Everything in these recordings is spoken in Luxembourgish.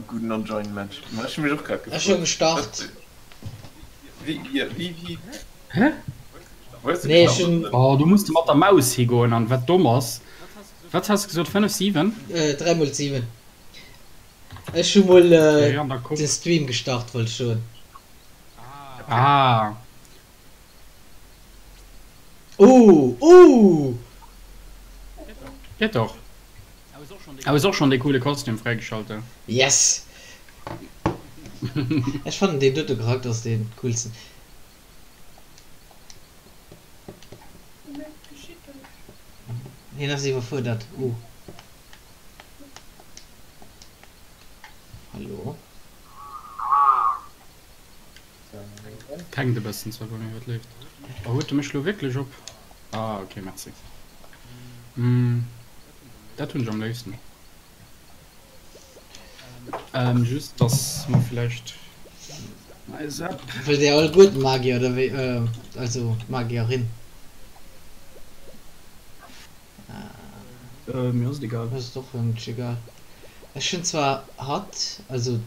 Gudden an join Match. Ma ech hu mech och grad Ech hu gefrot. gestart. Wéi, wéi, wéi? Hä? Wou hues de Nee, ech gestart? hunn. Oh, do muss de mat der Maus higoen an wat domm ass. Wat has de gesot? 5, 7? 3 mol 7. Ech hu mol Okay, an da kuck. de Stream gestart, wollt ech soen. Ah. Ooh, ooh! Geet doch. Awer hues och schon dee coole Kostüm fräigeschalten. Yes! Ech fannen deen dote Charakter ass deen coolsten. Hien ass iwwerfuerdert. Ooh. Hallo? Hänkt e bëssen zwar bei mir, wat leeft. Oh, huet e mech lo wierklech op? Ah, ok, merci. Dat hunn ech am léifsten. Just dass mer villäicht eis App. Wëllt dir alleguerten Magier oder wéi? Also Magierin? Mir ass et egal. Mir ass et och iergendwéi egal. Ech hunn zwar hatt, also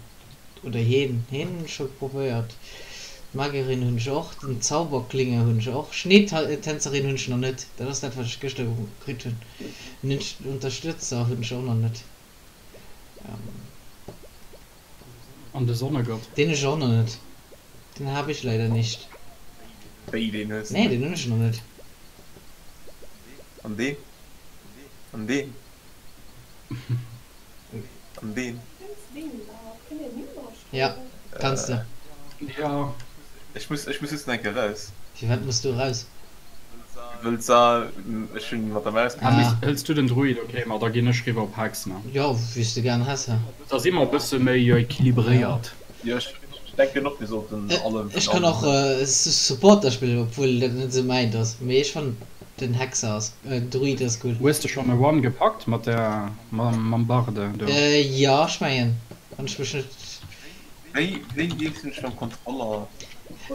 oder hien, hien hunn ech scho probéiert, d'Magierin hunn ech och, den Zauberklinge hunn ech och, Schneetänzerin hunn ech nach net, dat ass dat wat ech gëschter kritt hunn, den Unterstützer hunn ech och nach net. An de Sonnegott? Deen hunn ech och nach net, den hab ich leider nicht. Wéi, deen hues de Nee, net? deen hunn ech nach net. An deen? An deen? An deen? Ja, kanns de. Jo. Ech muss, ech muss just nach eng Kéier raus. Firwat muss du raus? Wëll sa, ech hunn mat der Maus. Ah, mee hëls du den Druid? Ok, ma da ginn ech riwwer op Hexen. Jo, wéi s de gären häss, he. Da si mer e bësse méi equilibréiert. Jo, ech denken och, mir sollten alle Ech vun kann allem och huelen. Supporter spillen, obwuel dat net esou mäint ass, mee ech fannen den Hexer ass, Druid ass cool. Hues de schon e One gepackt mat der mam Barde do? Jo, ech mengen, wann ech mech net. Wéi wéi wiesselen ech mam Kontroller?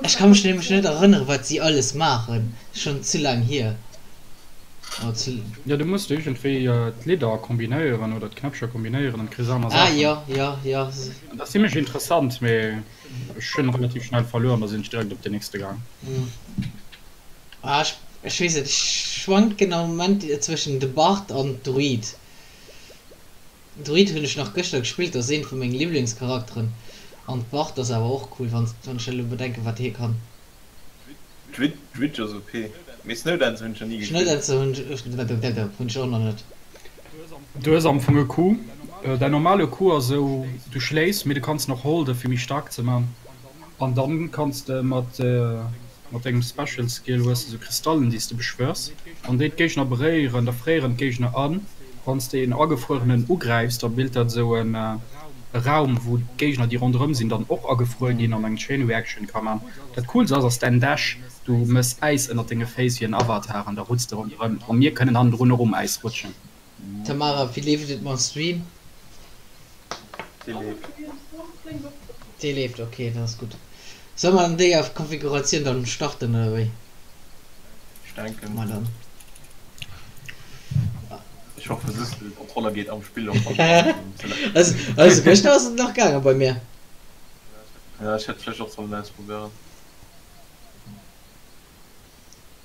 Ech ka mech nämlech net erënneren wat si alles maachen, schon ze laang hier. Oh ze. Jo du muss iergendwéi d'Lidder kombinéieren oder d'Knäppcher kombinéieren an kriss aner Ah Saachen. jo jo jo. Dat ass zimlech interessant, mee ech hunn relativ schnell verluer an da sinn ech direkt op den nächste gaang. Ah ech ech weess net, ech schwanken am Moment zwëschen de Bard an Druid. Druid hunn ech nach gëschter gespillt, ass een vu mengen Liblingscharakteren an Bard ass awer och cool wann wann ech elo bedenken wat hie kann. Druid Druid ass OP, mee Snowdancer hunn ech nach ni gespillt. Snowdancer hunn ech hunn ech och nach net. Du hues am Fong e Coup, däin normale Coup ass esou, du schléis, mee du kanns en och holden fir méi staark ze man an dann kanns de mat Mat dengem Special Skill hues de sou Kristallen déi s de beschwörs. Wann déi d'Géigner beréieren, da fréieren d'Géigner an. Wann s de een agefruerenen ugräifs, da bilt dat esou en Raum wou d'Géigner déi ronderëm sinn dann och agefruer ginn an eng Chain Reaction ka man. Dat coolst ass ass däin Dash, du mëss Äis ënnert denge Féiss wéi en Avatar an da rutts de ronderëm a mir kënnen hannendrun och um Äis rutschen. Tamara, wéi leeft et mam Stream? Dee leeft. Dee leeft, ok, dat ass gutt. Solle mer dann déi Konfiguratioun dann starten oder wéi? Ech denken. Ma dann. Ech hoffe just de Kontroller geet am Spill op. Also, also gëschter ass et nach gaange bei mir. Ja, ech hätt vläicht och sollen ausprobéieren.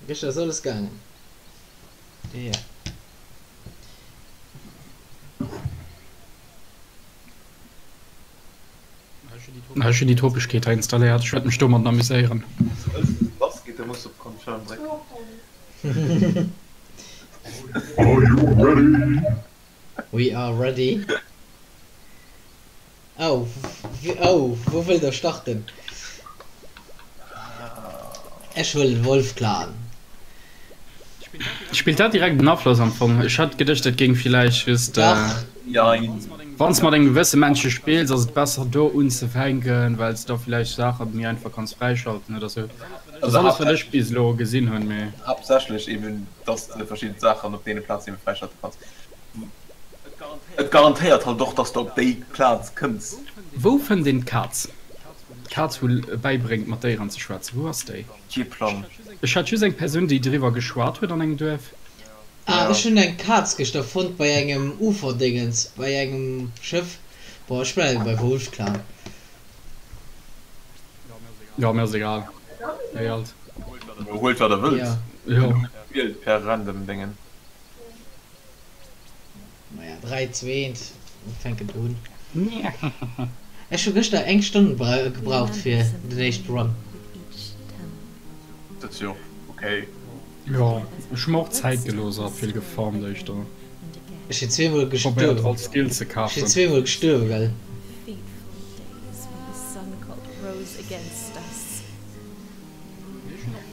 Gëschter ass alles gaangen. Ja. Ech hunn déi Topegkeet hei installéiert, ech wäert mech domadden amuséieren. Lass geet, da muss op Confirm drécken. Are you ready? We are ready. Oh, oh, wou wëllt der starten? Ech huelen Wolf Clan. Spillt dat direkt en Afloss am Fong? Ech hat geduecht dat géing villäicht just. Dach. Jein. Wann s mat engem gewësse Männche spills ass et besser do unzefänken, well s da villäicht Saache méi einfach kanns fräischalten oder sou. Dat ass alles wat ech bis elo gesinn hunn, mee. Haaptsächlech eben dass de verschidden Saachen op deene Plazen eben fräischalte kanns. Et garantéiert halt och, dass de op déi Plaz kënns. Wou fënnt een d'Kaz? D'Kaz wou bäibréngt mat Déieren ze schwätzen, wou ass déi? Kee Plang. Ech hat just eng Persoun déi driwwer geschwat huet an engem Duerf. Ah, ech hunn eng Kaz gëschter fonnt bei engem Uferdéngens, bei engem Schëff. Boah, ech bleiwe bei Wolf Clan. Jo, mir ass egal wéi alt. Huelt wat der wëllt. Jo. Wielt per random Déngen. Maja, 3, 2, 1, mir fänken un. Ech hu gëschter eng Stonn gebraucht fir den éischte Run. Dat ass jo och ok. Jo, ech hu mer och Zäit gelooss a vill gefarmt éischter. Ech sinn zweemol Probéiert gestuerwen. all Skill ze Ech sinn kafen. zweemol gestuerwen, gell.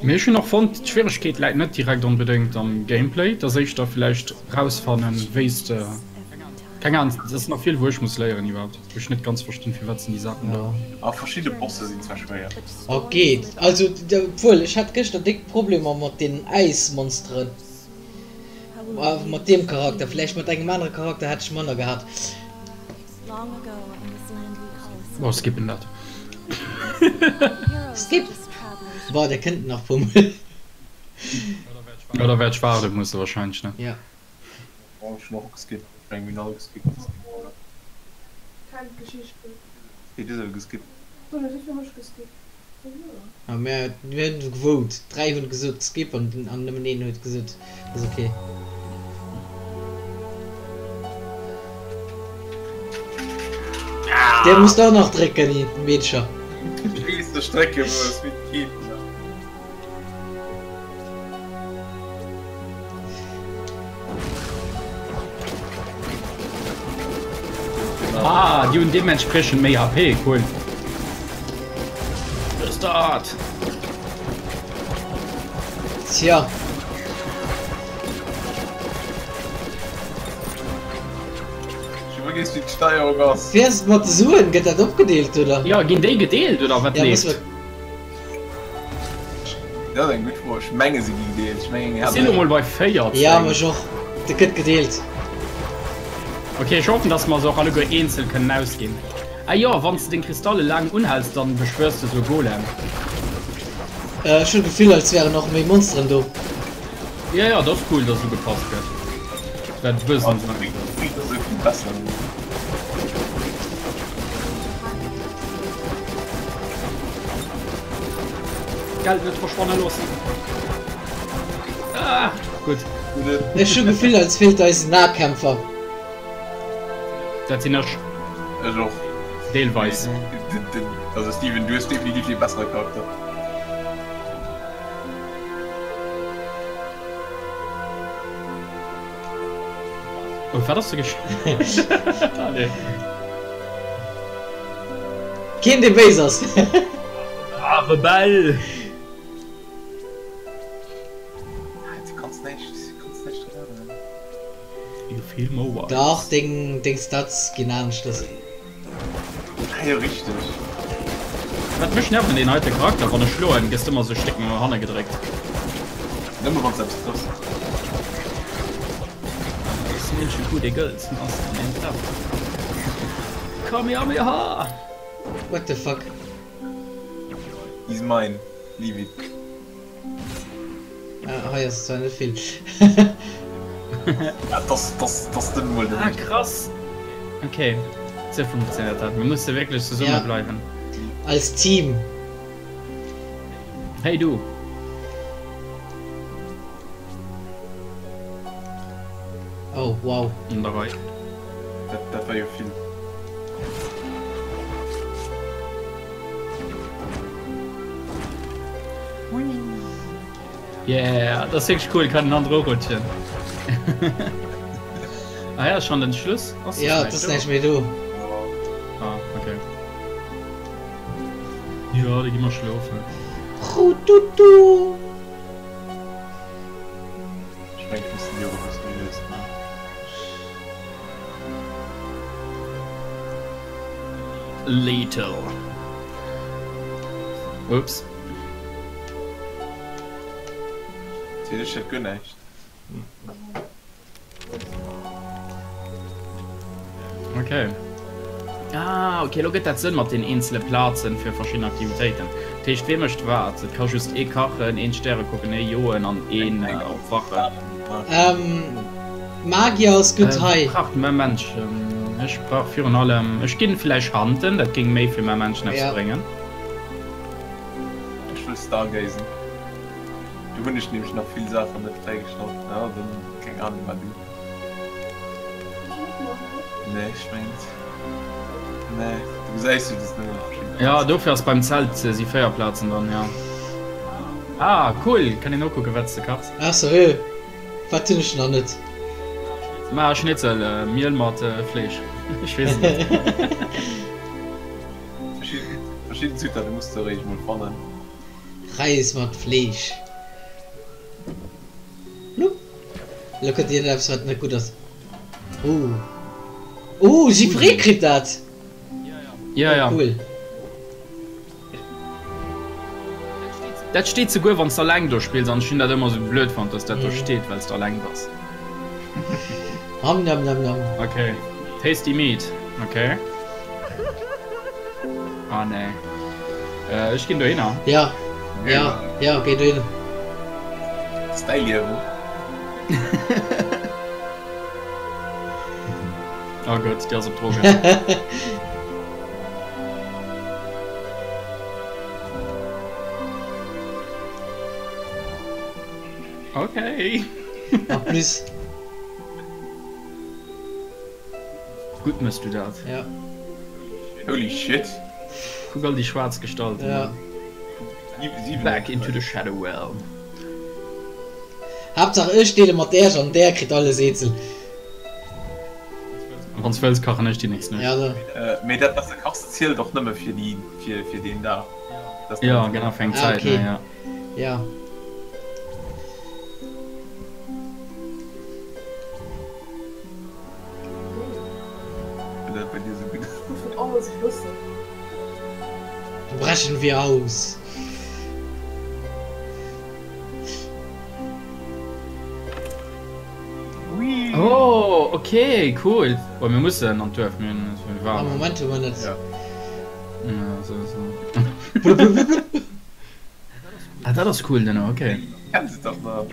Mee ech hunn och fonnt, d'Schwieregkeet läit net direkt onbedéngt am Gameplay, et ass éischter villäicht rausfannen wéi s de, keng Ahnung, et ass nach vill wou ech muss léieren iwwerhaapt, wou ech net ganz verstinn firwat sinn déi Saachen do. A verschidde Bosse sinn zwar schwéier. Oh geet, also obwuel ech hat gëschter déck Problemer mat den Äismonsteren. Mat deem Charakter, vläicht mat engem anere Charakter hätt ech manner gehat. Oh, skippen dat. Skip! Boah, der kënnt nach puer mol. Jo, da wäert ech waarde musse wahrscheinlech, ne? Ja. Oh, ech hunn och geskippt. Ech mengen, mir hunn all geskippt. Keng Geschichten. Wéi, du hues awer geskippt? Hunn ech wéi hunn ech geskippt? A mir hunn gevote, 3 hunn gesot skip an nëmmen een huet gesot ass ok. Dir musst och nach drécken Meedcher. Ech weess ech drécke muss, mee et geet net. Ah, déi hunn deementspriechend méi HP, cool. Ass dat? Tja. Ech vergiess wéi d'Steierung ass. Wéi ass et mat de Suen? Gëtt dat opgedeelt oder? Jo, ginn déi gedeelt oder wat Ja, muss leeft? Dat ass eng gutt Fro. Ech menge se gi gedeelt. Ech mengen Ech sinn elo mol bei 14. Ja, mech och. Dat gëtt gedeelt. Ok, ech hoffen dass mer se och alleguer eenzel kënnen ausginn. Ah jo, wanns de deng Kristalle laang unhälls, dann beschwörs de sou e Golem. Ech hun d'Gefill als wären och méi Monsteren do. Jo jo, dat ass cool dass ugepasst gëtt. Dat bëssen se. Geld net verschwanne loossen. Ah, gutt. Ech hu Gefill als feelt eis en Nahkämpfer. Dat sinn ech. Ech och. Deelweis. Also Steven, du hues definitiv dee bessere Charakter. Oh, wat ass do geschéien? Allez. Keen dee béis ass. Ah, Rebell! Du kanns näischt, kanns näischt dran änneren. You feel more wise. Dach, deng, deng Stats ginn aneschters. Ah jo, richteg. Wat mech nervt un deen heite Charakter, wann ech schloen, gëss de ëmmer sou Stéck no hanne gedréckt. Nëmme wanns de eppes trëffs. Dës Männchen Coup dee gëllt ass wann een trefft. Kamehameha! What the fuck? He's mine, leave it. Ah, hei ass zwar net vill. Ja, das, das, das den mol Ah, krass! Okay, sou funktionéiert dat. Mir musse wierklech zesumme Ja. bleiwen. Als Team. Hey du! Oh, wow. An der Rei. Dat, dat war jo vill. Yeah, dat ass wierklech cool, kann en anere urutschen. Ah ja, schon den Schluss? Ass Ja, et ass näischt méi do. Ah, okay. Jo, da gi mer schlofen. Rututu. Ech mengen, ech muss den Diogo e bësse méi lues maachen. Lethal. Ups. Natierlech huet guer näischt. Okay. Ah, okay, lo gëtt dat Sënn mat den eenzele Plazen fir verschidden Aktivitéiten. Dat heescht, wee mécht wat? Et ka just ee kachen, een d'Stäre kucken, ee joen an een op Wache. Ähm, Magier ass gutt hei. Braucht mer Menschen. Ech brauch virun allem, ech ginn vläicht hunten, dat géing méi fir mäi Männchen eppes bréngen. Ech wëll stargazen. Do hunn ech nämlech nach vill Saachen net fräigeschalt. Ja, dann keng Ahnung wat du. Nee, ech mengen net. Nee, du gesäis jo, dass nëmme verschidden. Ja, dofir ass beim Zelt si 4 Plazen dran, ja. Ah, cool, kann een nokucken wat s de kachs. Ah, seriö? Wat hunn ech nach net? Ma Schnitzel, Miel mat Fleesch, ech weess et net. Verschidden Zutaten muss de eréischt mol fannen. Räis mat Fleesch. Blupp. Elo kënnt iergendeppes wat net gutt ass. Oh. Oh, jiddweree kritt dat! Ja, ja. Oh, cool. Dat steet souguer wann s de alleng do spills an ech hunn dat ëmmer sou blöd fonnt, dass dat do steet, well s de alleng bass. Nam nam nam nam. Ok, tasty meat, ok. Ah nee. Ech ginn dohinner. Ja, ja, ja, géi dohinner. Ass däi Liewen. Oh Gott, déi ass op Drogen. Okay. En plus. Gutt mëss du dat. Ja. Holy shit. Kuck all déi schwaarz Gestalten. Ja. Back into the shadow realm. Haaptsaach ech deele mat Äerch an där kritt alles eenzel. Wann s wëlls kachen ech déi nächst Nuecht. Ja da. Mee dat wat s de kachs zielt och nëmme fir déi fir deen Dag. Ja genau fir eng Ah Zäit okay. ne ja. Ja. Wenn dat bei dir sou gutt ass. Vun alles e bëssen. Dann brechen wir aus. Oh ok cool. Oh mir mussen an d'Duerf, mir hunn Ah waarm. Moment hu mer net. Ja. Ja sou sou. Ah dat ass cool den ok. Kenns et dach nach.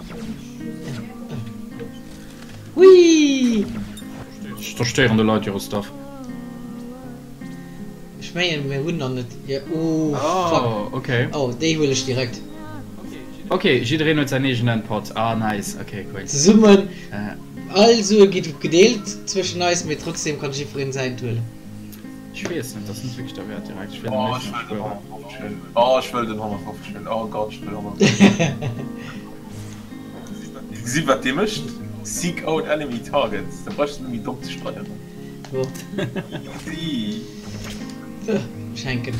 Hui! Ech zerstéieren de Leit hire Stuff. Ech mengen mir hunn nach net. Ja oh fuck. Oh ok. Oh déi huel ech direkt. Ok jiddereen huet säin eegenen Pot. Ah nice ok cool. Zesummen all Sue gi gedeelt zwëschen eis mee trotzdem kann jiddwereen säint huelen. Ech weess net, ass net wierklech derwäert direkt. Ech wéilt am Oh ech léifsten nach wëll den spueren. 150 hunn. Oh ech wëll den 150 hunn. Oh Gott ech wëll 150. Gesi wat dee mécht? Seek out enemy targets. Da brauchs du net méi domm ze steieren. Wo? Easy. Schenken.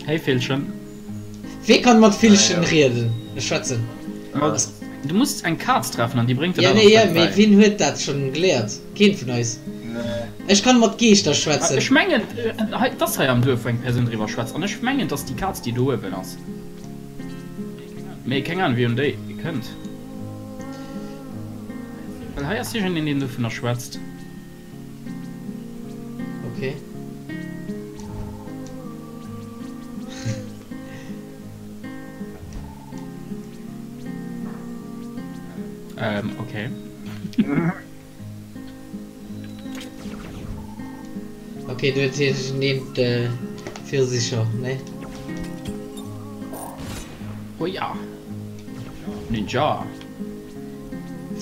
Hey Villchen. Wee kann mat Villchen rieden, schwätzen? Du muss eng Kaz treffen an déi bréngt der Ja dat nee, ja, anscheinend mee bäi. wien huet dat schon geléiert? Keen vun eis. Ech kann mat Geeschter schwätzen. Ech mengen, hei, 't ass hei am Duerf wou eng Persoun driwwer schwätzt an ech mengen, 't ass déi Kaz déi do uewen ass. Mee keng Ahnung wéi un déi kënnt. Well hei ass iergendeen deen dovunner schwätzt. Okay. Ähm, okay. Okay, du huet iergendeen äh, Virsicher, ne? Oh ja. Ninja.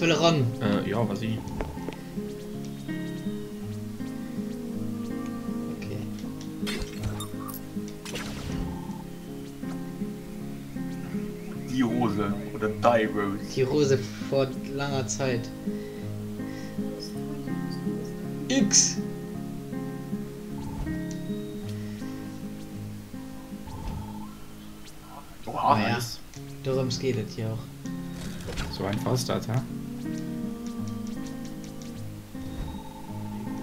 Wëll eran. Äh, ja, vas-y. Okay. Die Rose oder die Rose. Die Rose vor langer Zeit. X. Oha, Naja, nice. Dorëms geet et jo och. Sou einfach ass dat, he?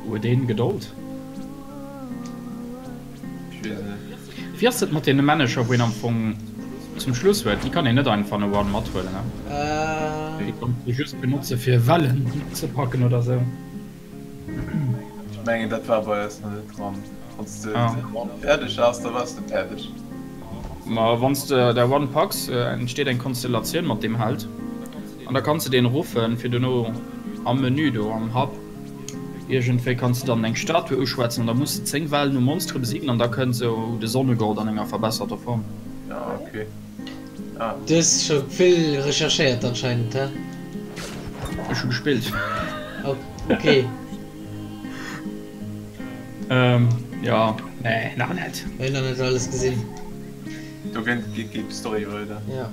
Huet een Gedold? Ech weess net. Wéi ass dat mat deene Männecher wou een am Fong zum Schluss huet? Déi kann een net einfach no one mathuelen, he? Déi kanns de just benotze fir Wellen ze packen oder sou. Ech mengen dat war bei eis nach net dran. Wann s de den One fäerdeg has, da waars de fäerdeg. Ma wann s de der One packs, entsteet eng Konstellatioun mat deem Held. An da kanns de deen ruffen, fir dono am Menü do am Hub iergendwéi kanns de dann eng Statue uschwätzen an da muss de 10 Wellen u Monstere besiegen an da kënnt sou de Sonnegott an enger verbesserter Form. Ah ok. Ah. Du hues scho vill recherchéiert anscheinend, he? Ech hu gespillt. Ok. Ähm, jo, nee, nach net. Mir hunn nach net alles gesinn. Do geet d'Story weider. Ja.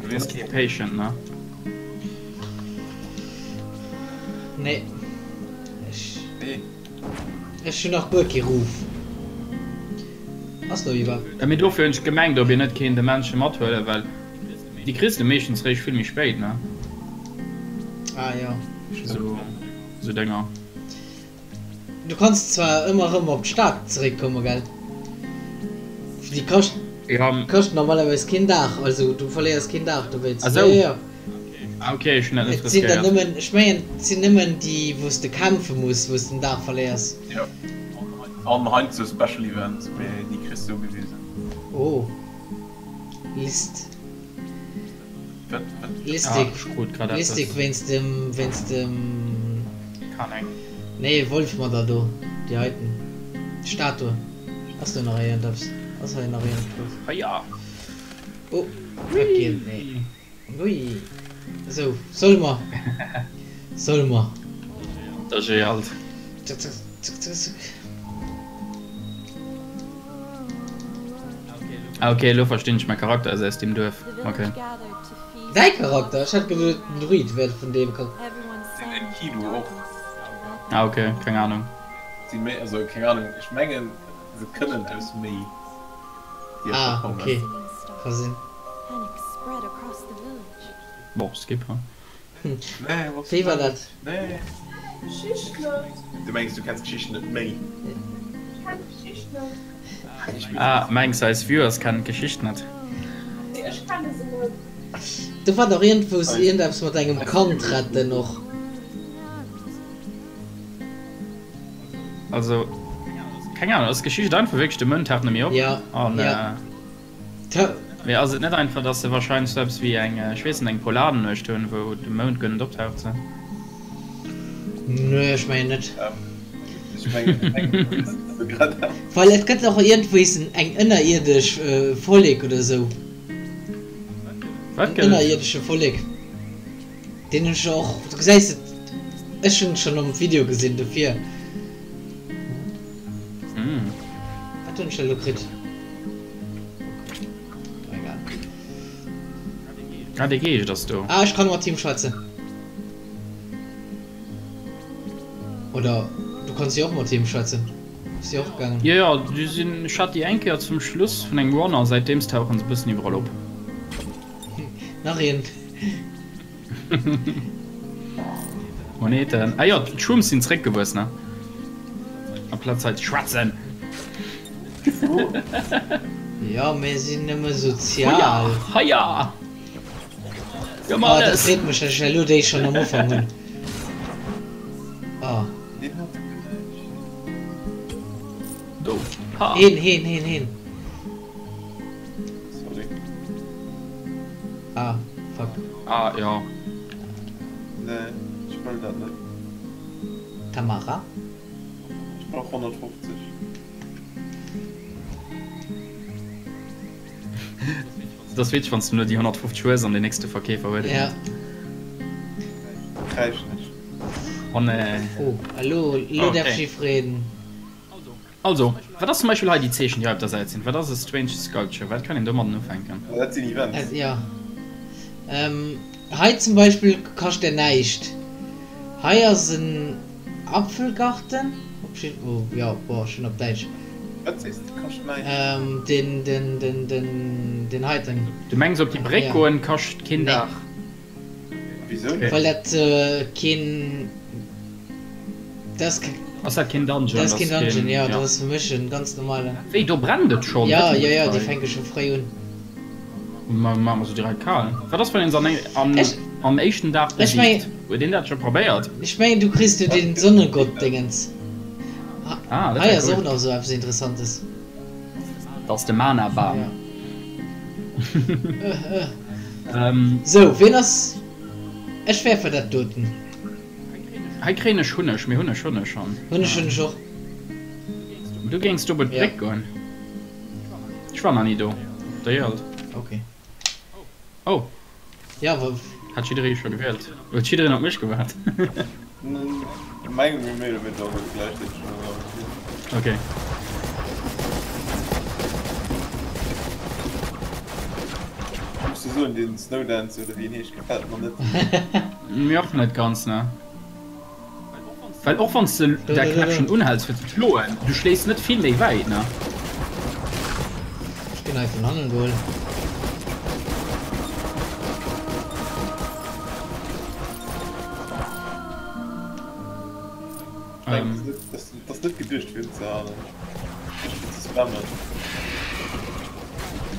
Du wiers kee Patient, ne? Nee. Ech. Nee. Ech hunn nach guer kee Ruf. Ass do iwwer. Ja, mee dofir hunn ech gemengt, ob een net kéint e Männche mathuelen, well déi kriss de meeschtens réischt vill méi spéit, ne? Ah jo. Sou, sou Dénger. Du kanns zwar ëmmer erëm op d'Stad zeréckkommen, gell? Déi kascht, Ja. kascht normalerweis keen Dag, also du verléiers keen Dag dowéinst. Ah sou. Ja, ja. Ah ok, ech hunn dat net Et sinn der riskéiert. nëmmen, ech mengen et sinn nëmmen déi wou s de kämpfe muss, wou s den Dag verléiers. Jo. An heiansdo Special Events, mee déi kriss de ugewisen. Oh. List. Wat, wat? Listig. Ah, ech krut grad eppes. Listig wéinst dem, wéinst dem. Kann eng. Nee, Wolf mat der do, déi heiten Statue. Ass do nach iergendeppes? Ass hei nach iergendwas? Heia! Oh, dat geet. Nee. Ui. Esou, solle mer? Solle mer? Dat ass eh alt. Zack, zack, zack, zack, zack. Ah ok, elo verstinn ech, mäi Charakter ass aus deem Duerf. Ok. Däi Charakter? Ech hat geduet den Druid wär vun deem Charakter. Den Enkidu och. Ah ok, keng Ahnung. Si méi, also keng Ahnung, ech mengen se kënnen aus méi Dierfer Ah kommen. ok, ka sinn. Bon, skip ha. Nee, was Wéi war dat? Nee. Geschicht net. Du mengs du kenns d'Geschicht net méi? Ech kenn d'Geschicht net. Ah, mengs eis Viewers kennen d'Geschicht net? Nee, ech kenne se net. Do war dach iergendwou iergendeppes mat engem Kand retten och. Also, keng Ahnung, ass d'Geschicht einfach wierklech de Mound taucht net méi op? Ja, An, ja. Mee ass et net einfach, dass se wahrscheinlech sou eppes wéi eng, ech weess net, eng Polarnuecht hunn, wou de Mound guer net optaucht? Sou? Nee, ech mengen net. Ech mengen grad auch. Well et gëtt och iergendwéis eng ënnerierdesch Vollek oder sou. Wat En gëtt et? ënnerierdesche Vollek. Deen hunn ech och, du gesäis et, ech hunn et schonn am Video gesinn, dofir. Wat hunn ech elo kritt? Egal. Ah, dee Geescht ass do. Ah, ech kann mat him schwätzen. Oder du kanns jo och mat him schwätzen. Ass jo och gaangen. Jo, jo, déi sinn, ech hat déi eng Kéier zum Schluss vun engem Run a säitdeems tauchen se e bëssen iwwerall op. Nach een. Moneten. Ah jo, d'Shrooms sinn zréckgewuess, ne? Amplaz hei ze schwätzen. Jo, mir sinn nëmme sozial. Heia! Jo, Oh, dat freet mech, dass ech elo déi schonn am Ufank hunn. Oh. Do. Ha. Heen, heen, heen, heen. Sorry. Ah, fuck. Ah, jo. Nee, ech wëll dat net. Tamara? Ech brauch 150. Dat ass witzeg, wann s du nur déi 150 hues an den nächste Verkeefer huet et Ja. net. Kräisch nech. Oh nee. Oh, elo, elo däerf Okay. ech freen. Also, wat ass zum Beispill hei déi Zeechen, déi hei op der Säit sinn? Wat ass e Strange Sculpture? Wat kann een domadden ufänken? Dat sinn Events. Ja. Hei zum Beispill kascht der näischt. Hei ass en Apfelgarten. Op jidde, oh jo, bon, ech hunn op Däitsch. Wat sees de, kascht näischt? Den, den, den, den, den heiten. Du mengs op déi Bréck goen kascht keen Dag? Wisou net? Well dat keen, dat ass keen. Ass dat keen Dungeon? Dat ass keen Dungeon, jo, dat ass fir mech en ganz normalen. Wéi, do brennt et schonn? Jo, jo, jo, déi fänke scho fréi un. Ma maache mer se direkt kal. Wat ass, wann een se an am éischten Dag besiegt? Huet een dat scho probéiert? Ech mengen, du kriss jo den Sonnegott-Dingens. Ah, dat Hei wär ass cool. och nach esou eppes Interessantes. Dat ass de Mana-Bam. Jo. Sou, ween ass. Ech werfe dat doten. Hei kréien ech Hunneg, mee Hunneg hunn ech schonn. Hunneg hunn ech och. Du géings do bei d'Bréck goen? Ech war nach ni do. Déi alt. Ok. Oh. Ja, wa. Hat jidderee scho gewielt? Huet jiddereen op mech gewaart? Mengen mir méi oder minder och gläichzäiteg Ok. Ech muss soen, den Snowdance oder wéi en heescht gefält mer net. Mir och net ganz, ne. Well och wann s de dat Knäppchen unhäls fir ze schloen, du schléis net vill méi wäit, ne? Ech ginn hei vun hannen geholl. Dat ass net geduecht fir unzehalen, just fir ze spammen.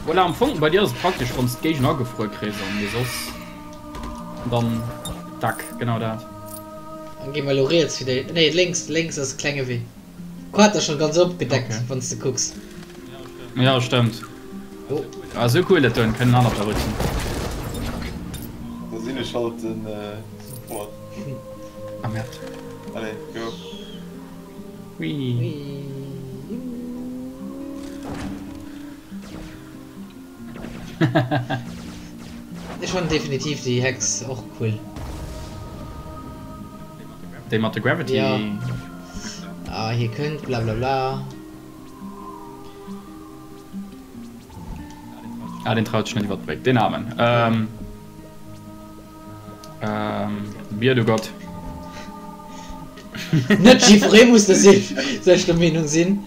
Voilà, am Fong bei dir ass et praktesch wann s d'Géigner agefruer kriss an mee soss dann dack, genau dat. Dann gi mer elo riets fir déi, nee lénks, lénks ass e klenge Wee. Quater schon ganz opgedeckt, Okay. wann s de kucks. Ja stëmmt. Oh. Ah sou cool dat doen, kënnen hannert der rutschen. Da sinn ech halt den Support. Ah merde. Allez, go. Whee. Ech fannen definitiv déi Hex och cool. Déi mat de Gravity? Ja. Ah, hie kënnt, bla bla bla. Ah, den traut sech net iwwer d'Bréck, deen Aarmen. Ähm, ähm, Bier du Gott. Net jiddweree muss der selwechter Meenung sinn.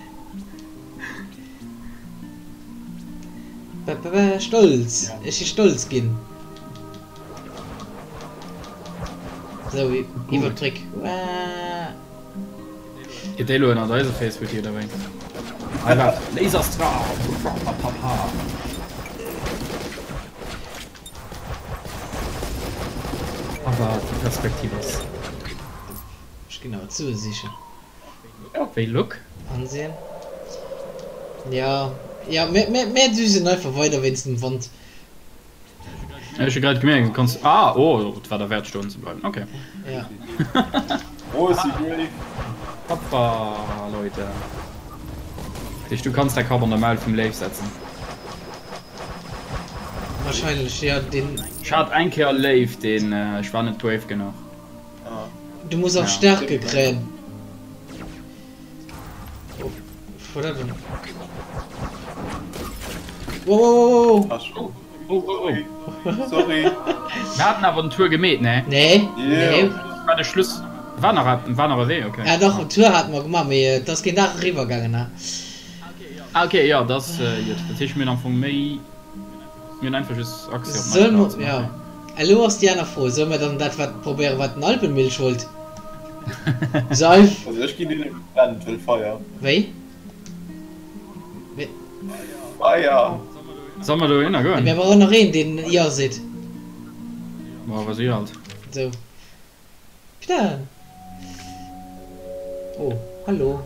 Stolz, ech si stolz ginn. Sou, iwwer d'Bréck. Geet déi elo ënnert eise Féiss futti oder wéi? Hei waart, Laserstrahl! Papapapa. Awer déi Perspektiv ass. Ech ginn awer d'Sue sichen. Wéi look? Ansehen. Ja, ja, mir, mir, mir düsen einfach weider wéinst dem Wand. Ech hu grad gemierkt, du kanns. Ah, oh, et war derwäert stoen ze bleiwen. Okay. Ja. Wo ist die Grave? Hoppa, Leute. Dich, du kanns däi Kapp an der Maul vum Léiw setzen. Wahrscheinlech, ja, den. Ech hat eng Kéier e Léiw, deen, ech war net brave genuch. Du muss och Stärke kréien. Oh, was war dat denn? Wow, wow, wow, wow. Oh, oh, oh. Sorry. Mir haten awer den Tour gemeet, ne? Nee, nee. War de Schluss. War nach, war nach e Wee, okay. Ja, dach, den Tour hate mer gemaach, mee et ass keen Dag eriwwer gaangen, ne? Ah, okay, jo, dat, jut. Dat heescht, mir hunn am Fong méi. Mir hunn einfach just Accès op nei Soll Plazen, ja. okay. Elo ass déi aner Fro, solle mer dann dat wat probéieren wat den Alpenmilch wollt? Seif. Also ech ginn hinne brennt wëll Feier. Wéi? Mir. Feier! Solle mer dohinner goen? Mir brauchen nach een deen jo seet. Ma wa si halt. Sou. Putain! Oh, hallo.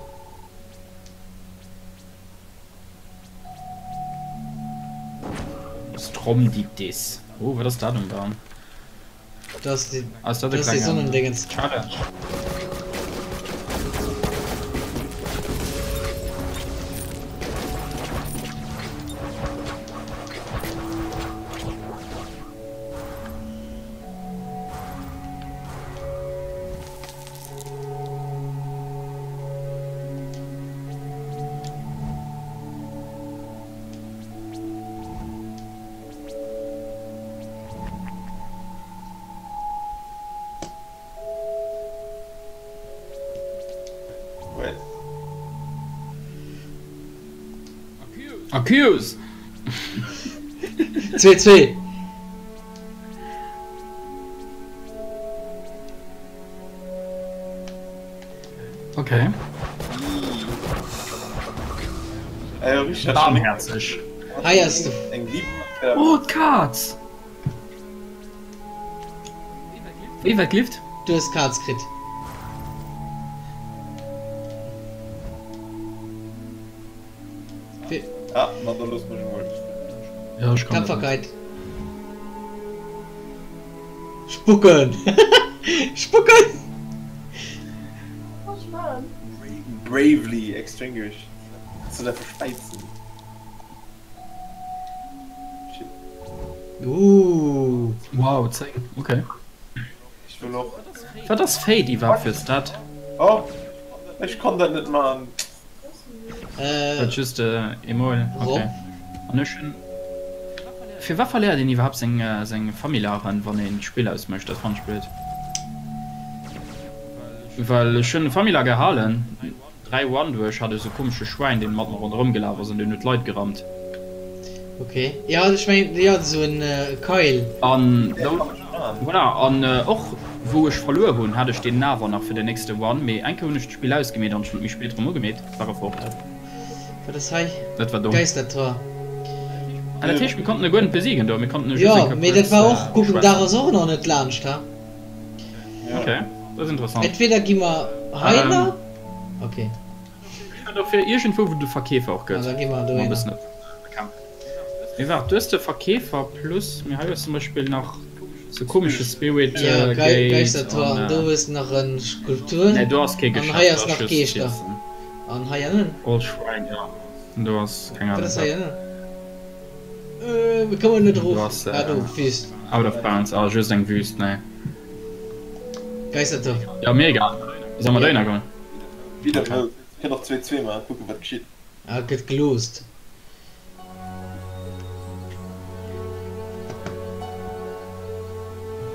Stromditis. Oh, wat ass dat um Bam? Dat ass déi, Ass dat e dat ass déi klengen Sonnendingens. Challenge? Accuse! 2-2. Okay. Barmherzeg. Hei ass de. Oh, d'Kaz! Wéi, wat glift? Du hues d'Kaz kritt. Ah, ma da looss mech emol. Ja, ech kann dat net. Tapferkeit. Spucken! Spucken! Wat man? Bravely extinguish. Kannst du dat verspäizen? Shit. Ooh. Wow, 10, okay. Ech wëll och. Wat ass Fade iwwerhaapt fir Stat? Oh, ech kann dat net man. Äh, just emol Rob. Okay. An ech hunn. Firwat verléiert een iwwerhaapt seng seng Famillaren, wann een d'Spill ausmécht? Dat fannen ech blöd. Well ech hunn e Famillar gehalen, 3 One duerch hat ech sou komesche Schwäin, deen mat mer ronderëm gelaf ass an deen huet d'Leit gerammt. Ok, jo ech mengen jo esou en Keil. An voilà, an och wou ech verluer hunn, hat ech deen awer nach fir den nächste One, mee eng Kéier hunn ech d'Spill ausgemeet an ech hunn et méi spéit erëm ugemeet, war e fort. Wat ass hei? Dat war domm. Geistertor. Ah, dat heescht mir konnten e guer net besiegen do, mir konnten e just Jo, eng Kéier mee dat kuerz war och, kucken, Dag beschwätzen. ass och nach net laanscht, ha? Ok, dat ass interessant. Entweder gi mer heihinner, ok. Ech war dofir iergendwou wou de Verkeefer och Ah, gëtt. da gi mer Mol dohinner. bëssen bekämpfen. Mee waart, du hues de Verkeefer plus, mee hei hues zum Beispill nach sou komesche Spirit Ja, Gei Gate Geistertor, an an do hues de nach en Skulptur, Nee, do ass kee an Geschäft, hei do ass ass nach just Geeschter. Schiessen. An hei ënnen? Old Shrine, jo. An do ass keng Wat Ahnung ass hei wat. ënnen? Äh, mir kommen net Do erof. ass Ah, do, Wüst. Out of Bounds, ah just eng Wüst, nee. Geistertor. Jo, mir egal. Solle mer Ja. dohinner goen? Wéi der wëllt. Kënnt och zwee zwee maachen, kucken wat geschitt. Ah, gëtt geloost.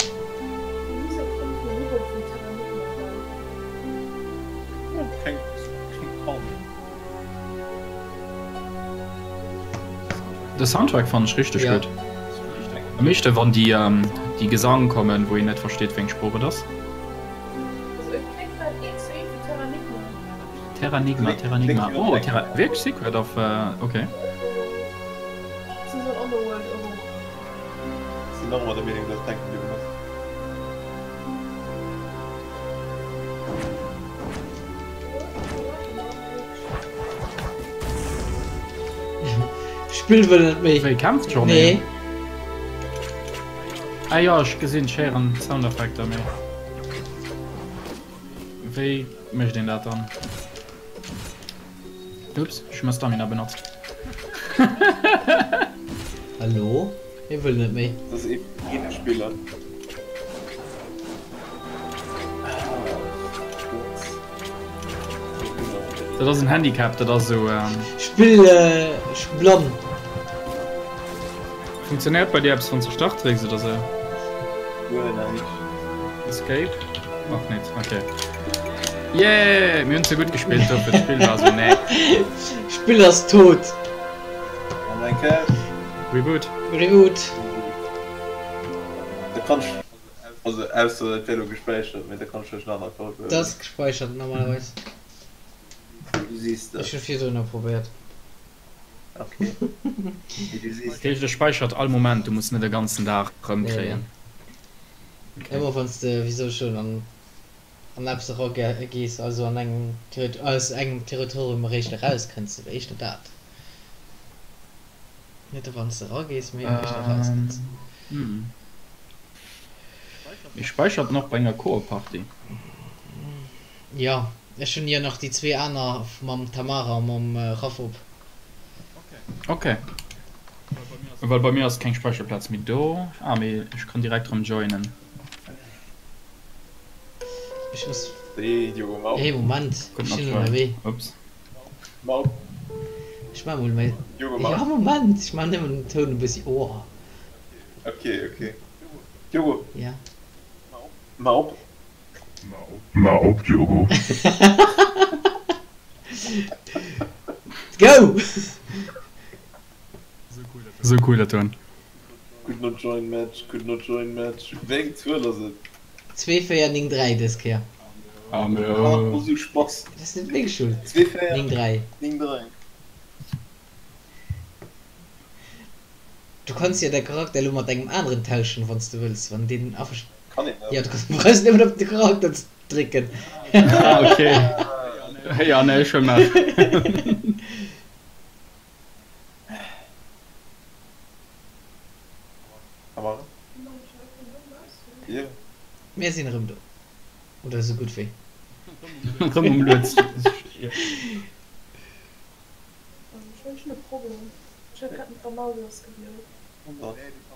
D'Musek kënnt vum Robot vun Terranigma hei. Keng keng Ahnung. De Soundtrack fannen ech richteg Ja. gutt. Am meeschte wann déi déi Gesang kommen wou een net versteet wéi eng Sprooch et ass. Also et kléngt bal eent zu eent wéi Terranigma. Terranigma, Terranigma, oh Terra, wierklech Secret of, ok. Sinn an Underworld erop. Sinn nach ëmmer der Meenung dass et hänke bliwwen ass. Spill wëll net méi. Wéi kämpft Journey? Nee. Ah jo, ech gesinn, ech héieren Soundeffekter, mee wéi mécht een dat dann? Ups, ech hu mäi Stamina benotzt. Hallo? Hie wëll net méi. Dat ass ee vun deene Spiller. Dat ass en Handicap, dat ass esou. Spill ech blann. Funktionéiert bei dir eppes wanns de Start drécks oder sou? Guer näischt. Escape? Och net, ok. Yeah! Mir hunn ze gutt gespillt dofir, d'Spill war sou nee. Spill ass tot. An eng Kéier. Reboot. Reboot. Da kann ech, also ausser et wär elo gespäichert, mee da kann ech lech en anere Code Dat ass gespäichert normalerweis. Du siehs de. Ech hu virdrun probéiert. Ok. Mee du siehs. Dat heescht e späichert all Moment, du muss net e ganzen Dag rëmkréien. Nee, nee. Ëmmer wann s de, wéi soll ech soen, an an eppes eragees, also an engem aus engem Territorium eréischt erauskënns, oder éischter dat. Net wann s de eragees, mee eréischt erauskënns. Mee späichert en och bei enger Koop-Partie? Jo, ech hunn jo nach déi zwee aner mam Tamara a mam Raff op. Ok, well bei mir ass keng Späicherplaz méi do. Ah mee ech kann direkt rëm joinen. Ech muss. Hey Diogo, ma op. Hey Moment, ech sinn ënnerwee. Ups. Ma op. Ech maa mol mäi. Diogo, ma op. Ja Moment, ech maan nëmmen den Toun e bëssi. Oh. Ok, ok. Diogo. Ja. Ma op. Ma op, Diogo. Go! Sou cool dat doen. Could not join match, could not join match. Wéi eng Zuel ass et? 2, 4, 9, 3 dës Kéier. Ah, Ah, sou Spass. Dat ass net meng Schuld. 2, 4, 9, 3. 9, 3. Du kanns jo däi Charakter elo mat engem aneren tauschen, wann s de wëlls, wann deen averst. Kann een dat? Jo, du kanns, brauchs nëmmen op de Charakter ze drécken. Ah, ok. Ja, nee, ech huel mech. Kamera? Jo. Mir sinn erëm do. Oder esou gutt wéi. Rëm um Lued.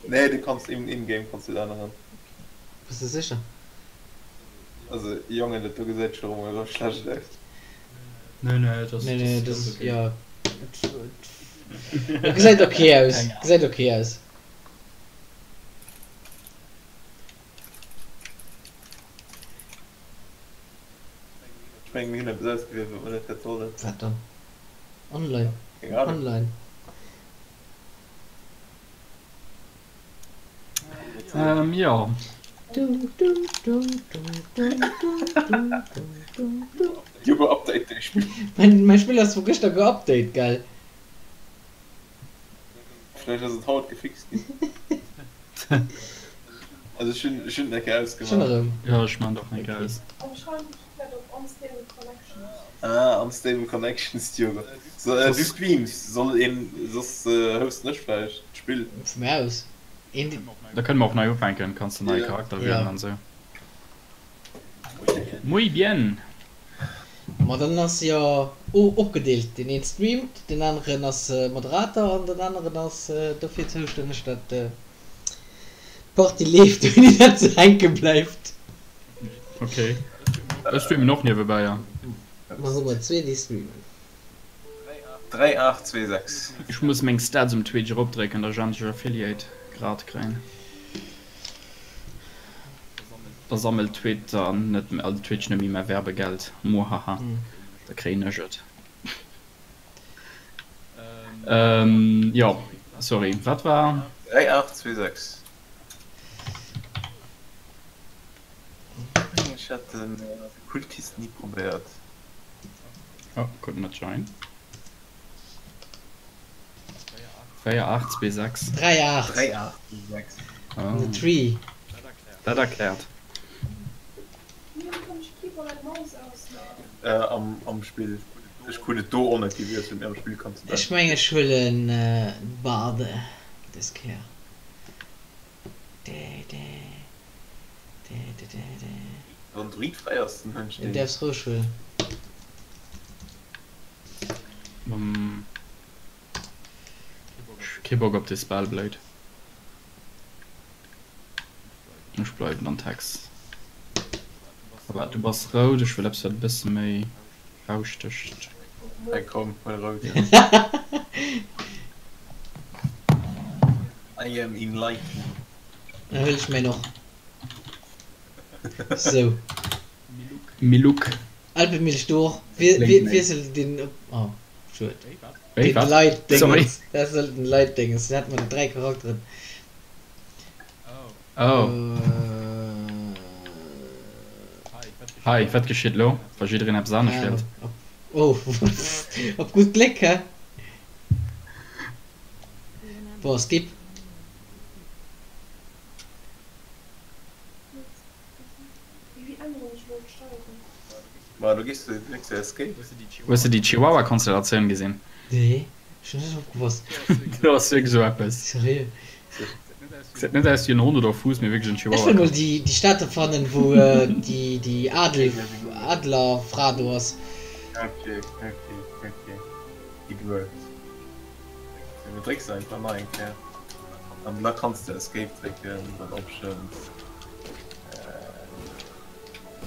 Nee, du kanns in-game kanns du et änneren. Bass de sécher? Also Jongen, dat do gesäit scho rëm erëm schlecht aus. Nee, nee, dat Nee, nee, dat ass, jo. Et gesäit ok aus. Gesäit ok aus. Ech mengen mir hunn eppes ausgewielt wat mer net hätt sollen. Wat dann? Online? Keng Ahnung. Online. Ähm, jo. Juba update däi Spill. Mäin Spill ass vu gëschter geupdate, gell? Vläicht ass et haut gefixt ginn. Also ech hunn ech hunn et eng Kéier Schon ausgemaach. erëm. Jo, ech man et och eng Kéier aus. Ah, unstable connections, Diogo. So, äh, du streams, soll een soss äh, hosten ech vläicht d'Spill. Vu mir aus. Een deen. Da kënne mer och nei ufänken, kanns de neie Ja. Charakter Ja. wielen an sou. Muy bien! Ma dann ass jo opgedeelt, deen een streamt, deen aneren ass Moderator an den aneren ass dofir zoustänneg dat d'Partie leeft ouni dat se hänke bleift. Ok, ech streamen och niewebäi, jo. Ma hu mer zwee déi streamen. 3 8 2 6. Ech muss meng Stats um Twitch eropdrécken, da ech endlech Affiliate Grad kréien. Da sammelt Twitter net méi, also Twitch net méi mäi Werbegeld, muhaha, da kréien ech et. Jo, sorry, wat war? 3 8 2 6. Ech hat den Kultist ni probéiert. Oh, could not join. 4, 8, 2, 6. 3, 8. 3, 8, 2, 6. Oh. The Tree. Dat erkläert. Äh, am, am Spill. Ech krut et do och net gewiesselt, mee am Spill kanns du dat. Ech mengen ech huelen Barde des Kéier. Wann Druid fräi ass, dann hunn ech Du deen. däerfs roueg huelen. Kee Bock op dee Spellblade. Ech bleiwen an Tex. Waart, du bass rout, ech wëll eppes wat e bësse méi rauschtegt. Hei komm, huel rout. I am enlightened. Da huelen ech mäin och. Sou. Miluk. Alpemilch du och. Wiessel den op. Oh, schued. Wéi, Den wat? Light Sorry. Dingens. Dat soll den Light Dingens. Den hat mat den 3 Charakteren. Oh. Hei, wat geschitt lo, wa jiddereen eppes anescht wielt? Oh, op gutt Gléck, hä? Boah, skip. Ma do gees du drécks de Escape. Hues de déi Chihuahua-Konstellatioun gesinn? Nee, ech hunn net opgepasst. Do ass wierklech esou eppes. Seriö? Gesäit net aus wéi en Hond oder e Fuuss, mee wierklech en Ech wëll mol Chihuahua. déi déi Statue fannen, wou déi déi Adel Adlerfra do ass. Ok, ok, ok. It worked. Du drécks einfach nach eng Kéier an da kanns de Escape drécken, dann Options.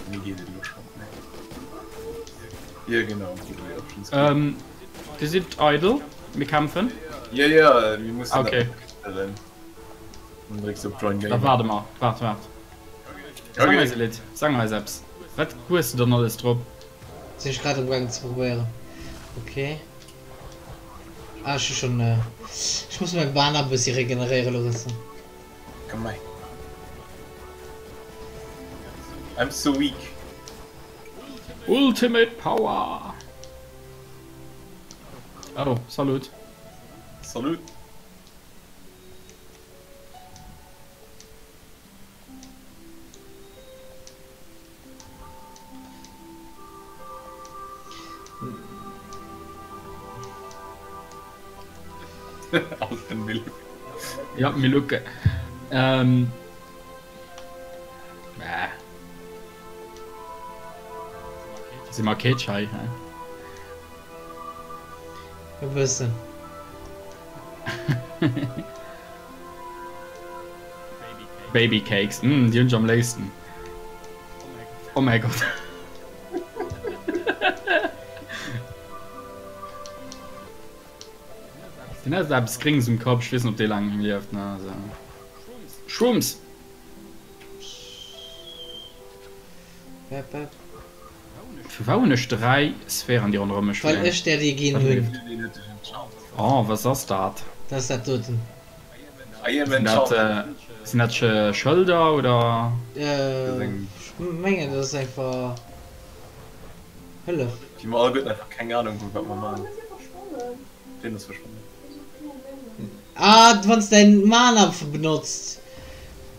Mir geet et elo schonn. Jo genau, déi wou déi Options ginn. Ähm, Dir sidd idle, mir kämpfen. Jo jo, mir mussen dat Okay. nach stellen. Dann drécks de op Join Da Game. waarde mer, waart, waart. Sang Okay. eis e Lidd, sang eis eppes. Wat hues de dann alles drop? Sinn ech grad am gaangen ze probéieren. Okay. Ah, ech hu schonn, ech muss mäi Mana e bëssi regeneréiere loossen. Gemein. I'm so weak. Ultimate Power! Oh, salut. Salut. Alten Milk. Ja, Miluke. Ähm. Äh. Si mer Cage hei, hä? E bëssen. Baby Cakes, mm, déi hunn ech am léifsten. Oh mäi Gott. Den hat eppes Grénges um Kapp, ech weess net ob dee laang lieft, ne, also. Shrooms! Firwat hunn ech 3 Sphären déi ronderëm mech Well fléien? ech der déi ginn hunn. Oh, was ass dat? Dat ass dat doten. Sinn dat, sinn dat Schëlder oder? Ech mengen dat ass einfach Hëllef. Déi mer alleguerten einfach keng Ahnung hunn wat mer maachen. Wien ass verschwonnen? Ah, wann s däin Mana benotzt,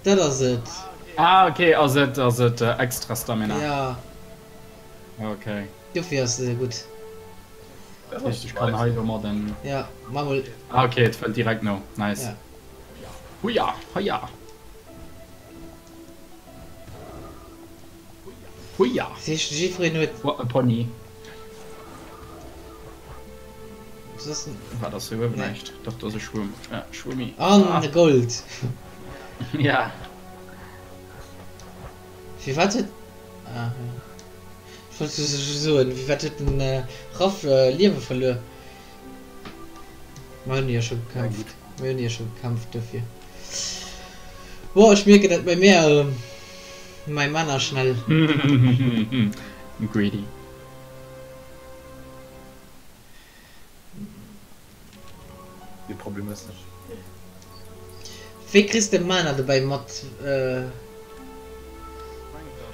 dat ass et. Ah ok, ass et ass et extra Stamina? Ja. Ok. Dofir ass se gutt. Dat heescht ech kann hei domat en. Ja, ma mol. Ah ok, et fëllt direkt no, nice. Ja. Huja, heia. Huja. Dat heescht jiddwereen huet. What a Pony. Was ass denn? Wat ass hei uewen? Näischt. Dach, do ass e Schwumm. Äh, Schwummi. An ah. Gold. Ja. Firwat huet. Ah, ja. Ech wollt soen, firwat huet den äh, Raff äh, Liewe verluer? Mir hunn jo scho gekämpft. Mir hunn jo scho gekämpft dofir. Boah, ech mierken dat bei mir äh, mäi Mana schnell. Greedy. Dee Problem hues de. Wéi kriss de Mana dobäi mat?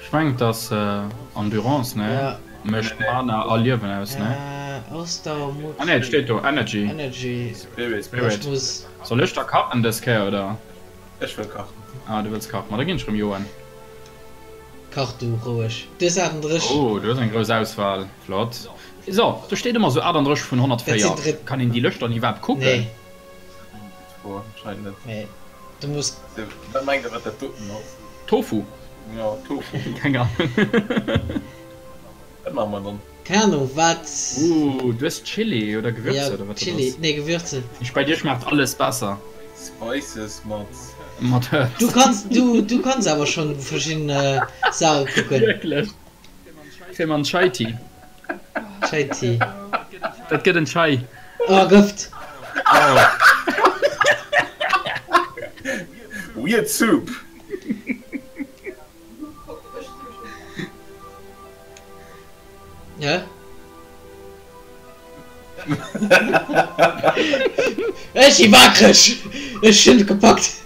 Ech mengen et ass Endurance ne? Ja. Mécht Mana a Liewen aus ne? Ausdauer, Mut. Ah ne et steet do Energy. Energy. Spirit. Spirit. Ech muss. Soll ech da kachen dës Kéier oder? Ech wëll kachen. Ah du wëlls kachen, ma da ginn ech rëm joen. Kach du roueg. Du hues 38. Oh du hues eng grouss Auswahl, flott. So, do steet ëmmer sou 38 vun 104. Kann een déi Lëscht dann iwwerhaapt kucken? Nee. Gutt Fro, anscheinend net. Nee, du muss. Wat mengt der wat dat doten ass? Tofu. Jo, Tofu. Keng Ahnung. Wat maache mer dann? Keng Ahnung, wat. Ooh, du hues Chili oder Gewürze oder wat dat ass? Ja, Chili, nee Gewürze. Ich bei dir schmaacht alles besser. Spices mat. Mat Herbs. Du kanns, du, du kanns awer schonn verschidden Saache kucken. Wierklech? Fir man Chai Tea. Chai Tea. Dat gëtt en Chai. Oh, Gëft. Oh. Weird soup. Hä? Ech si wakreg! Ech hunn et gepackt!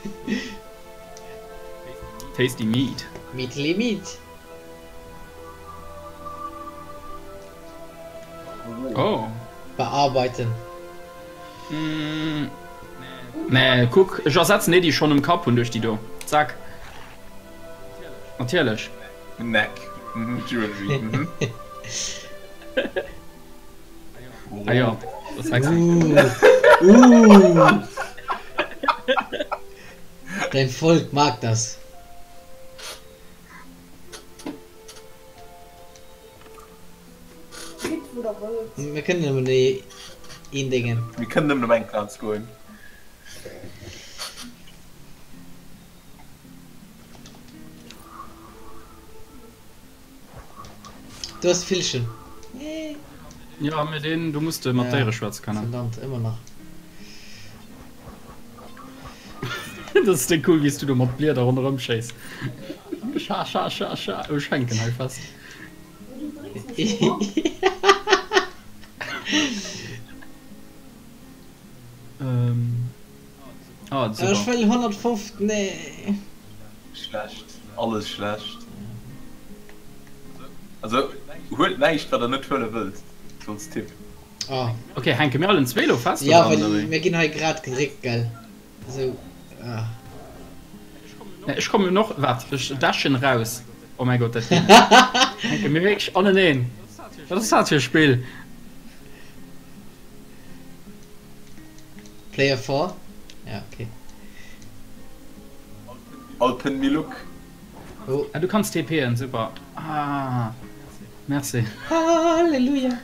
Tasty meat. Meatly meat. Oh. Bearbeiten. Mm. Nee, kuck, ech ersetzen déi, déi ech schonn um Kapp hunn, duerch déi do. Zack. Natierlech. Neck. Mhm, Jewelry. Mhm. Ah ja, das ist sexy. Uh, uh. Dein Volk mag das. Kritt wou der wëllt. Mir kënnen nëmmen déi een Déngen. Mir kënnen nëmmen op eng Plaz goen. Du has Villchen. Ja, mee deen, do muss de mat Déiere schwätze kënnen. Verdammt, ëmmer nach. Dat ass déi cool, wéi s du do mat Blieder ronderëm schéiss. Scha, scha, scha, scha. Oh, ech hänken hei fest. Ah, super. Ech wëll 150, nee. Schlecht, alles schlecht. Also huelt näischt wat der net huele wëllt, sou als Tipp. Ah. Ok, hänke mir allen zwee lo fest Ja, oder well wéi? mir ginn hei grad gedréckt, gell? Esou, ah. Nee, ech kommen och, waart, ech dashen raus. Oh mäi Gott, dat geet net. Hänke mir wierklech aneneen? Wat ass dat fir e Spill? Player 4? Ja, okay. Alpenmiluk. Oh. Ah, du kanns TPen, super. Ah, merci. Halleluja.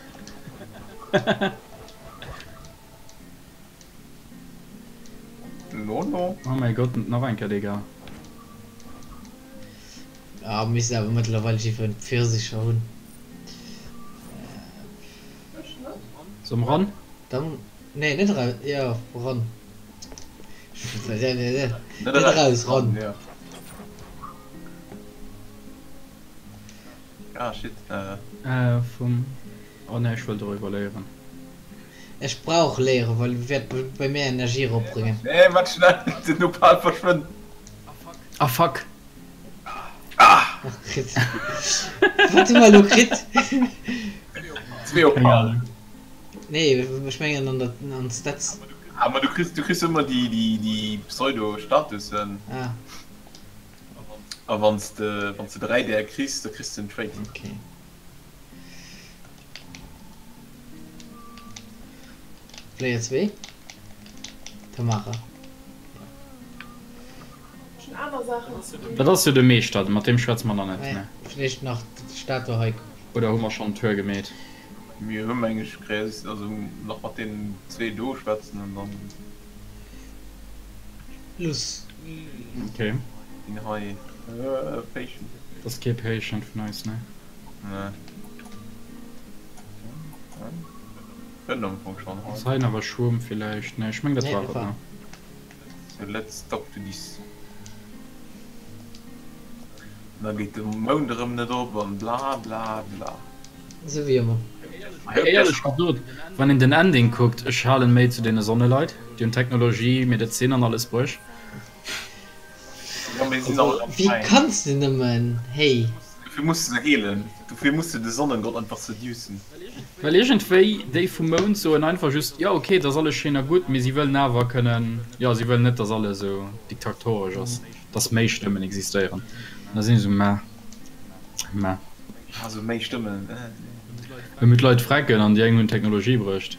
Nono. Oh mäi Gott, nach eng Kéier, Digga. Ah, misst awer mëttlerweil jiddwer en Pfirsicher hunn. Soll mer ran? Dann, nee, net eraus, jo, ran. Net eraus, ran. Ah, shit. Äh, vum, oh nee, ech wëll doriwwer léieren. Ech brauch léieren, well wäert bei mir Energie eropbréngen. Nee, mat schnell, den Opal verschwënnt. Ah fuck. Ach kritt. Wat hu mer elo kritt? Zwee Opalen. Nee, ech mengen an der an Stats. Ah, ma du kriss du kriss ëmmer déi déi déi Pseudo-Statussen. Ah. A wann s de wann s de 3 där kriss, da kriss de en Trait. Okay. Player 2, Tamara. Dat ass jo de Meeschter, mat deem schwätze mer nach net, ne? Vläicht nach d'Statue hei. Oder hu mer schonn d'Tour gemeet? Mir hu meng ech gréis, also nach mat deenen zwee do schwätzen an dann. Luss. Okay. Deen hei, Patient. Dat ass kee Patient vun eis, ne? Nee. Kënnt am Fong schon Ass hei nach e Schwumm villäicht? Nee, ech meng dat war et, ne? So let's talk to this. An da geet de Mound erëm net op an bla bla bla. Esou wéi ëmmer. Éierlech gesot, wann een den Ending kuckt, ech halen méi zu deene Sonneleit, déi hunn Technologie, Medezin an alles bruecht. Wéi kanns de nëmmen, hey. Dofir muss de se heelen, dofir muss de de Sonnengott einfach seducen. Well iergendwéi déi vum Mound soen einfach just, jo ok, et ass alles schéin a gutt, mee si wëllen awer kënnen, jo si wëllen net, dass alles esou diktatoresch ass, dass méi Stëmmen existéieren. An da sinn ech esou, mä, mä. Also méi Stëmmen, eh. Well mir d'Leit frecken an déi eng hunn Technologie bruecht.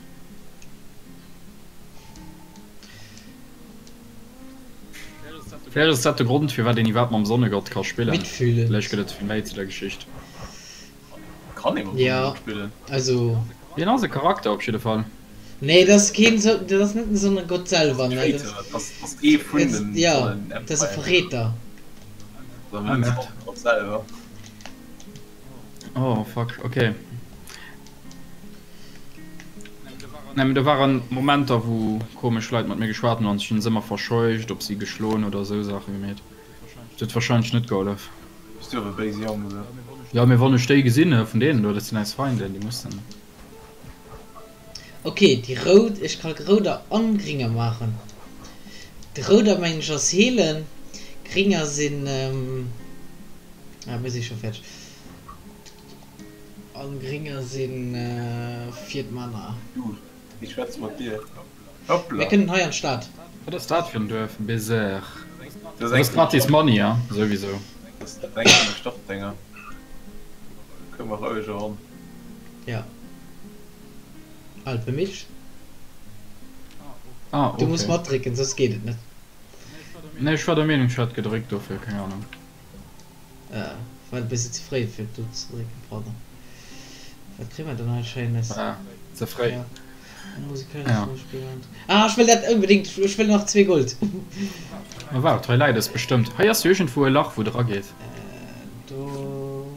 Vläicht ass dat de Grond firwat een iwwerhaapt mam Sonnegott ka spillen. Mitfühlend. Vläicht gëtt et vill méi zu der Geschicht. Kann ee mam Ja, Sonnegott spillen? also. Hien ass e Charakter op jidde Fall. Nee, dat ass keen, dat ass net den Sonnegott selwer, ne, dat Traitor, dat ass ee vun ass, den ja, dat ass e Sonnenempire. Verräter. Also net de Sonnengott selwer. Oh fuck, okay. Nee, mee do waren Momenter wou komesch Leit mat mir geschwat hunn an ech hunn se ëmmer verscheucht, op si geschloen oder esou Saache gemeet. Dat huet wahrscheinlech net gehollef. Bass du awer béise Jong, oder? Jo, mee wann ech déi gesinn vun deenen do, dat sinn eis Feinden, déi mussen. Ok, déi rout, ech ka rouder an gringer maachen. Déi rouder mengen ech ass heelen, gringer sinn, ah mir si scho fäerdeg. An gringer sinn fir d'Männer. Du, ech schwätze mat dir. Hoppla. Mir kënnen hei an d'Stad. Wat ass dat fir en Duerf? Bizarre. Dat ass gratis Money, ja, souwisou. Dat ass eng vun de Startdinger. Koum mer roueg eran. Ja. Alpemilch. Ah, Du muss okay. matdrécken, soss geet et net. Nee, ech war der Meenung, ech hätt gedréckt, dofir, keng Ahnung. War e bëssi ze fréi fir do ze drécken, pardon. Wat kréie mer dann hei schéines? Ah, ze fréi. Ja. Musikalesch Ja. Vorspiel. Ah, ech wëll dat onbedéngt, ech wëll nach zwee Gold. Ma waart, hei läit es bestëmmt. Hei ass jo iergendwou e Lach wou et erageet. Do.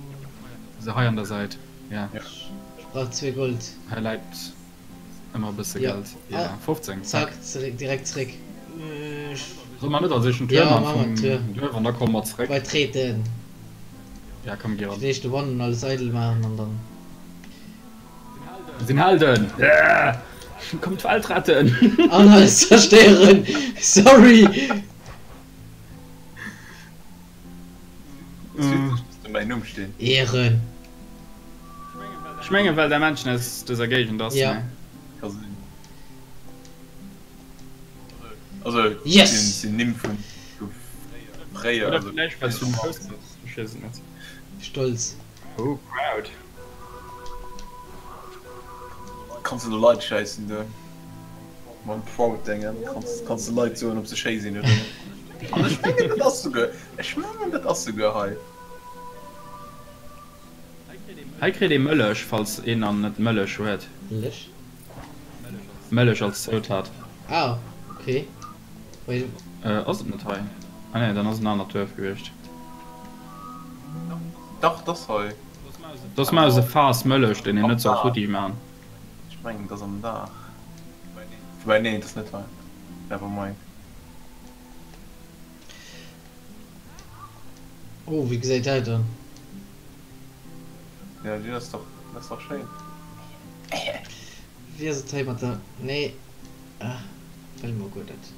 Se hei an der Säit, ja. Ech brauch zwee Gold. Hei läit Ëmmer e bësse Ja. Geld. Ja, Ah, 15, zack, zack. zeréck, direkt zeréck. Solle mer net als éischt en Tour Ja, man maache mer vum en Tour. Duerf an da komme mer zeréck? Bei treten. Ja, komm, gi Fir ran. d'éischt dobannen alles eidel maachen an dann. Mir sinn Helden! Yeah! Komm d'Welt retten! An alles zerstéieren! Sorry! Ass witzeg dass do mäin Numm steet. Ehren. Ech mengen well däi Männchen aus dëser Géigend ass, Ja. ne? Ka sinn. Also et Yes! sinn Nimm vun vu fréier, Oder also villäicht well s du den Host bass, ech weess et net. Stolz. Oh, proud. Kanns de Leit schäissen do mam proud Déngen, kanns kanns de Leit soen ob se schéi sinn oder net. An ech mengen dat ass souguer, ech mengen dat ass souguer hei. Hei kritt ee Mëllech, falls een nach net Mëllech huet. Mëllech? Mëllech als Zoutat. Ah, okay. Wei. Ass et net hei? Ah nee, dann ass et en anert Duerf gewiescht. Dach, et ass hei. Dat ass mei aus e Faass Mëllech, deen een net soll futti man. Ech mengen et ass am Daach. Woubäi, nee, et ass net hei. Never mind. Oh, wéi gesäit dat dann? Ja, déi ass dach, dat ass dach schéin. Wéi ass et hei mat der, nee, ah, well mer guer net.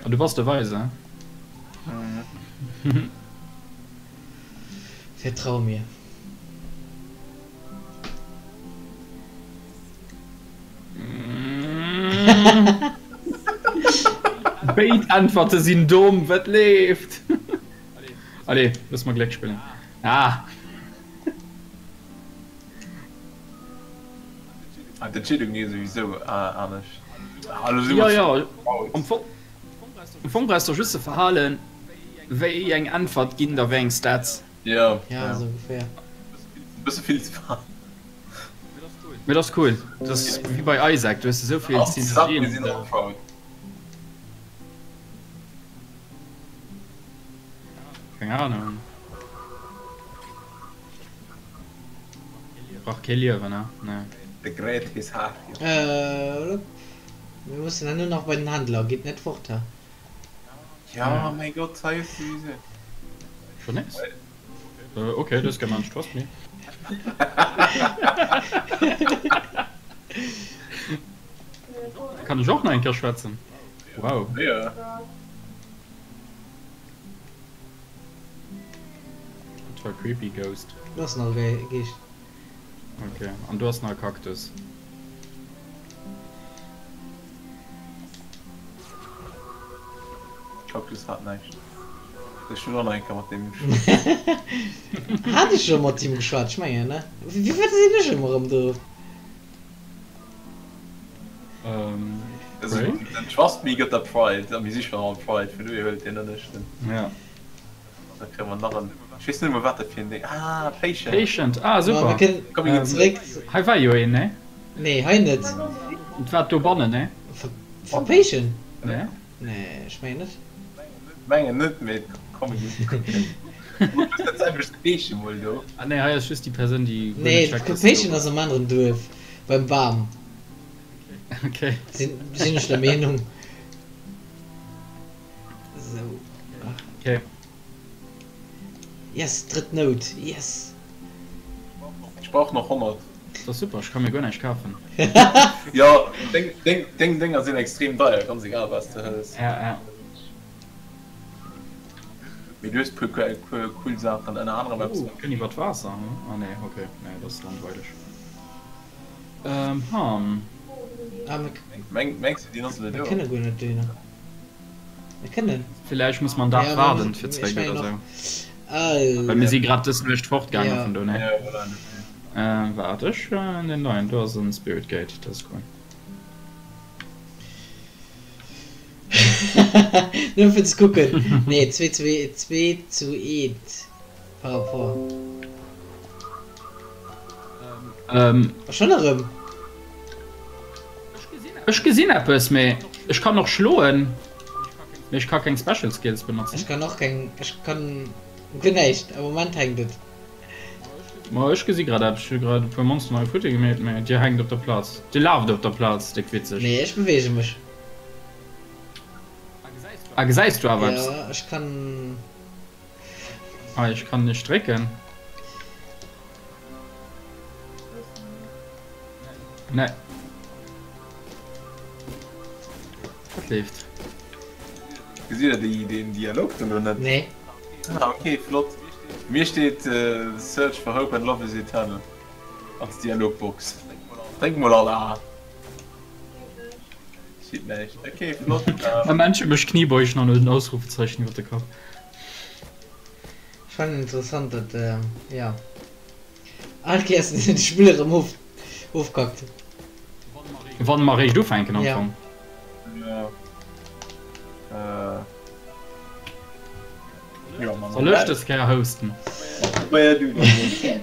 Ah, du bass de Weise. Vertrau mir. Béid Äntwerte sinn domm, wat leeft? Allez, looss mer Gléck spillen. Ah! Ah, d'Entscheedung wier souwisou anescht. Jo, jo, am Fong, am Fong brauchs de just ze verhalen, wéi eng Äntwert ginn der wéi eng Stats. Jo, Ja, sou ungefähr. Bësse vill ze verhalen. Mee dat ass cool, dat ass wéi bei Isaac, du hues esou vill Synergien. Mir sinn och proud. Keng Ahnung. Brauch kee Liewen, ne? Nee. De Gret his Haach. Äh, mir mussen dann nur nach bei den Handler, gitt net fort, ha? Ja, mäi Gott, hei ass souwisou. Schon nees? Ok, this guy man trust me. Kann ech och nach eng Kéier schwätzen? Wow. Ja. Dat war creepy Ghost. Do ass nach e Geescht. Ok, an do ass nach e Kaktus. Kaktus hat näischt. Ech hunn och nach eng Kéier mat deem Hat ech scho mat him geschwat? Ech mengen, ne? Firwat sinn ech ëmmer erëm do? Also den Trust me gëtt der Pride a mir si schonn all Pride, vun dohier huelt deen ënneschten. Ja. Da kréie mer nach en, ech weess net emol wat dat fir en Ding, ah Patient. Patient, ah Ma super. mir kënnen Komm mir ginn zeréck. Hei war jo een, ne? Nee, hei net. Et war dobannen, ne? Ver Patient? Ne? Nee, ech mengen net. Mengen net, mee komm mir ginn kucken. Du bist dat selwecht Kleeschen mol do. Ah nee, hei ass just déi Persoun déi guer Nee, net checkt, dass du do d'Patient bass. ass am aneren Duerf, beim Bam. Okay. Sinn, sinn ech der Meenung. Sou. Okay. Yes, drëtt Nout, yes! Ech brauch nach 100. Dat ass super, ech ka mir guer näischt kafen. Jo, deng, deng, deng Dénger sinn extrem deier, ganz egal wat s de hëls. Ja, ja. Mee du hues puer puer cool Saachen, ënner anerem eppes Oh, mat. kënn iwwer d'Waasser, hm? Ah nee, okay, nee, dat ass langweileg. Ähm, hm. Ah, mir, Meng, mengs du, déi ass elo mir do? kënne guer net dohinner. Mir kënnen. Villäicht muss mer en Dag Ja, mir waarden mussen, fir ech zeréck mengen oder och. sou. Well Al, mir si grad dës Nuecht fortgaange ja. vun do, ne? Ja, voilà, dofir. Ähm, waart, ech, nee, nein, do ass en Spirit Gate, dat ass cool. Nëmme fir ze kucken. Nee, 2 zu 2 zu 1 par rapport. Ähm. A schonn erëm. Ech gesinn eppes, mee ech kann och schloen, mee ech ka keng Special Skills benotzen. Ech kann och keng, ech kann guer näischt. Am Moment hänkt et. Ma ech gesi grad eppes, ech hu grad e puer Monsteren hei futti gemeet, mee dir hänkt op der Plaz. Dir laaft op der Plaz, déck witzeg. Nee, ech beweege mech. Ah, gesäis du awer eppes? Jo, ech kann. Ah, ech kann nech drécken. Nee. Wat leeft? Gesitt der déi, deen Dialog do lo net? Nee. Ah, ok, flott. Mir steet The search for hope and love is eternal als Dialogbox. Dréck mol all A. Steet näischt. Ok, flott. E Männche mécht Kniebeugen an huet en Ausrufezeichen iwwer de Kapp. Ech fannen interessant dat jo all Kéiers de Spill erëm of ofkackt. Wann mer réischt ufänken am Ja. Fong. Ja. Äh. Ja, Mann. Soll ech dës Kéier hosten? Probéier du dann.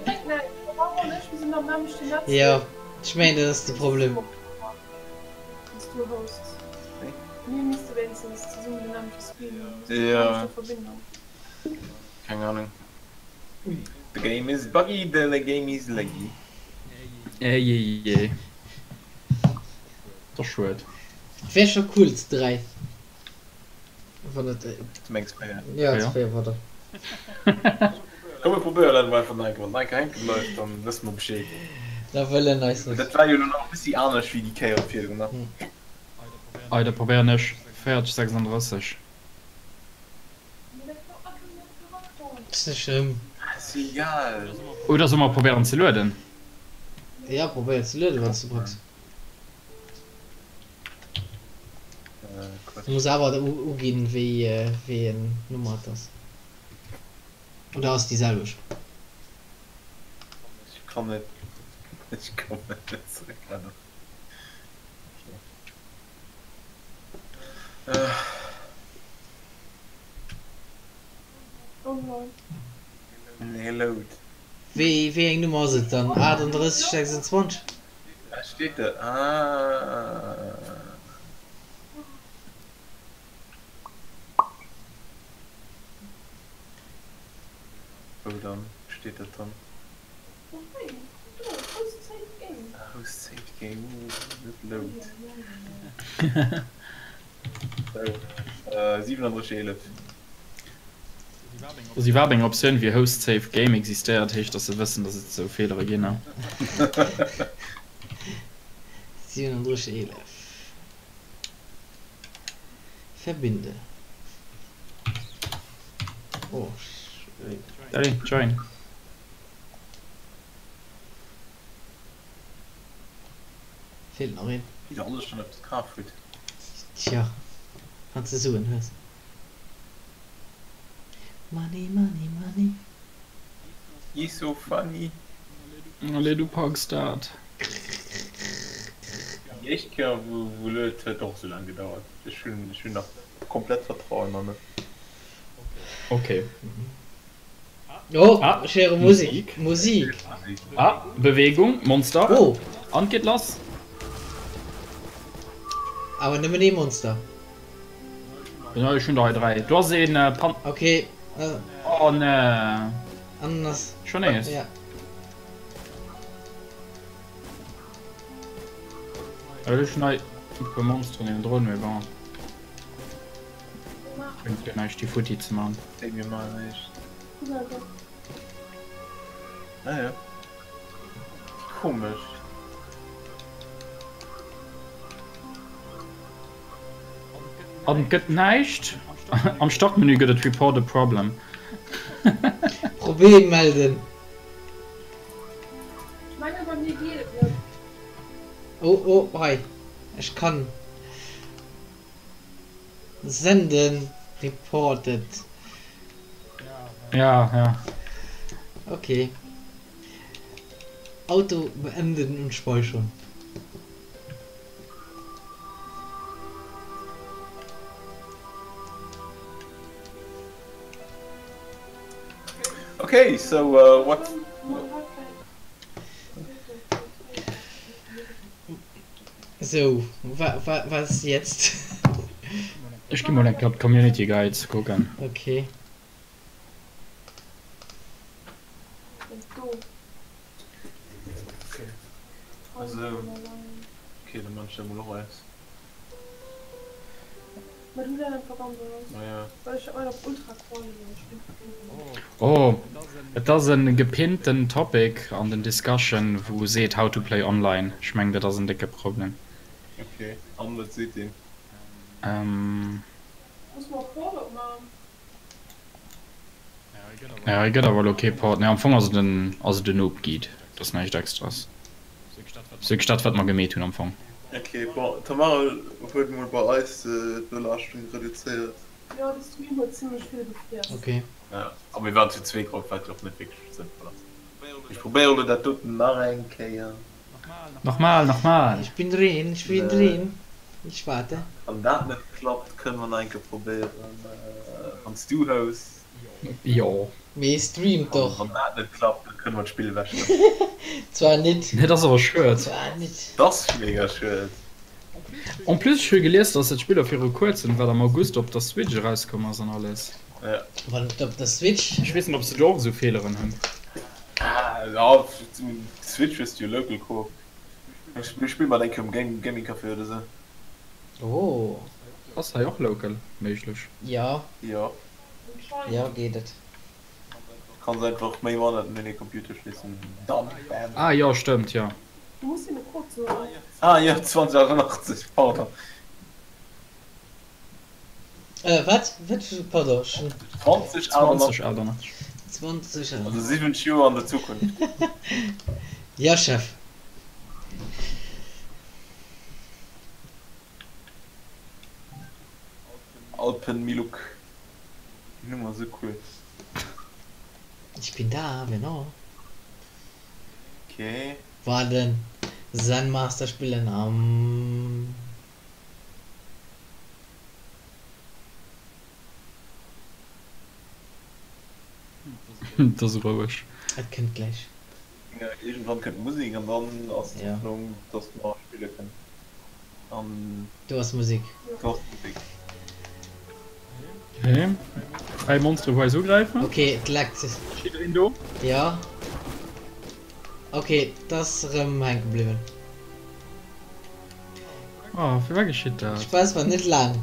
Bréngt näischt. Maro an ech, mir sinn am nämmlechten Netzwierk. Jo, ech mengen dat ass de Problem. Wann s du hosts. Mir misste wéinstens zesummen den nämmlechte Screen hunn. Déi Ja. nämmlechte Verbindung. Keng Ahnung. The game is buggy, the game is laggy. Ejejej. Dat ass schued. Wär scho cool ze 3 wann et. Du mengs 4? Ja ze 4 pardon. Komm mir probéieren dat emol einfach nach eng Kéier. Wann et nach eng Kéier hänke bleift, dann wësse mer Bescheed. Da wëllen eis net. Dat war jo elo nach e bëssi anescht wéi déi Kéier virdrun, ne? Ei, da probéieren ech 40, 36. Ass net schlëmm. Ass egal. Oder solle mer probéieren ze lueden? Ja probéier ze lueden wanns de packs. Du muss awer uginn wéi wéi en Nummer et ass. Oder ass déi selwecht? Ech kann net, ech kommen net zeréck. Ah do. Okay. Nee, load. Wéi wéi eng Nummer ass et dann? 38 26? Ah, steet da. Ah. Wou dann? Steet dat dann? Ah, host saved game. Net load. Sou, 37 11. Dass iwwerhaapt eng Optioun wéi Host Save Game existéiert, heescht, dass se wëssen, dass et esou Feelere ginn. 37 11 Verbinde. Oh, Allez, join. Feelt nach een. Wéi der alles schon eppes kaf hutt. Tja, wanns de Suen hues. Money, money, money. He's so funny. Allez, du packs dat. Déi éischt Kéier wou luet huet och sou laang gedauert. Ech hunn ech hunn nach komplett Vertrauen an et. Ok. Oh, Ah, ech héiere Musik. Musik. Musik. Ah, Bewegung, Monster. Oh. An et geet lass. Awer nëmmen ee Monster. Jo, ech hunn der hei 3. Do ass een Pan. Ok. Oh nee. An ass. Schon nees. Ja. Ech hunn hei e puer Monsteren niewendrun, mee bon. Bréngt jo näischt déi futti ze man. Bréngt mir mar näischt. Ah ja. Komesch. An et gëtt näischt. Am Startmenü gëtt et Report a problem. Problem melden. Ech mengen bei mir geet et net. Oh oh hei ech kann senden reported. Ja ja. Ok. Auto beenden und speichern. Okay, so uh, what? So, wa, wa, was jetzt? Ech gi mol eng Kéier op d'Community Guides kucken. Okay. Also, okay, dann man ech dat mol och aus. Oh, et ass e gepinnten Topic an den Discussion wou seet how to play online. Ech mengen dat ass en décke Problem. Ok, an wat seet deen? Ja, hei gëtt awer elo kee Port. Nee, am Fong ass et en ass et en Noob Guide. Dat ass näischt Extras. Ass wierklech dat, wat mer gemeet hunn am Fong. Ok, bon, d'Tamara huet mol bei eis d'Belaaschtung reduzéiert. Jo, de Stream huet zimlech vill gefriess. Ok. Ja, a mir waren zu zweek drop, wat jo och net wierklech sënnvoll ass. Ech probéieren elo dat doten nach eng Kéier. Nochmal, nochmal! Ich bin drin, ich bin drin. Ich warte. Wann dat net klappt, kënne mer nach eng Kéier probéieren, wann s du hous. Jo. Mee streamt An doch. wann dat net klappt, da kënne mer d'Spill ewechhuelen. Zwar nit. Nee, dat ass awer schued. Zwar nit. Dat ass mega schued. En plus, ech hu gelies, dass dat Spill och viru kuerzem, wat am August, op der Switch erauskomm ass an alles. Ja. Wann et op der Switch. Ech weess net, ob se do och esou Feeleren hunn. Ah, ja, Switch hues du jo local co. Mir spille mat engem um Gaming Café oder sou. Oh. Ass hei och local méiglech? Jo. Jo. Jo, geet et. Kanns einfach méi manner un ee Computer schléissen, dann bam. Ah jo, stëmmt, jo. Du muss him e Code soen. Ah jo, 2088, pardon. Äh, wat? Wat? Pardon, ech hunn. 2088. 2088. 2088. Also 70 Joer an der Zukunft. Ja, Chef. Alpenmiluk. Déi Numm ass esou cool. Ich bin da, genau. Okay. War den Zen Master spillen am. Et ass roueg. Et kënnt gläich. Ja, iergendwann kënnt d'Musek an dann ass Ja. d'Hoffnung, dass mer spille kënnen. An Do ass Musek. do ass d'Musek. Okay. 3 Monstere wou eis ugräifen. Ok, et leckt. Ass jiddereen do? Ja. Ok, et ass erëm hänke bliwwen. Oh, firwat geschitt dat? Spaass war net laang.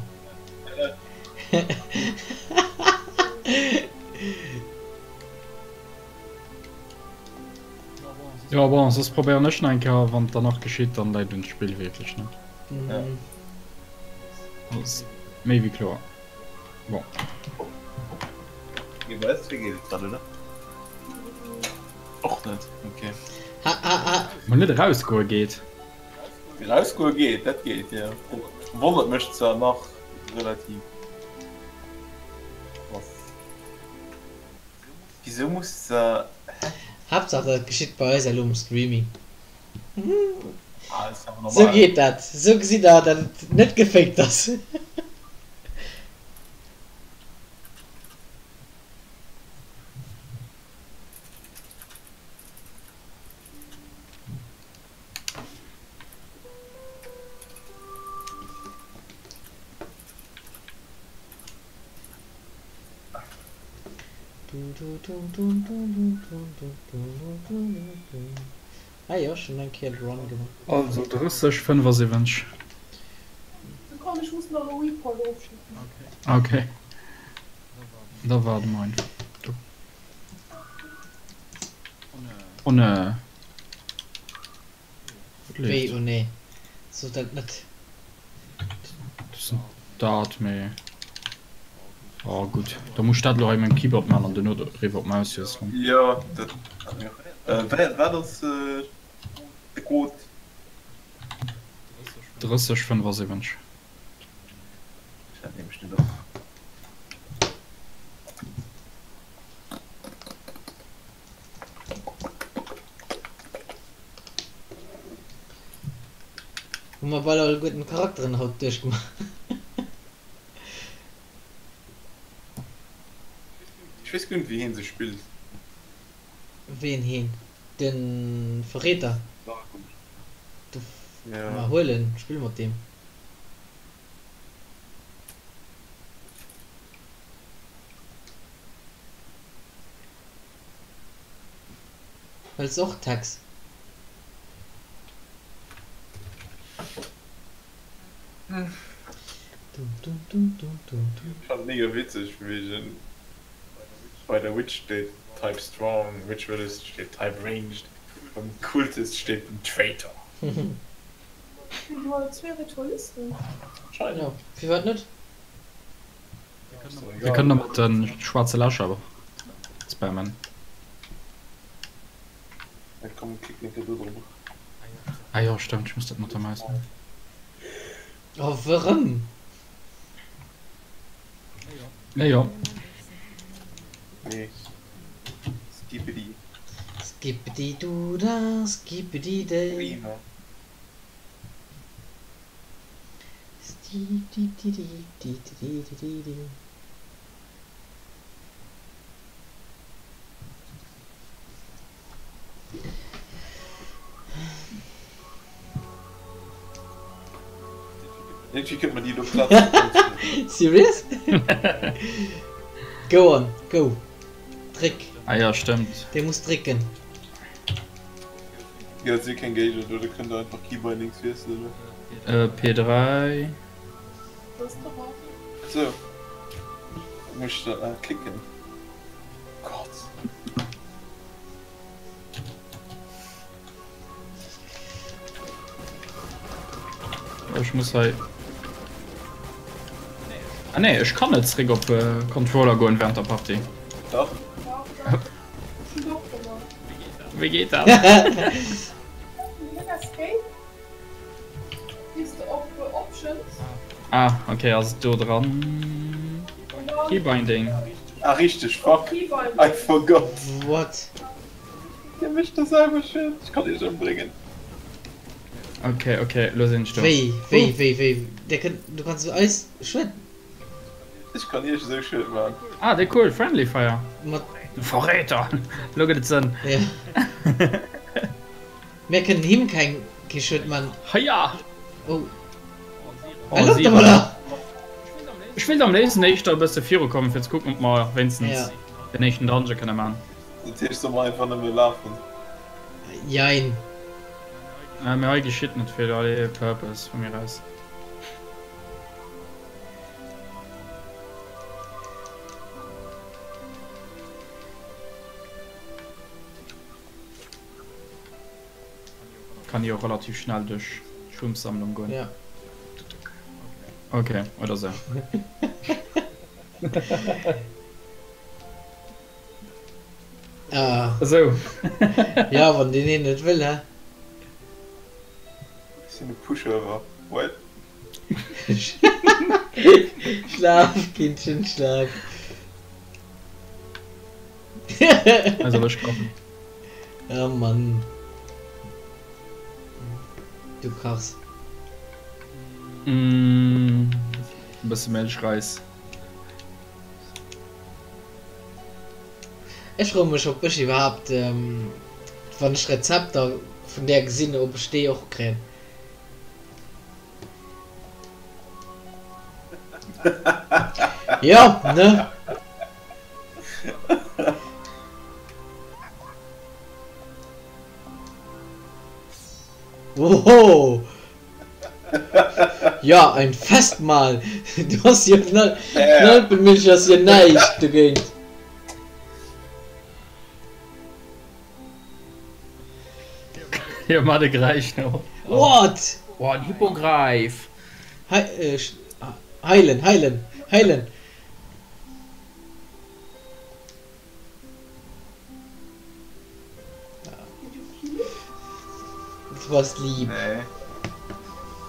Jo bon, soss probéieren ech nach eng Kéier, wann et dann nach geschitt, dann läit un d'Spill wierklech, ne? Mhm. Ass méi wéi kloer. Bon. Mee bei eis geet et grad, oder? Och net, okay. Ha ha ha. Mol net erausgoe geet. Erausgoe geet, dat geet, jo. Dat wonnert mech zwar nach relativ. Was? Wisou muss se, hä? Haaptsaach dat geschitt bei eis elo um Streaming. Ah, ass awer Sou normal. geet dat. Sou gesitt der dat et net gefaked ass. Ah jo, schon eng Kéier de Run gemaach. Also 30, 75. Sekonn, ech muss nach e Report ofschécken. Ok, da waarde mer einfach. Oh ne. Wéi oh nee? Sot dat net. Dat ass net dat, mee oh gutt, da muss ech dat elo hei mam Keyboard man an duerno eriwwer op d'Maus wiesselen. Jo, dat hat mir och. Wat ass de Code? 30 75. Ech hat nämlech net op. Hu mer bal alleguerten d'Charakteren haut duerchgemaach. Ech weess guer net wéi heen se spillt. Ween heen? De Verräter? Du, ma huel en, spill mat deem. Wëlls och Tex? Ech fannen et mega witzeg wegen bei der Witch steet Type Strong, Ritualist steet Type Ranged, beim Cultist steet Traitor. Hunn do alle zwee Ritualisten? Anscheinend. Jo, firwat net? Mir kënnen da mat de schwaarze Lächer spammen. Ah jo, stëmmt, ech muss dat mat der Maus man. Oh, wërëm? Ja jo. Nee. Skibidi. Skibidi du da, skibidi dei. Irgendwie kënnt mer déi do Plaz net. Serious? Go on, go. Dréck. Ah ja, stëmmt. Dir musst drécken. Jo, et si keng Géigner do, da kënnt der einfach Keybindings wiesselen. P3. Sou, muss ech dat nach klicken? Gott. Ech muss hei. Ah nee, ech kann net zréck op Controller goen während der Partie. Dach. Wéi geet dat? Ah okay, ass et do dran? Keybinding. Ah richteg, fuck, I forgot. What? Dir mécht der selwer Schued, ech kann iech ëmbréngen. Ok, ok, lo sinn ech do. Wéi, wéi, wéi, wéi, der kënnt, du kanns eis Schued. Ech kann iech esou Schued man. Ah, dee cool, Friendly Fire. Mat. Du Verräter! Lo gëtt et Sënn. Ja. Mir kënnen him keng, kee Schued man. Heia! Oh. Oh, si erëm. Ech wéilt am léifsten éischter e bësse virukommen, fir ze kucken, ob mer wéinstens den éischten Dungeon kënne man. Dat heescht, soll mer einfach nëmme lafen? Jein. Mee hei geschitt net vill, allez, Purpose vu mir aus. Kann jo relativ schnell duerch d'Schwimmsammlung goen. Ja. Okay, oder sou. Ah. Esou. Ja, wann deen een net wëll, hä? Ech sinn e Pushover. What? Schlaf, Kindchen, schlaf. Also ech kommen. Oh Mann. Du kachs. Mm, e bësse Milchreis. Ech froe mech ob ech iwwerhaapt wann ech Rezepter vun där gesinn ob ech déi och kréien. Jo ne? Oho! Ja, ein Festmahl! Du hast jo Knalpemilch ass jo näischt dogéint. Jo, mat e Geräisch no. What? Oh, en Hippogreif! Heilen, heilen, heilen! Du bass lieb. Nee.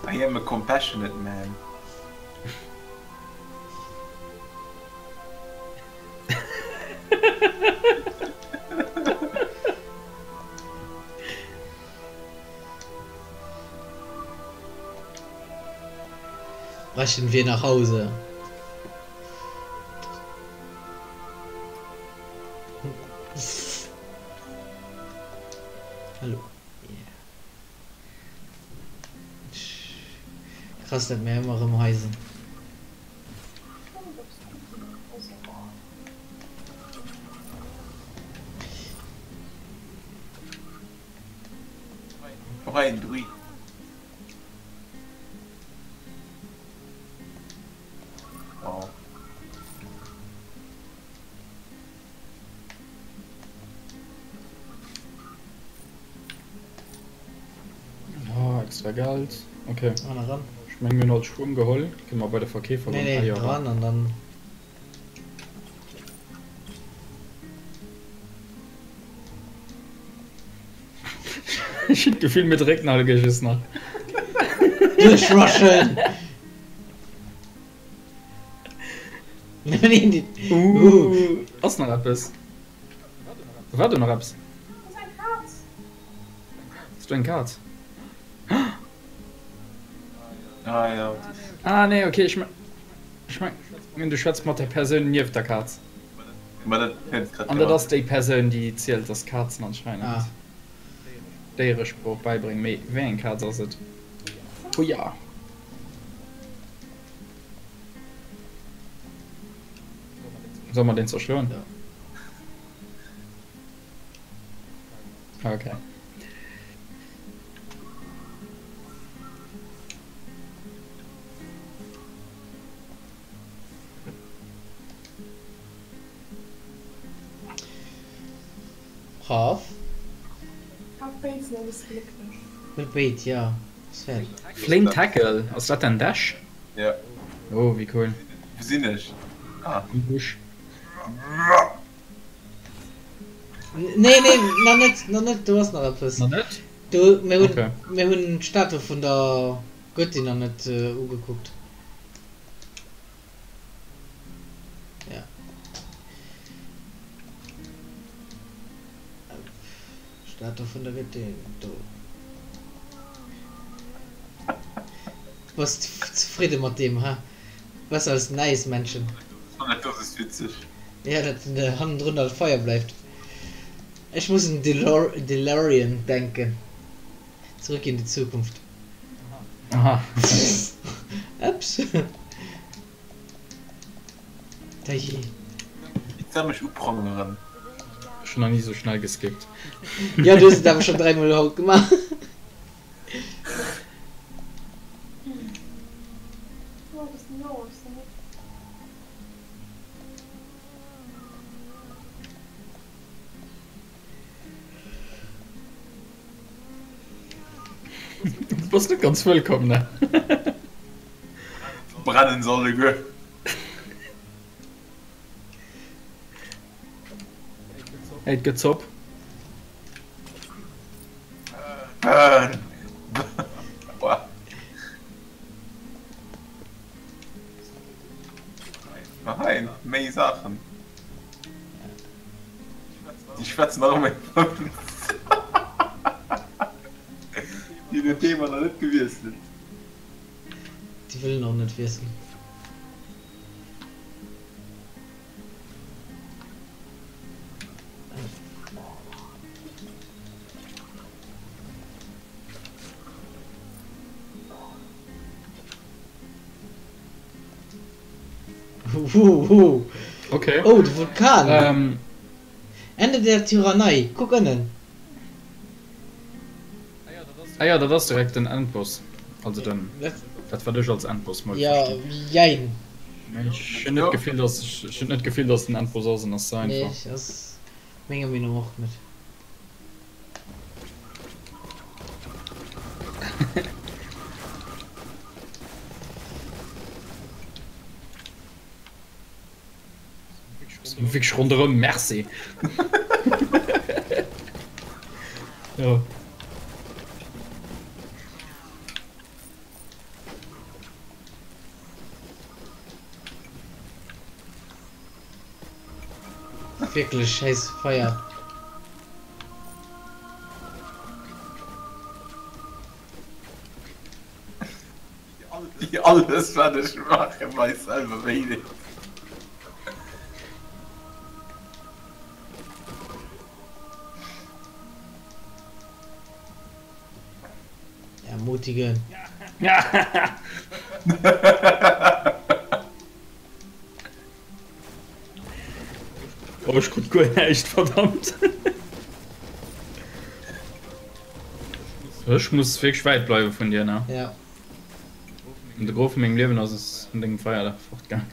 I am a compassionate man. Brechen wir nach Hause. Hallo. Yeah. Krass, dat mir ëmmer erëm hei sinn. Och hei en Druid. Wow. Ah, extra Geld. Okay. An eran. Ech meng mir hunn all d'Schwumm geholl. Kënne mer bei de Verkeefer Nee, goen? nee, Ah jo, dran an dann. Ech hunn d'Gefill mir drécken all just nach. Duerchrushen! Uh, ass nach eppes? War do nach eppes? Ass do eng Kaz? Ah ja. Ah nee, okay, ech mengen du schwätz mat der Persoun nieft der Kaz. An dat ass déi Persoun déi zielt, dass Kazen anscheinend Déieresprooch bäibréngen. Mee wéi eng Kaz ass et? Huja. Solle mer deen zerschloen? Okay. Brav. Haut béid sinn e bësse glécklech. Huet béid, jo. Ass fäerdeg. Flame Tackle, ass dat den Dash? Jo. Oh, wéi cool. Wou sinn ech? Ah. Am Busch. Nee, nee, nach net, nach net, do ass nach eppes. Nach net? Do, mir hunn, Okay. mir hunn d'Statue vun der Göttin nach net ugekuckt. Ja. Statue vun der Göttin, do. Bass zefridde mat deem, ha? Besser als den Äismännchen. Dat ass witzeg. Ja, dat hannendrun dat Feier bleift. Ech muss un DeLorean denken. Zurück in die Zukunft. Aha. Ups. Dajee. Wéi soll mech uprangeren? Ech hun nach ni sou schnell geskippt. Ja, du hues et awer schon dräimol haut gemaach. Du bass net ganz wëllkomm, ne? Brennen se alleguer. Hey, et gëtt Zopp. Burn! Aua. Nein, méi Saachen. Déi schwätzen nach ëmmer iwwer Déi hunn den Thema nach net gewiesselt. Déi wëllen och net wiesselen. Huhuhu. Okay. Oh, de Vulkan! Ähm. Ende der Tyrannei. Kuck ënnen. Ah ja, dat ass direkt den Endboss. Also den, dat wat ech als Endboss mol Ja, verstinn. jein. Mee ech hunn net d'Gefill, dass, ech hunn net d'Gefill, dass den Endboss ass, en ass ze Nee, einfach. ass menger Meenung och net. Wierklech ronderëm, merci. Jo. Wierklech scheiss Feier. Wéi alles wat ech maachen weist selwer wéi et ass. Ermutigen. Oh, ech krut guer näischt, verdammt. Ech muss wierklech wäit bleiwe vun dir, ne? Ja. An de Gros vu mengem Liewen ass es vun dengem Feier da fortgaang.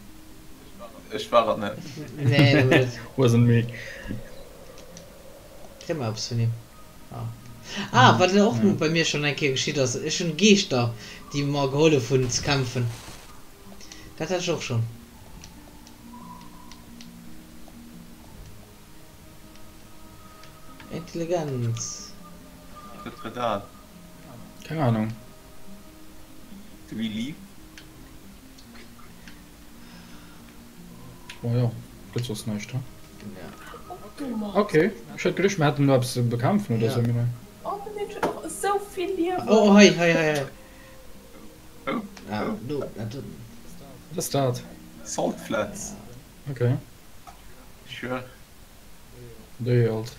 Ech war et net. Nee, du net. Wasn't me. Kréie mer eppes vun him? Ah. Ah, wat och bei mir schonn eng Kéier geschitt ass, ech hunn Geeschter, déi mer gehollef hunn ze kämpfen. Dat hat ech och schonn. Intelligenz. Wat war dat? Keng Ahnung. Do we leave? Oh jo, gëtt soss näischt, he? Ok, ech hat geduecht mir hätten do eppes ze bekämpfen oder sou, mee. Oh, den Mensch huet nach esou vill Liewen. Oh, hei, hei, hei, hei. Oh. Ah, do, dat do. Wat ass dat? Salt Flats. Okay. Sure. Déi alt.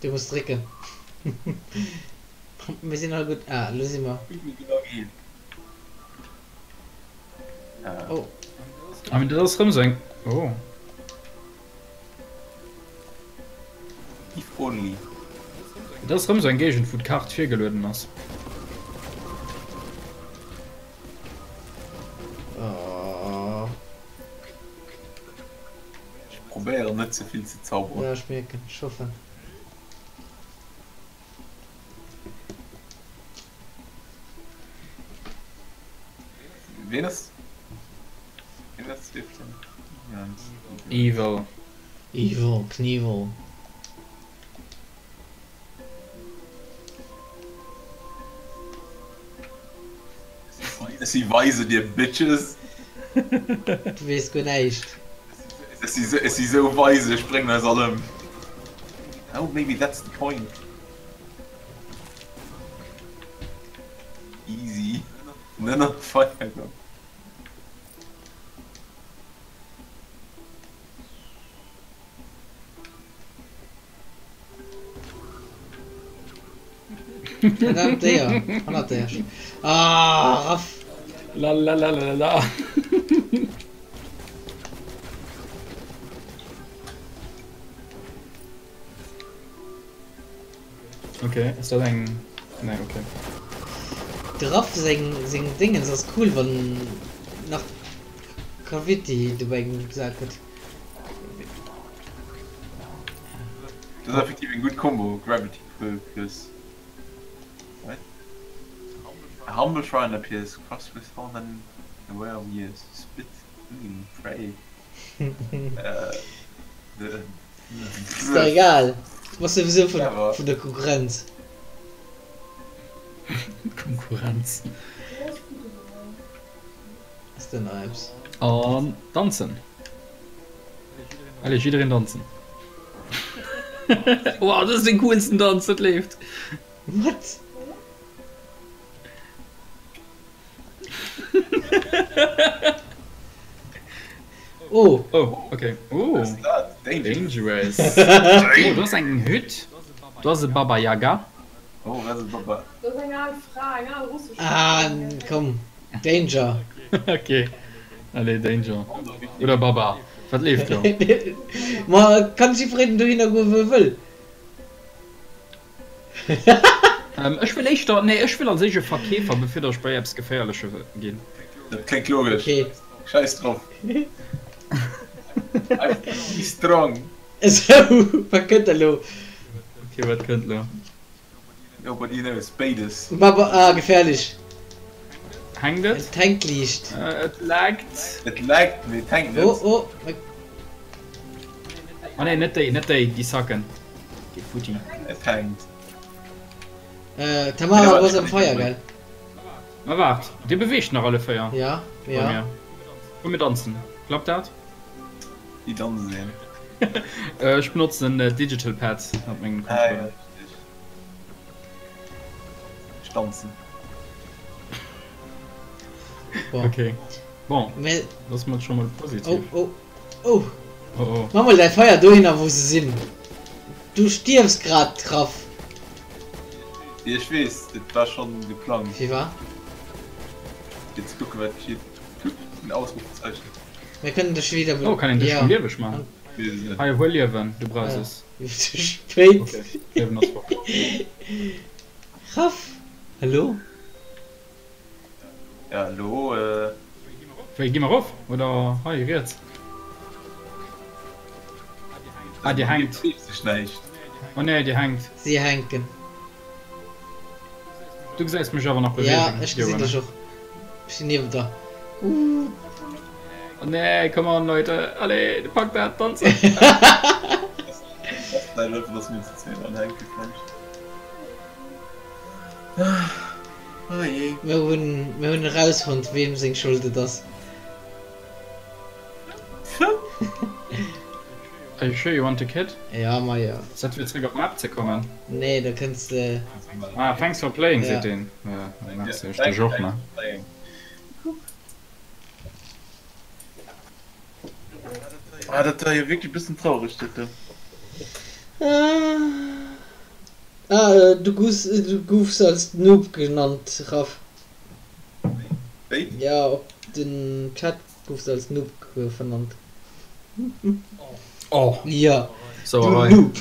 Du muss drécken. Mir sinn all gutt. Ah, elo si mer. Oh. Ah, mee dat ass rëm sou eng. Oh. If only. Dat ass rëm sou eng Géigend, wou d'Kaart virgelueden ass. Oh. Ech probéieren net ze vill ze zauberen. Ja, ech mierken. Ech hoffen. Ween ass Ween ass wierklech Evil. Evil Knievel. Ech si weise dir Bitches. Du weess guer näischt. Ech si sou weise, ech bréngen eis all ëm. Oh maybe that's the point. Easy. Net an d'Feier goen. Verdammt Déier, hannert der. Ah, Raff. Lalalala. Okay, ass dat eng... Nee, okay. De Raff seng, seng Dingens ass cool, wann nach Graffiti dobäi gesat gëtt. Dat ass effektiv eng gutt Kombo, Gravity Quill plus what? A humble shrine appears, crossed with thorn and aware of years, spit, kneel, pray. The Ass der egal, du bass souwisou vun der Konkurrenz. Konkurrenz. Ass der nach eppes? An danzen. Allez, jiddereen danzen. Wow, dat ass den coolsten Danz, dat leeft. What? Oh. Oh, okay. Oh. Dangerous. Oh, do ass eng Hütt. Do ass e Baba Yaga. Oh, wat ass e Baba? Do ass eng al Fra, eng al russesch Fra. Ah, komm. Danger. Okay. Allez, Danger. Oder Baba. Wat leeft do? Ma kann jiddwereen dohinner goen, wou e wëll. Ech wëll éischter, nee ech wëll als éischt e Verkeefer, bevir datt ech bei eppes Geféierleche ginn. Dat kléngt logesch. Okay. Scheiss drop. Be strong. Esou, wat kënnt elo? Okay, wat kënnt elo? Nobody knows. Béides. Baba, ah, gefährlech. Hänkt et? Et hänkt liicht. Et laggt. Et laggt, mee et hänkt net. Oh, oh. Ah nee, net déi, net déi, déi Sacken. Geh futti. Et hänkt. Äh, Tamara, du bass am Feier, gell? Ma waart, dir beweegt nach alle 4. Ja, ja. Komm mir danzen. Klappt dat? Déi danzen een. Ech benotzen en Digital Pad op mengem Controller. Ah, ja, richtig. Ech danzen. Bon. Okay. Bon, dat ass mol scho mol positiv. Oh, oh. Oh. Oh, oh. Mach mol däi Feier dohinner wou se sinn. Du stierfs grad Raff. Ech weess, dat war schonn geplangt. Fir wat? Fir ze kucken wat geschitt. Kuck, en Ausrufezeichen. Mir kënnen dech wieder Oh, kann een dech ja. rëm lieweg man? Weess et net. Hei, huel Liewen, du brauchs Ja. es. Ze spéit. Okay, Liewen ass fort. Raff, hallo? Ja, elo. Wéi, gi mer erof oder hei riets? Ah, dir hänkt. Beweegt sech näischt. Oh nee, dir hänkt. Si hänken. Du gesäis mech awer nach beweegen. Ja, ech gesinn dech och. Ech sinn niewent der. Ooh. Oh nee, come on Leute, allez, packt dat, danzen! Oh jee. Mir hunn, mir hunn erausfonnt, weem seng Schold et ass. Are you sure you want to quit? Ja, ma jo. Ass dat fir zréck op d'Map ze kommen? Nee, da kënns de. Ah, thanks for playing, seet deen. Ja, merci, ech dech och, ne? Ah, dat war jo wierklech e bëssen traureg, dat do. Ah, du goufs, du goufs als Noob genannt, Raph. Wéi? Ja, op den Chat goufs de als Noob vernannt. Oh. Ja, So, du hei. Noob.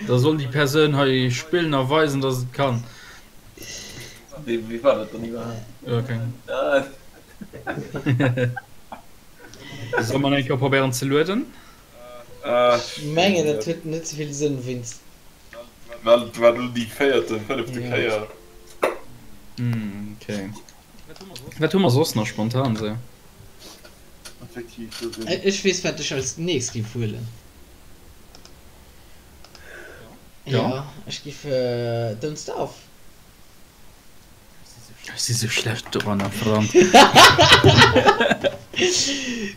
Da soll déi Persoun hei spillen a weisen, dass et kann. Wéi, wéi war dat dann iwwerhaapt? Ja, keng. Ah. Soll mer eng Kéier probéieren ze lueden? Ech mengen dat huet net souvill Sënn wéinst. Dat war elo déi véierte, fënnefte Kéier. Ok. Wat hu mer soss nach spontan sou? Effektiv, do sinn. Ech weess wat ech als nächst giff huelen. Jo, ech giff Don't Starve. Ech si sou schlecht doranner, verdammt.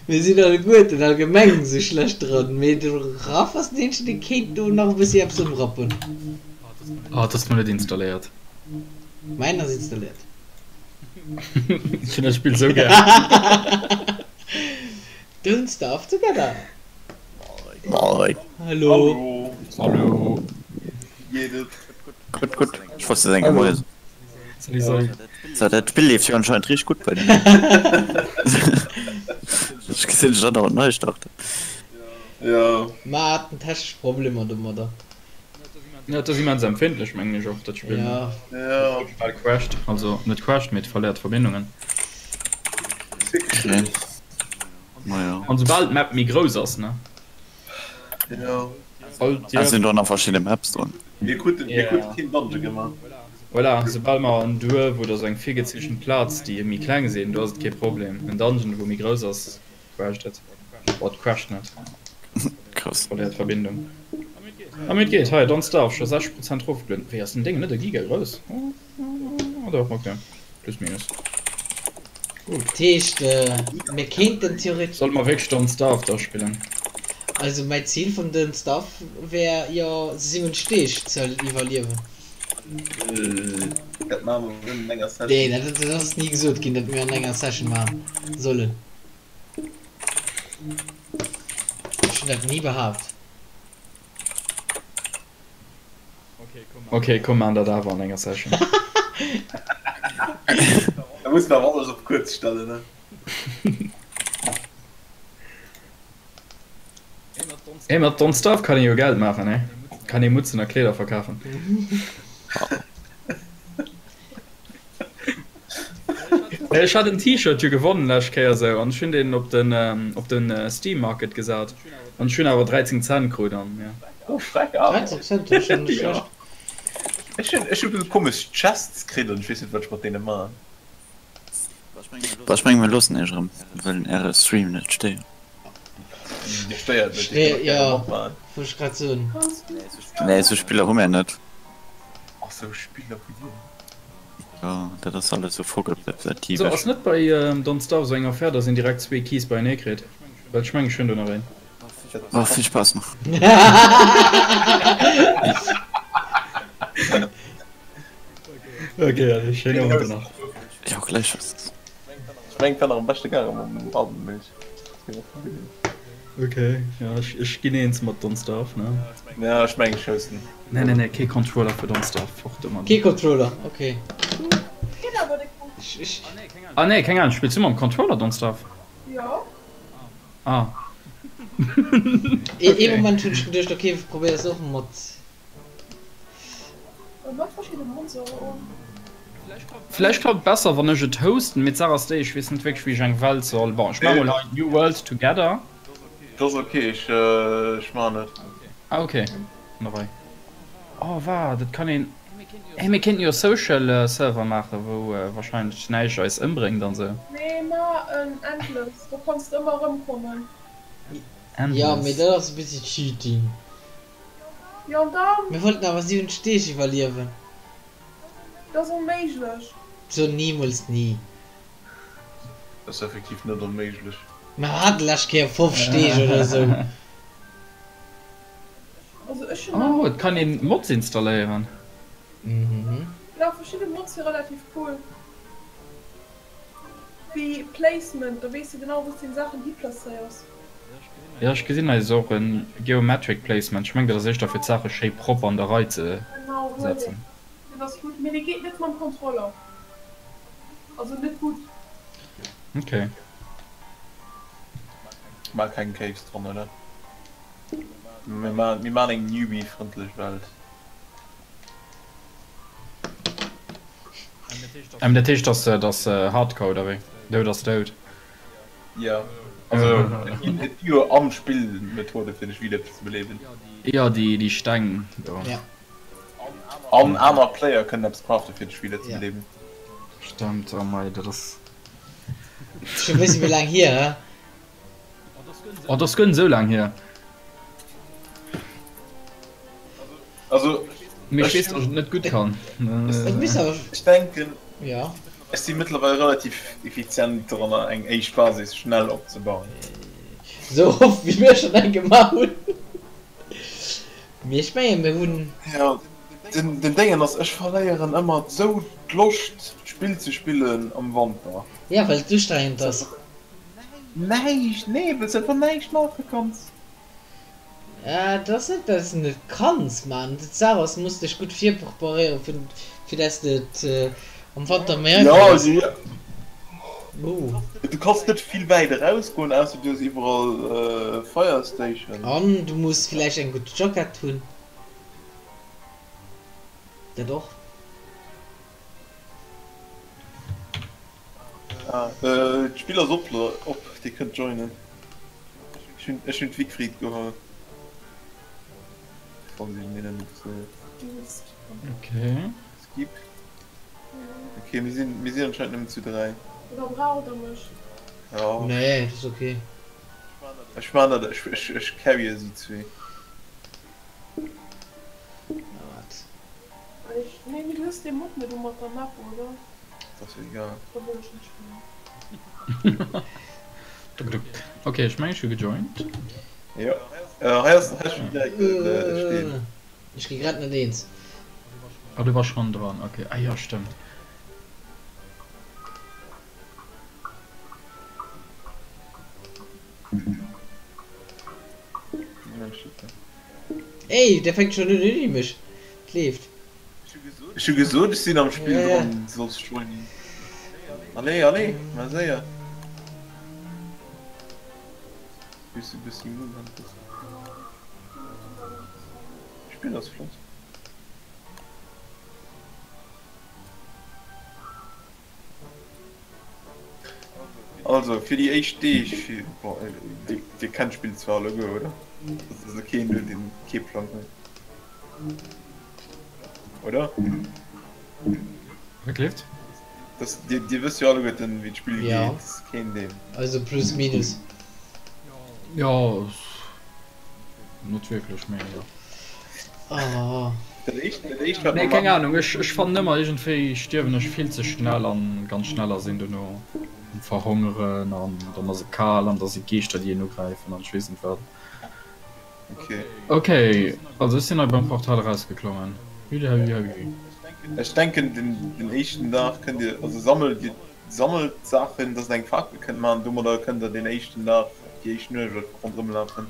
Mir sinn alleguerten allgemeng sou schlecht dran, mee de Raph ass den eenzegen dee kéint do nach e bëssi eppes ëmrappen. Oh, et ass mol net installéiert. Mäin ass installéiert. Ech hunn dat Spill sou gär. Don't starve together. Moin. Hallo. Hallo. Hallo. Wéi geet et? Gutt, gutt. Ech wollt just eng Kéier Moie soen. Salut, salut. So, dat Spill leeft jo anscheinend richteg gutt bei dir. Ech gesinn dech andauernd nei starten. Jo. Mer haten technesch Problemer domadder. Ja, et ass immens empfindlech, mengen ech och, dat Spill. Ja. Jo. Bal crasht, also net crasht, mee et verléiert Verbindungen. Okay. Majo. An soubal d'Map méi grouss ass, ne? Jo. All Ah, Dir. sinn do nach verschidde Maps dran? Mir kruten, mir kruten keen Dungeon gemaach. Voilà, soubal mer en Duerf oder sou eng virgezeechent Plaz, déi méi kleng sinn, do ass et kee Problem. En Dungeon, wou méi grouss ass, crasht et. Bon, et crasht net. Krass. Verléiert d'Verbindung. A mee et geet. Hei, Don't Starve, scho 60 Prozent rofgelueden. Wéi ass den Déngen net e Giga grouss? Ah dach, ok. Plus minus. Gut. Dat heescht, mir kéinten theoretesch. Solle mer wierklech Don't Starve da spillen? Also mäi Zil vun Don't Starve wär jo 70 Deeg ze iwwerliewen. Dat maache mer net an enger Session. Nee, dat ass ni gesot ginn, datt mir an enger Session maachen sollen. Ech hunn dat ni behaapt. Ok, komm maan dat awer an enger Session. Da muss mer awer alles op kuerz stellen, ne? Hey, mat Don't Starve kann ee jo Geld maachen, ne? Kann ee Mutzen a Kleeder verkafen. Ech hat en T-Shirt jo gewonnen lescht Kéier sou an ech hunn deen op den op den Steam Market gesat an ech hunn awer 13 Cent krut an ja. Oh freck awer. 13 Cent ass schon net schlecht. Ech hunn ech hunn komesch Chests kritt an ech weess net wat ech mat deene man. Boah ech mengen mir loossen iech erëm, mir wëllen äre Stream net stéieren. Dir stéiert net, dir kënnt Jo, och gäre matman. wollt ech grad soen. Nee esou Spiller hu mir net. Och sou Spiller hutt dir net? Jo, dat ass alles sou So, vogelperspektivesch. ass net bei Don't Starve sou eng Affär, dass een direkt zwee Keys beienee kritt? Well ech mengen ech hunn do nach een. Oh, vill Spaass nach. Ok, allez, schéinen Owend nach. Jo, gläichfalls. Ech mengen et war nach am beschte gaange mam Alpenmilch. Ok, jo, ech ginn eens mat Don't Starve, ne? Ja, ech mengen ech hosten. Nee, nee, nee, kee Controller fir Don't Starve, fort domadder. Kee Controller, ok. Geet awer de Controller. Ah nee, keng Ahnung, spills du mam Controller Don't Starve? Jo. Ah. Ee Moment hunn ech geduecht, ok, probéiers och mat. Vläicht klappt et besser wann ech et hosten, mee d'Saach ass déi, ech weess net wierklech wéi ech eng Welt soll, bon ech maache mol hei New World Together. Dat ass ok, ech maachen et. Ah ok, an der Rei. Oh waart, et kann een, hey mir kéinten jo e Social Server maachen, wou wahrscheinlech näischt eis ëmbréngt an sou. Nee, maach en Endless, do kanns de ëmmer erëmkommen. Jo, mee Endless. dat ass e bëssi Cheating. Jo an dann? Mir wollten awer 70 Deeg iwwerliewen. Dat ass onméiglech. So nimools ni. Dat ass effektiv net onméiglech. Mer haten lescht Kéier 50 Deeg oder sou. Oh, et kann een Mods installéieren. Mhm. Jo, verschidde Mods si relativ cool. Wéi Placement, da weess de genau wou s de deng Saachen hiplacéiers. Jo, ech gesinn hei ass och en Geometric Placement. Ech mengen dat ass éischter fir d'Saache schéi propper an der Rei ze Genau, huel deen. setzen. Deen ass gutt, mee dee geet net mam Controller. Also net gutt. Ok. Maach keng Caves dran, oder? Mir maan eng Newbie-frëndlech Welt. Ähm, dat heescht dass dat ass Hardcore oder wéi? Doud ass doud. Jo, also et gi jo am Spill Methode fir dech wieder ze beleben. Jo, déi Steng do. Ja. An aner Player kënnen eppes craften fir dech wieder ze beleben. Stemmt, oh mei, dat ass. Scho wéi wéi laang hier, he? Oh, dat ass guer net esou laang hier. Also, Mee ech weess, datt ech et net gutt kann. Et misst awer. Ech denken, Ja. ech si mëttlerweil relativ effizient dranner, eng éischt Basis schnell opzebauen. Esou oft wéi mir schonn eng gemaach hunn. Mee ech mengen, mir hunn. Jo, den Déngen ass, ech verléieren ëmmer esou d'Loscht, d'Spill ze spillen am Wanter. Ja, well et ustrengend ass. Näischt, nee, well s de einfach näischt maache kanns. Et ass net dass de net kanns maachen, d'Saach ass, du muss dech gutt virpreparéieren fir fir dass de et am Wanter méi einfach ass. Also jo, du kanns net vill wäit erausgoen, ausser du hues iwwerall Fire Stations. An du muss villäicht eng gutt Jackett hunn, dat och. D'Spill ass op, dir kënnt joinen. Ech hunn d'Wigfried geholl. Okay. Skip. Okay, mir sinn, mir sinn anscheinend nëmmen zu 3. Oder braucht der mech? Ja. Nee, dat ass okay. Ech man dat, ech, ech, ech carrye si zwee. Wat? Nee, mee du hues dee Mod net u mat der Map, oder? Dat ass jo egal. Da wëll ech net spillen. Ok, ech mengen ech hu gejoint. Jo, hei ass hei ass schon direkt e Steen. Ech gi grad net eens. Ah du bass schon dran, ok. Ah jo stëmmt. Ey, der fänkt schon un ouni mech. Et leeft. Ech hu gesot ech sinn am Spill dran, du solls joinen. Allez, allez, mar séier. Bis du bëssi Movement hues. D'Spill ass flott. Also fir déi éischt Deeg, fir, bon, dir, dir kennt d'Spill zwar alleguer, oder? Dat ass also keen do, deen kee Plang huet. Oder? Wat gleeft? Das, dir, dir wësst jo alleguerten, wéi d'Spill Ja. geet. Dat ass keen, deen. Also plus minus. Jo, net wierklech, mee jo. Oh. Dat éischt, dat éischt wat Nee, mer keng maachen. Ahnung, ech, ech fannen ëmmer iergendwéi stierwen ech vill ze schnell an ganz schnell ass een dono um verhongeren an dann ass et kal an da si Geeschter déi een ugräifen an ech weess net wat. Okay. Ok, also ech sinn hei beim Portal erausgeklommen. Hüdi hüdi hüdi. Ech denken den, den éischten Dag kënnt dir, also sammelt dir, sammelt Saachen, dass der eng Fakel kënnt maachen, domadder kënnt der den éischten Dag, déi éischt Nuecht ronderëm lafen.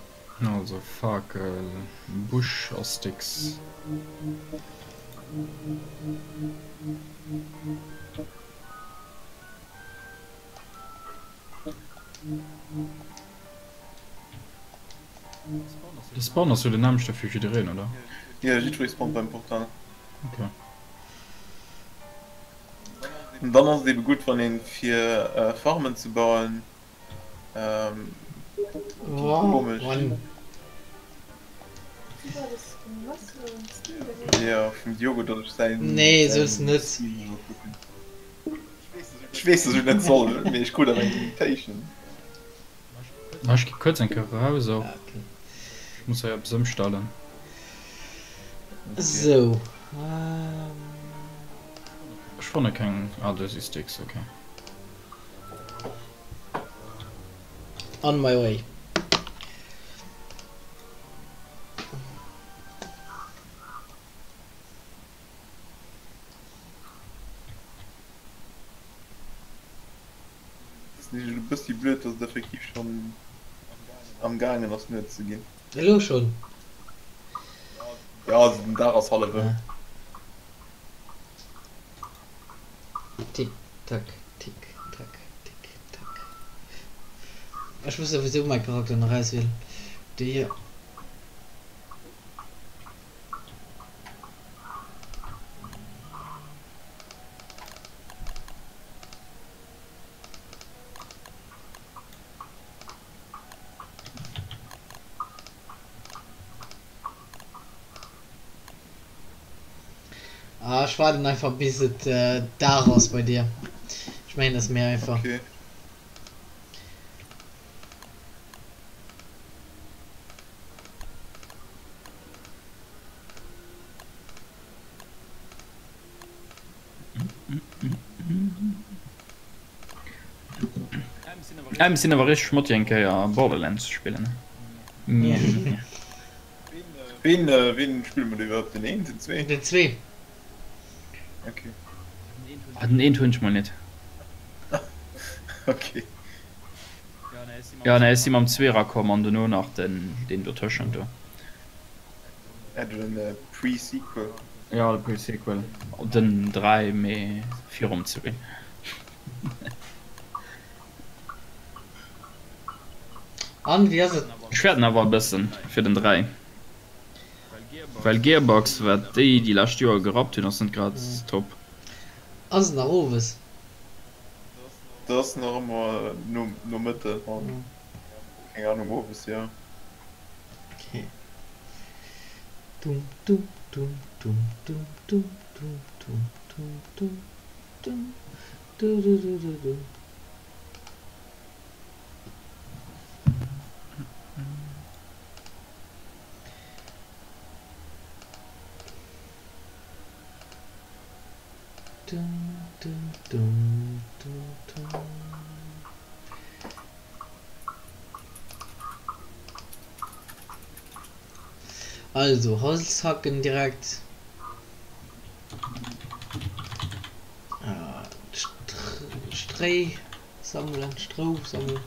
Also Fakel, Busch a Sticks. De Spawn ass jo den nämmlechte fir jiddereen, oder? Jo, jiddweree spawnt beim Portal. Ok. An dann ass et ebe gutt, wann een fir Farmen ze bauen Ähm, oh, Mann. Ja, vum Diogo, dass ech säin. Nee, solls net. Ech weess, dass ech net soll, mee ech krut awer eng Invitation. Ma ech gi kuerz eng Kéier eraus och. Ah, okay. Ech muss hei eppes ëmstellen. Sou. Ähm. Ech fanne keng. Ah, do si Sticks, okay. On my way. Bëssi blöd, dass et effektiv schonn am gaangen ass Nuet ze ginn. Elo schonn? Jo, also den Dag ass hallef ëm. Tick tack, tick tack, tick tack. Ech muss souwisou mäi Charakter nach auswielen. Déi hier. Ah, ech waarden einfach bis et Dag ass bei dir. Ech mengen dat ass méi einfach. Okay. Emm sinn awer richteg Motti eng Kéier Borderlands ze spillen. Ween ween spille mer do iwwerhaapt? Den een, den zwee? Den zwee. Okay. Ah, den eent hunn ech mol net. Okay. Ja nee, ech si mam Zweerer komm an dono nach den deen dotëschent do. Ah, den Pre-Sequel. Ja, de Pre-Sequel. Den 3, mee virum 2. An, wéi ass et? Ech fäerten awer e bëssen fir den 3, well Gearbox, wat déi déi lescht Joer gerappt hunn, ass net grad top. Ass et nach owes? Et ass nach ëmmer Nomëtten, keng Ahnung, owes, jo. Okay. Dum dum dum dum dum dum dum dum dum dum dum du du du du du. Dum dum dum dum dum. Also Holz hacken direkt. Stréi sammelen, Stroh sammelen.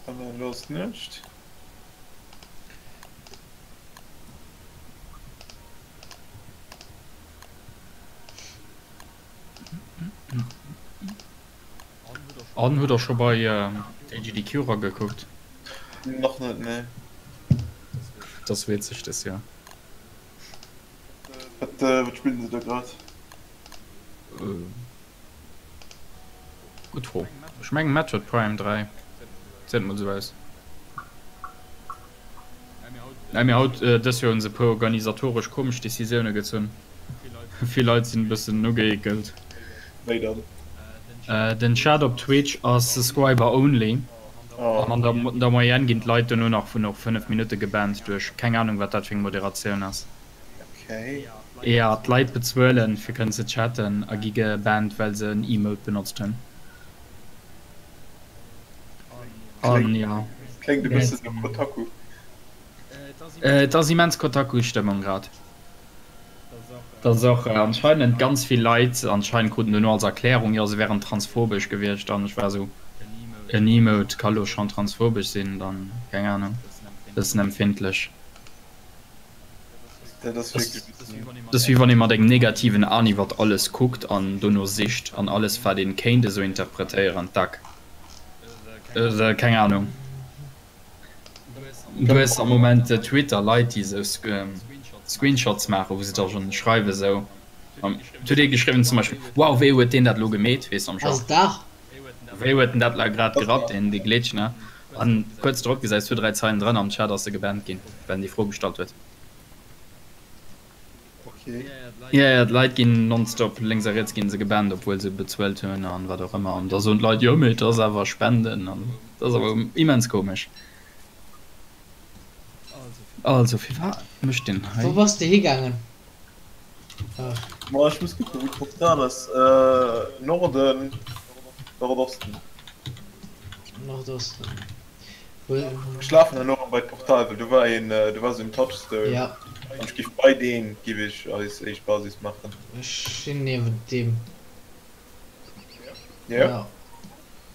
An elo ass Nuecht. An hutt der scho bei AGDQ eragekuckt? Nach net, nee. Dat ass witzeg des Joer. Wat wat spillen se da grad? Gutt Fro. Ech mengen Metroid Prime 3. Seet mol sou aus. Nei mee haut dës Joer hunn se e puer organisatoresch komesch Decisioune gezunn. Vill Leit sinn e bëssen ugeekelt. Wéi dann? Den Chat op Twitch ass Subscriber only an an der Moyenne ginn d'Leit dono nach vun och 5 Minutte gebannt duerch keng Ahnung wat dat fir eng Moderatioun ass. Okay. Jo, d'Leit bezuelen fir kënnen ze chatten a gi gebannt well se en Emote benotzt hunn. An jo. Kléngt e bëssen no Kotaku. Et ass immens Kotaku-Stëmmung grad. Dass och anscheinend ganz vill Leit anscheinend kruten dono als Erklärung, jo se wären transphobesch gewiescht an ech war esou, en Emote ka lo schonn transphobesch sinn, dann keng Ahnung, bëssen empfindlech. Dat ass wierklech e bëssen. Dat ass wéi wann ee mat engem negativen An iwwert alles kuckt an dono sicht an alles wat een kéint esou interpretéieren, dack, keng Ahnung. Du hues am Moment Twitter Leit déi esou Screenshots maachen wou se da schon schreiwen esou, et huet ee geschriwwen zum Beispill wow wéi huet deen dat elo gemeet weess am Genre wéi huet en dat la grad gerappt deen dee Glitch ne an kuerz drop gesäis du 3 Zeilen drënner am Chat ass e gebannt ginn well en déi Fro gestallt huet. Jo jo d'Leit ginn nonstop lénks a riets ginn se gebannt obwuel se bezuelt hunn an wat och ëmmer an da soen d'Leit jo mee et ass awer Spenden an et ass awer immens komesch. Also, firwat mécht deen hei. Wou bass de higaangen? Ma ech muss kucken wou d'Portal ass. Norden, Nordosten. Nordosten. Ech lafen herno erëm bei d'Portal, well do war een, do war esou en Touchstone. Ja. An ech giff bei deen giff ech eis éischt Basis maachen. Ech stinn niewent deem. Ja.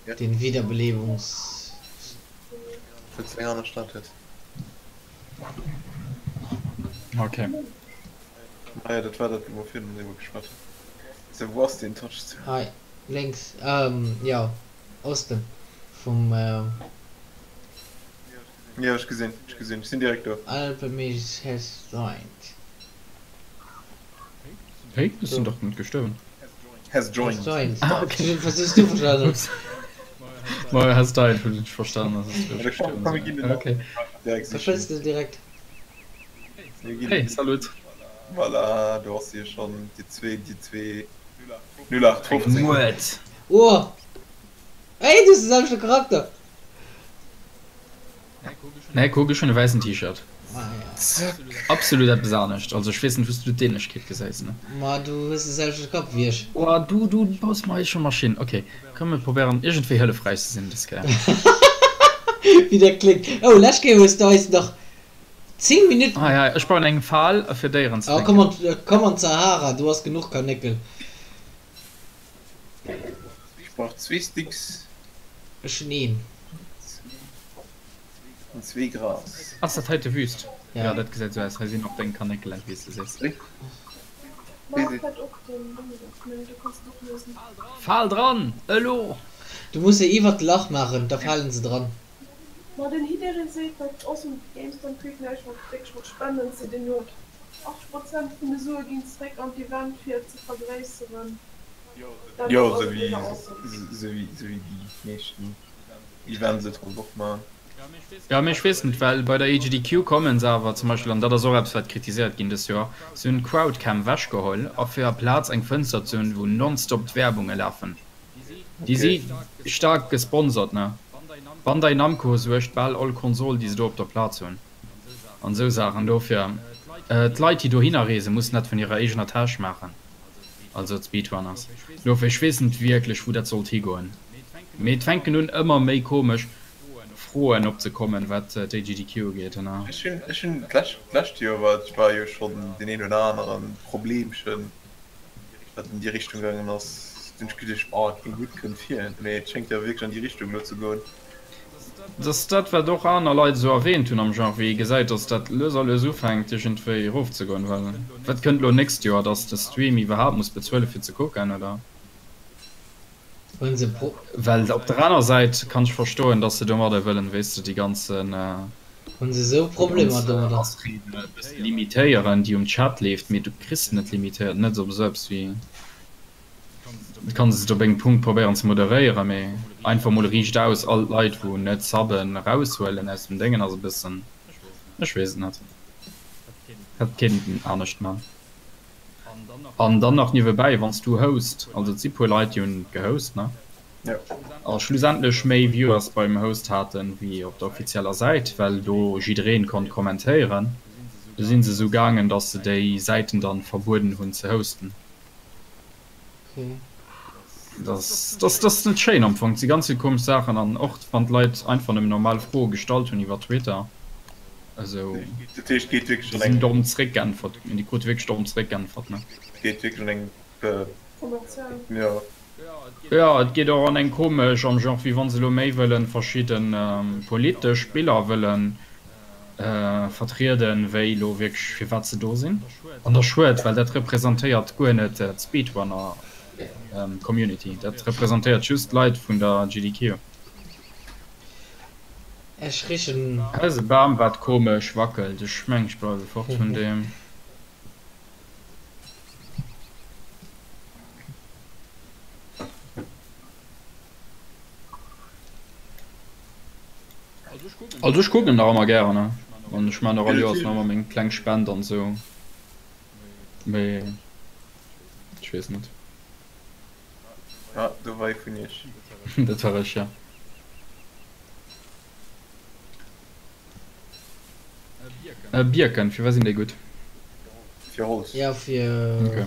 Ja. Den Wiederbelebungs. Well s de eng aner Stad hues. Okay. Naja, dat war dat, wou mer virun driwwer geschwat hunn. Sou, wou ass deen Touchstone? Hei, lénks, jo, Osten vum. Jo, ech gesinn, ech gesinn, ech sinn direkt do. Alpemis has joined. Hey, ech sinn dach net gestuerwen. Has joined. Has joined. Ah, okay. Was hues du verstanen? Ups. Ma has died hunn ech verstanen, dass ech gestuerwen Komm, mir ginn sinn. den Okay. direkt Da sichen. fënns de direkt. Mir ginn Hey, salut. Voilà, do ass se schonn, déi zwee, déi zwee 0815. Muert. Oh! Ey, du hues de selwechte Charakter! Nee, kuck, ech hunn e wäissen T-Shirt. Ah, ja. Absolut eppes anescht. Also ech weess net, wou s du d'Ähnlechkeet gesäis, ne? Ma du hues de selwechte Kapp wéi ech. Oh, du, du baus mer hei scho Maschinn. Ok, komm mir probéieren iergendwéi hëllefräich ze sinn dës Kéier. Wéi dat kléngt. Oh, lescht Kéier hues du eis nach 10 Minutten. Hei, hei, ech bauen eng Fal fir Déieren ze Oh, komm fänken. an, komm an d'Sahara, do ass genuch Karnéckel. Ech brauch zwee Sticks. Ech hunn een. An zwee Gras. Ass dat heite Wüst? Ja. Jo, dat gesäit esou aus. Hei sinn och deng Karnéckelen, wéi s de sees. Fal dran! Elo! Du muss se iwwert d'Lach maachen, da falen se dran. Ma den Hidderee seet, datt Awesome Games Done Quick näischt mat wierklech mat Spenden ze dinn huet. 80 Prozent vun de Sue ginn zeréck an d'Event fir et ze vergréisseren. Dat Jo, ass sou also wéi mega awesome. sou wéi sou wéi déi meeschten Events et halt och man. Jo, mee ech weess net, well bei der EGDQ kommen se awer zum Beispill, an dat ass och eppes wat kritiséiert ginn dëst Joer, se hunn d'Crowdcam wechgeholl a fir aplaz eng Fënster ze hunn, wou nonstop d'Werbunge lafen. Déi si staark gesponsert, ne? Bandai Namco suergt bal all Konsol, déi se do op der Plaz hunn an esou Saachen. Dofir, d'Leit, déi dohinner reesen, mussen dat vun hirer eegener Täsch maachen, also d'Speedrunners. Dofir, ech weess net wierklech, wou dat sollt higoen. Mee et fänken un, ëmmer méi komesch Froen opzekommen, wat d'AGDQ ugeet. Ech hunn, ech hunn d'lescht Joer war, war jo schonn deen een oder anere Problemchen. wat an déi Richtung gaangen ass, hunn ech geduecht, oh, keen Gutt kënnt vir, mee et schéngt jo wierklech an déi Richtung elo ze goen. Et ass dat, wat och aner Leit esou erwähnt hunn am Genre, wéi ee gesäit, dass dat lues a lues ufänkt iergendwéi erofzegoen, well wat kënnt elo nächst Joer, dass de Stream iwwerhaapt muss bezuelen fir ze kucken, oder? Hunn se pro. Well op der aner Säit kann ech verstoen, dass se domadder wëllen, weess de, déi ganzen. Hunn se esou Déi Problemer ganz domadder? Hassreden e bësse limitéieren, déi um Chat leeft, mee du kriss se net limitéiert, net op esou eppes wéi, du kanns et op engem Punkt probéieren ze moderéieren, mee einfach mol riicht aus all d'Leit wou net subben eraushuelen aus dem Déngen ass e bëssen, ech weess et net, hätt kéinten anescht man. An dann nach niewebäi, wann s du host, also et si puer Leit déi hunn gehost, ne? A schlussendlech méi Viewers beim Host haten wéi op der offizieller Säit, well do jiddereen konnt kommentéieren. Du sinn se esou gaangen, dass se déi Säiten dann verbueden hunn ze hosten. Dat ass net schéin am Fong. Et si ganz vill komesch Saachen an och wann d'Leit einfach nëmmen normal Froe gestallt hunn iwwer Twitter, esou, Dat heescht, geet wierklech déi an sinn eng. domm zeréckgeäntwert, déi krute wierklech domm zeréckgeäntwert, ne? Geet wierklech an eng, Kommerziell. jo. Jo, et geet och an eng komesch, am Genre wéi wann se elo méi wëllen verschidden politesch Biller wëllen vertrieden, wéi elo wierklech firwat se do sinn. An da schued, well dat representéiert guer net d'Speedrunner Community, dat representéiert just d'Leit vun der GDQ. Ech richen. Hei ass e Bam wat komesch wackelt, ech meng ech bleiwe fort vun deem. Also ech kucken nach ëmmer gären ne an ech man och all Joers nach ëmmer meng kleng Spend an sou mee ech weess net. Ah, do war ee vun iech. Dat war ech, jo. Bierken, fir wat sinn déi gutt? Fir Holz. Ja, fir. Ok.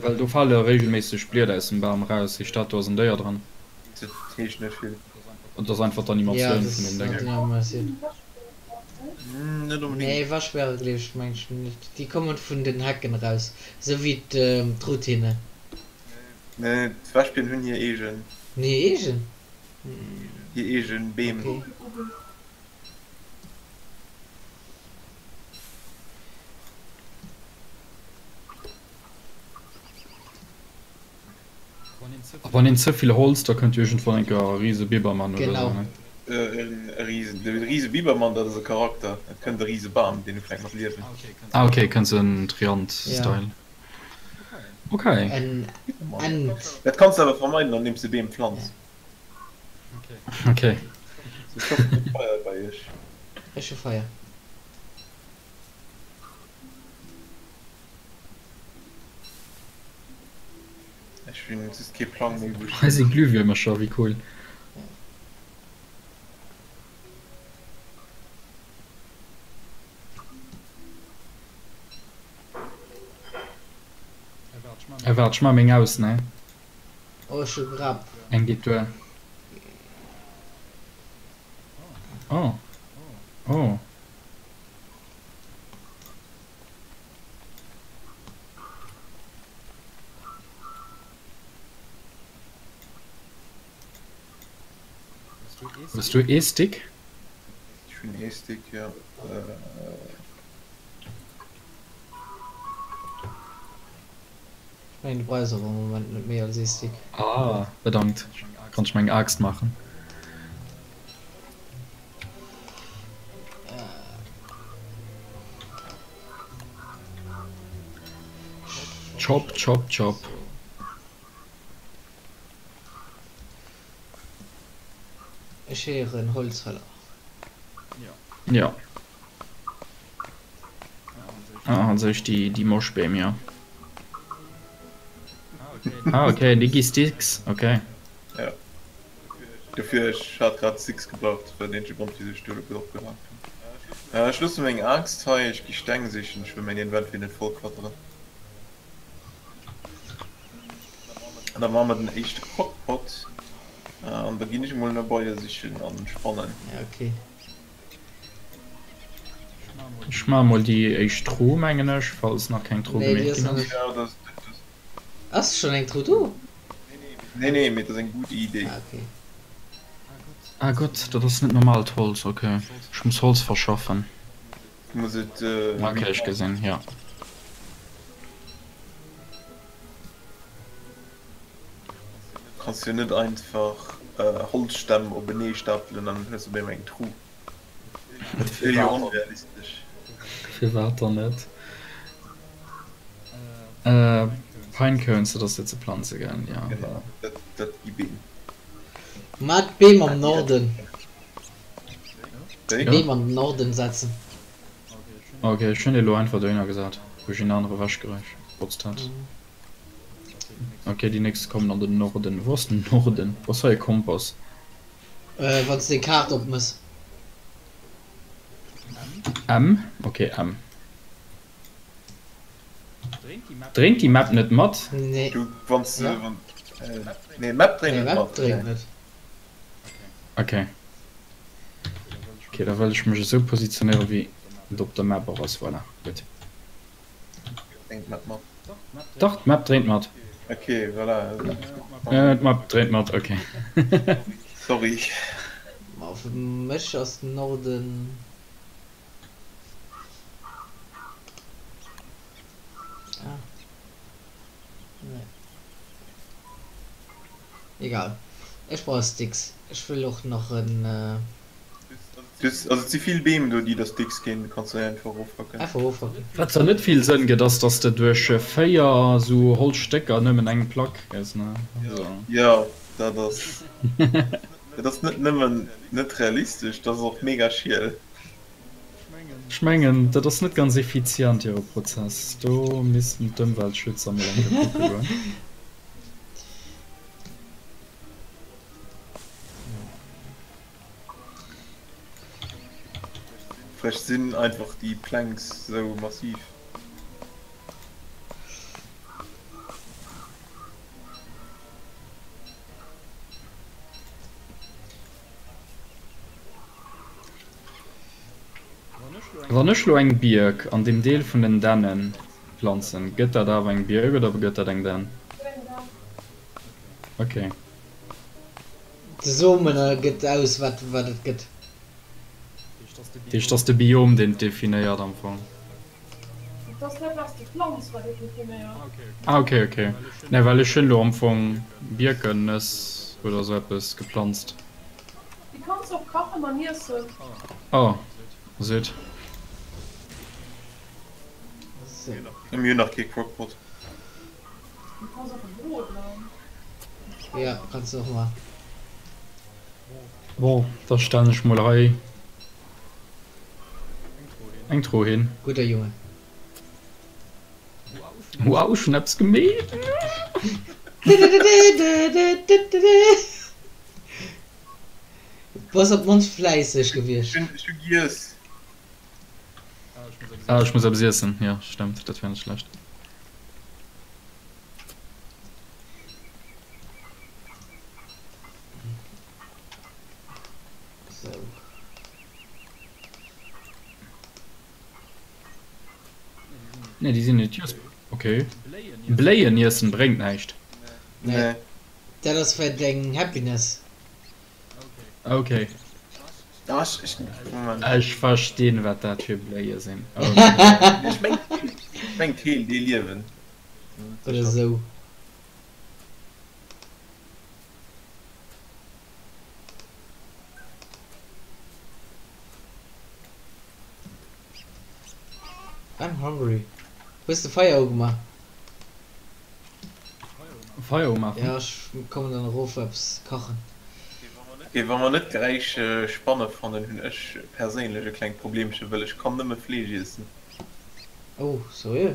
Well do fale regelméisseg Blieder aus dem Bam eraus, heescht dat do ass en Déier dran? Dat heescht net vill. Et ass einfach Ja, d'Animatioun dat vun dem ass Déngen. d'Animatioun. Net Nee, onbedéngt. Waschbäre gleef ech meng ech net. Déi kommen vun den Hecken eraus, esou wéi d'Truthhinne. Nee, d'Wäschbieren hunn hir eegen. Hunn hir eegen? Hir eegen Beem. Okay. A wann een ze vill Holz, da kënnt iergendwann enker e rise Bibermann oder Genau. sou, ne? E rise, de rise Bibermann, dat ass e Charakter. Et kënnt e rise Bam, deen ufänkt mat liewen. Ah ok, kënnt sou en Ja. Triant-Style. Ok. En Ent. Dat kanns de awer vermeiden, andeems de Beem pflanz. Ok. Sou, ech hoffen, et huet Feier bei iech. Ech hu Feier. Ech hunn just kee Plang méi wou ech Hei si hin. Glühwiermercher, wéi cool. Äh waart, ech maache meng aus, ne? Oh, ech hu Grab. Eng geet duer. Oh. Oh. Hues du ee Stick? Ech hunn ee Stick, jo. Ech mengen du brauchs och am Moment net méi als ee Stick. Ah, bedankt. Kann ech meng Aaxt maachen. Chop chop chop. Ech héieren Holzfäller. Jo. Ah, an sech déi déi Moschbeem, jo. Ah, okay, déi gi Sticks, okay. Ja. Dofir, ech hat grad Sticks gebraucht, war den eenzege Grond wisou ech do elo drop gehaakt hunn. Ech loosse meng Aaxt hei, ech gi Steng sichen, ech wëll mäin Inventory net voll kladderen. An da maache mer den éischte Crockpot an da ginn ech emol no Beie sichen an spannen. Ja, okay. Ech maache mol déi éischt Tru, mengen ech, falls nach keng Tru Nee, déi gemeet ass ginn nach ass. net. Ja, dat, dat, Ass schonn eng Tru do? Nee, nee, mee dat ass eng gutt Idee. Ah, okay. Ah Gott, dat ass net normaalt Holz, okay. Ech muss Holz verschaffen. Du muss et Okay, ech gesinn, jo. Kanns jo net einfach Holzstämm openee stapelen an dann hues de op eemol eng Tru. Dat wier jo onrealistesch. Firwat dann net? Pinecones, dat ass fir ze planze, gell? Jo. Genau, dat gi Beem. Mat Beem am Norden. Wéi? Beem an den Norden setzen. Ok, ech hunn elo einfach dohinner gesat, wou ech een anere ewechgeräicht gebotzt hat. Ok, déi nächst kommen an den Norden. Wou ass den Norden? Wou ass hei e Kompass? Wann s de deng Kaart opmëss. M? Ok, M. Dréint déi Map net mat? Nee. Du, wann s de, wann, nee, d'Map dréint Nee, net Map mat. dréint net. Ok. Ok, da wëll ech mech esou positionéieren, wéi et op der Map och ass. Voilà, gutt. Dréint d'Map mat? Dach, d'Map dréint mat. Ok, voilà. D'Map dréint mat, ok. Sorry. Ma fir mech ass den Norden. Ah. Nee. Egal. Ech brauch Sticks. Ech wëll och nach en. Dus, also et si vill Beem do déi der Sticks ginn, kanns du einfach erofhacken. Einfach erofhacken. Wat zwar net vill Sënn gëtt ass dass de duerch 4 esou Holzstécker nëmmen eng Plack kriss ne? Also. Jo, dat ass, dat ass net nëmmen net realistesch, dat ass och mega schiel. Ech mengen dat ass net ganz effizient hire Prozess, do missten d'Ëmweltschützer mol eng Kéier kucke goen. Vläicht sinn einfach déi Planks sou massiv. Wann ech lo eng Bierk an deem Deel vun den Dännen planzen, gëtt dat awer eng Bierk oder gëtt dat eng Dänn? Ok. De Somen gëtt aus wat wat et gëtt. Dat heescht, ass de Biom deen et definéiert am Fong? Et ass net aus de Planz wat et definéiert. Ah ok ok, nee well ech hunn lo am Fong Bierkennëss oder sou eppes geplanzt. Déi kanns de och kachen an iessen. Oh seet. Sou. Mir hunn nach kee Crockpot. Du kanns och e broden. Jo, kanns de och man. Bon, da stellen ech mol hei eng Truh hin. Gudder Junge. Wow, schon eppes gemeet. Bass op d'mannst fläisseg gewiescht. Ech hu giess. Ah, ech muss eppes iessen, jo stemmt, dat wär net schlecht. Sou. Nee, déi sinn net iess. Ok. Bléien iessen bréngt näischt. Nee. Dat ass fir deng Happiness. Ok. Ech verstinn wat dat fir Bléie sinn. Ok. Ech meng d'Heel déi liewen. Oder sou. I'm hungry. Hues de Feier ugemaach? Feier umaachen? Ja, ech kommen dann erof eppes kachen. Ok, wa mer net gläich Spanne fannen, hunn ech perséinlech e klengt Problemchen, wëll ech kann nëmme Fleesch iessen. Oh, seriö?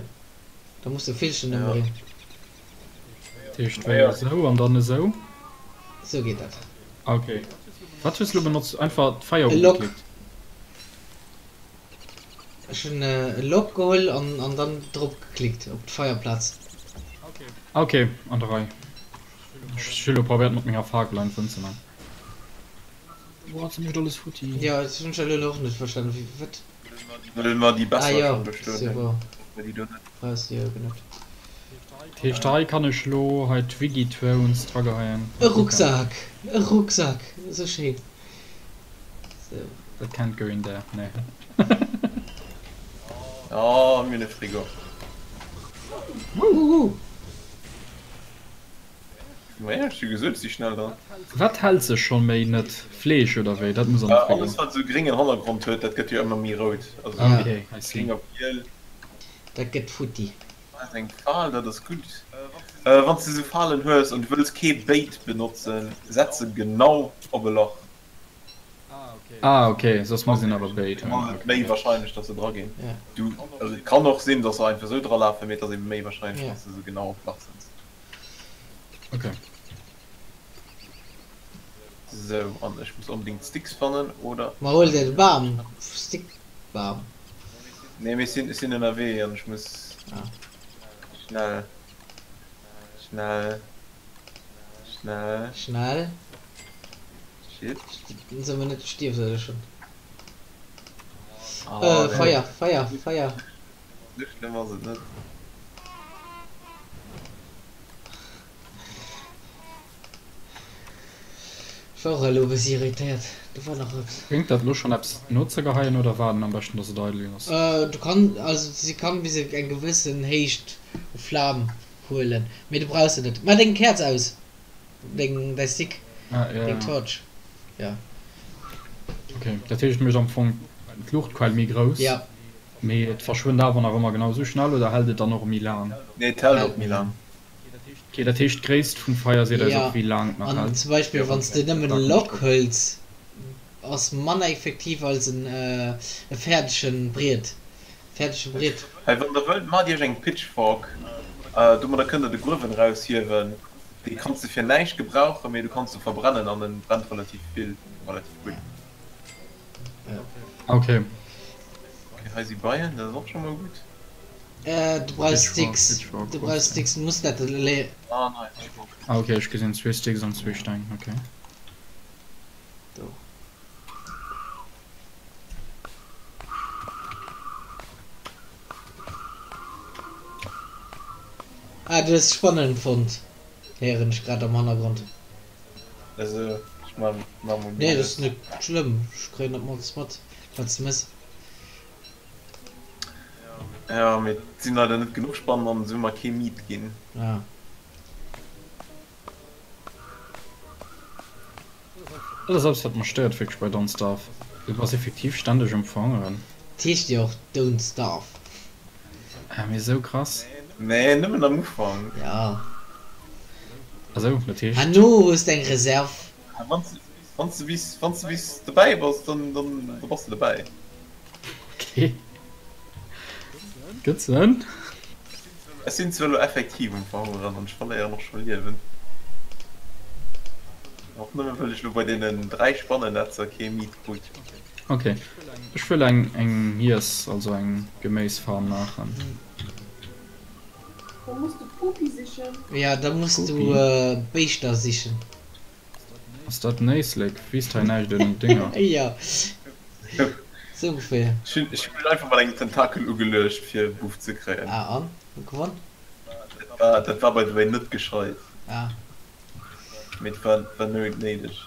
Da muss de Villchen ëmbréngen. Dat heescht wéi esou an dann esou? Esou geet dat. Ok. Wat hues de lo benotzt? Einfach d'Feier E Lok. ugeklickt? Ech hunn e Lok geholl an an dann drop geklickt op d'Feierplaz. Ok, an der Rei. Ech hu lo probéiert mat menger Fakel einfach unzemachen. Boah, wat mécht alles futti. Jo, dat hunn ech elo och net verstanen. Wéi wat? Wëll mer déi Ah besser jo, schon bestoen c'est hunn. bon. Well déi do net. Brauchs de jo net. Dat heescht hei kann ech lo hei d'Wiggy-Tones drageheien. E Rucksak! E Rucksak! Esou schéin. Sou. That can't go in there, nee. Oh, mir hunn e Frigo. Wuhu! Maja, ech hu gesot, si schnell dran. Wat hält sech schon méi net? Fleesch oder wéi? Dat muss an de Frigo. Alles wat esou gréngen Hannergrond huet, dat gëtt jo ëmmer méi rout. Also Ah ok, I see. gréng op giel. Dat gëtt futti. Dat ass eng Fal, dat ass gutt. Wann s de esou Falen hues an du wëlls kee Bait benotzen, setz se genau op e Lach. Ah ok, soss muss een awer Bait hunn. Dann ass et méi wahrscheinlech, dass se dra ginn. Ja. Du, also et kann och sinn, dass se einfach esou dra lafen, mee et ass ebe méi wahrscheinlech, Ja. wann s de se genau op d'Lach setz. Ok. Sou, an ech muss onbedingt Sticks fannen, oder? Ma huel der de Bam, Stick Bam. Nee, mee ech sinn, ech sinn ënnerwee an ech muss Ah. schnell, schnell, schnell. Schnell. Shit. Soll man net stierfs oder schon? Oh, Äh, nee. Feier, Feier, Feier. Sou schlëmm ass et net. Ech war och elo e bëssi irritéiert. Do war nach eppes. Bréngt dat elo schonn eppes nozegeheien oder waarden am beschten dass et eidel ass? Äh, du kann, also si kann bis eng gewëssen Héicht u Flam huelen, mee du brauchs se net. Maach deng Käerz aus! Deng, däi Stick, Ah, ja, deng ja. Torch, ja. Ok, dat heescht et mécht am Fong d'Luuchtquell méi grouss, Ja. mee et verschwënnt awer nach ëmmer genau esou schnell oder hält et dann och méi laang? Nee, et hält och méi laang. Ok, dat heescht d'Gréisst vum Feier seet eis Ja, och wéi laang et nach an hält? zum Beispill Jo, wann s ok, de nëmmen da e kommen ech Lok drop. hëls, ass manner effektiv als en e fäerdegen Briet. Fäerdege Briet. Hei, wann der wëllt, maacht iech eng Pitchfork. Domadder kënnt der de Gruewen eraushiewen. Dee kanns de fir näischt gebrauchen, mee du kanns e verbrennen an en brennt relativ vill, relativ gutt. Ok. hei si Beien, dat ass och scho mol gutt. Du brauchs Sticks, du brauchs Sticks, du muss dat le. Ah nice. Ah ok, ech gesinn zwee Sticks an zwee Steng, ok. Do. Ah, du hues Spannen fonnt, héieren ech grad am Hannergrond. Also ech man man mol Nee, dat ass net schlëmm, ech kréien dat mol mat, wat s de mëss. Ja, mee et sinn leider net genuch Spannen an esou mer kee Meat ginn. Ja. Dat ass eppes wat mech stéiert wierklech bei Don't Starve, du bass effektiv ständeg um verhongeren. Et heescht jo och Don't Starve. Ah mee esou krass? Nee, nëmmen am Ufank. Ja. Esou, dat heescht. Herno hues de eng Reserve. Wann s de bis, wann s de bis dobäi bass, dann, dann bass de dobäi. Ok. Gëtt Sënn. Ech sinn zwar elo effektiv um Verhongeren an ech verléieren och scho Liewen. Och nëmme wëll ech elo bei deenen 3 Spannennetzer kee Meat krut. Ok, ech wëll eng eng Hies, also eng Geméisfarm maachen. Da muss du Pupi sichen. Ja, da muss du Béischter sichen. Ass dat den Éislek? Wiisst hei näischt un Dinger? Jo, sou ongeféier. Ech hunn mech einfach mat engem Tentakel ugeluecht fir Buff ze kréien. Ah, an? Huet gewonn? Dat war, dat war by the way net gescheit. Ah. Mee et war, war néideg.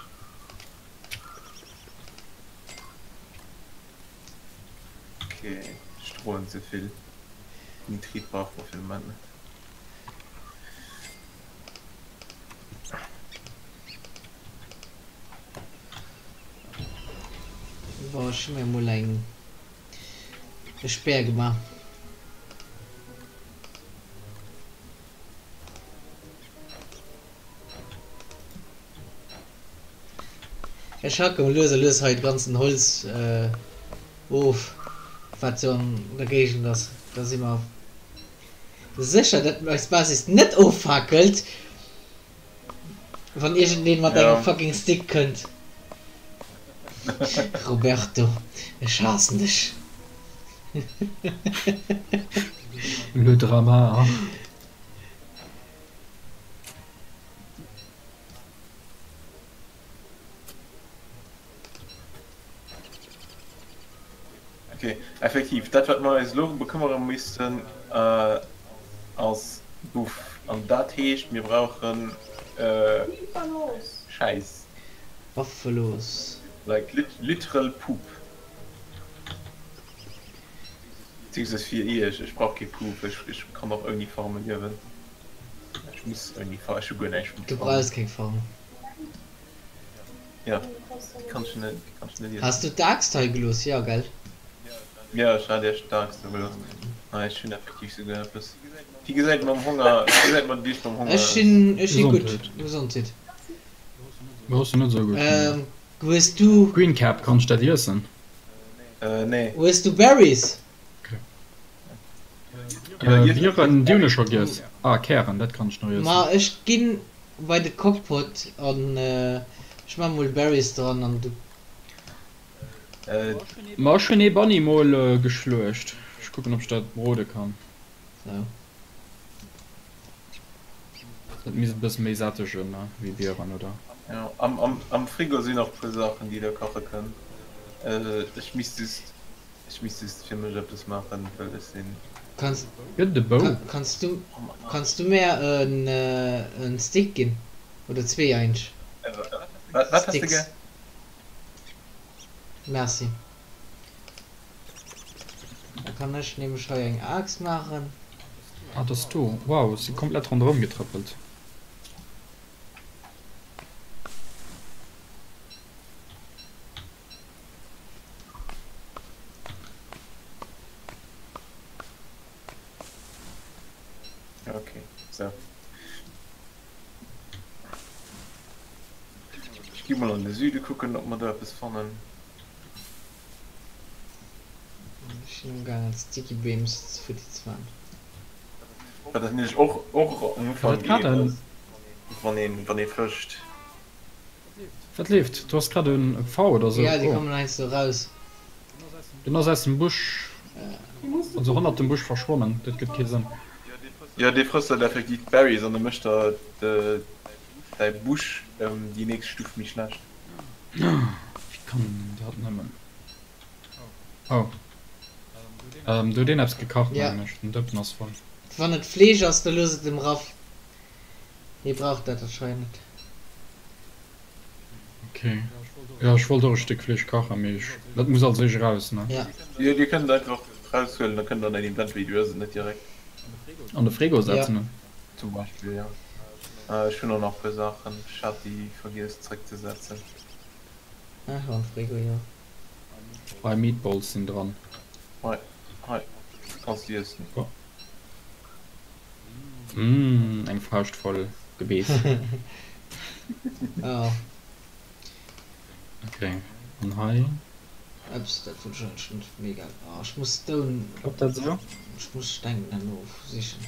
Ok, ech droen ze vill. Nitrit brauche mer fir de Moment net. Bon, ech hu mir mol eng e Speer gemaach. Ech hacke mol lues a lues hei d'ganzen Holz of, wat sou an der Géigend ass. Da si mer Sécher dat eis Basis net offakelt wann iergendeen mat engem fucking Stick kënnt. Roberto, ech haassen dech. Le drama. Ok, effektiv, dat wat mer eis elo bekëmmere missten ass Bouffe. An dat heescht mir brauchen Schäiss. Buffalos. Like literal poop. Beziehungsweise fir iech, ech brauch kee Poop, ech kann och ouni Farme liewen. Ech muss ouni Farm, ech hu guer näischt vum Du brauchs keng Farm. Ja, déi kann ech net, déi kann ech net iessen. Has du d'Aaxt hei gelooss? Jo, gell? Jo, ech hat iech d'Aaxt do gelooss. Ah, ech hunn effektiv souguer eppes. Wéi gesäit mam Honger, wéi gesäit mat iech mam Honger Ech aus? sinn, ech si gutt. Gesondheet. Mir ass net esou gutt. Ähm, hues du. Green Cap, kann ech dat iessen? Äh, nee. Hues du Berries? Äh, Bieren, déi hunn ech scho giess. Ah, Kären, dat kann ech nach iessen. Ma ech ginn bei de Cockpot an ech man mol Berries dran an du. Ma ech hunn ee Bunny mol geschluecht. Ech kucken ob ech dat brode kann. Sou. Dat misst e bësse méi sättegen wéi Bieren, oder? Jo, am Frigo sinn och puer Saachen déi der kache kënnt. Ech misst just Ech misst just fir mech eppes maachen, well ech sinn. Kanns, Gëtt et e Bou? kanns du, kanns du mär en Stick ginn? Oder zwee eigentlech. Wat häss de Sticks. gär? Merci. Da kann ech nämlech hei eng Aaxt maachen. Ah, dat ass do. Wow, ech si komplett ronderëm getrëppelt. Okay, so. Ech gi mol an de Süde kucken, ob mer do eppes fannen. Ech sinn amgaangen Sticky Beams futti ze maachen. Wat natierlech och och am Ufank Wat grad geet, en. ass wann een wann ee fëscht. Wat leeft? Du has grad en Pfau oder sou? Ja, déi Oh. kommen heiansdo raus. Den ass aus dem Busch. Also hannert dem Busch verschwonnen, dat gëtt kee Sënn. Jo, dee frësst halt effektiv d'Berries an da mécht der däi Busch ëm déi nächst Stuf méi schlecht. Wéi kann een dat nëmmen? Oh. Do huet een eppes gekacht, mengen ech. Den Dëppen ass voll. Wann et Fleesch ass, da looss et dem Raff. Hie brauch dat anscheinend. Ok. Jo, ech wollt och e Stéck Fleesch kachen, mee ech, dat muss als éischt eraus, ne? Ja. Jo, dir kënnt et einfach eraushuelen, da kënnt der an äin Inventory, du hues et net direkt. An de Frigo setzen, ne? Zum Beispill, jo. Ech hunn och nach e puer Saachen, ech hat déi vergiess zréckzesetzen. Ach, an de Frigo, jo. Hei, Meatballs sinn dran. Hei, hei, kanns du iessen. Mmh, eng Fauscht voll Gebeess. Oh. Ok, an hei? Ups, dat wollt ech eigentlech net, mee egal. Oh, ech muss Stone. Klappt dat esou? Ech muss Steng herno sichen.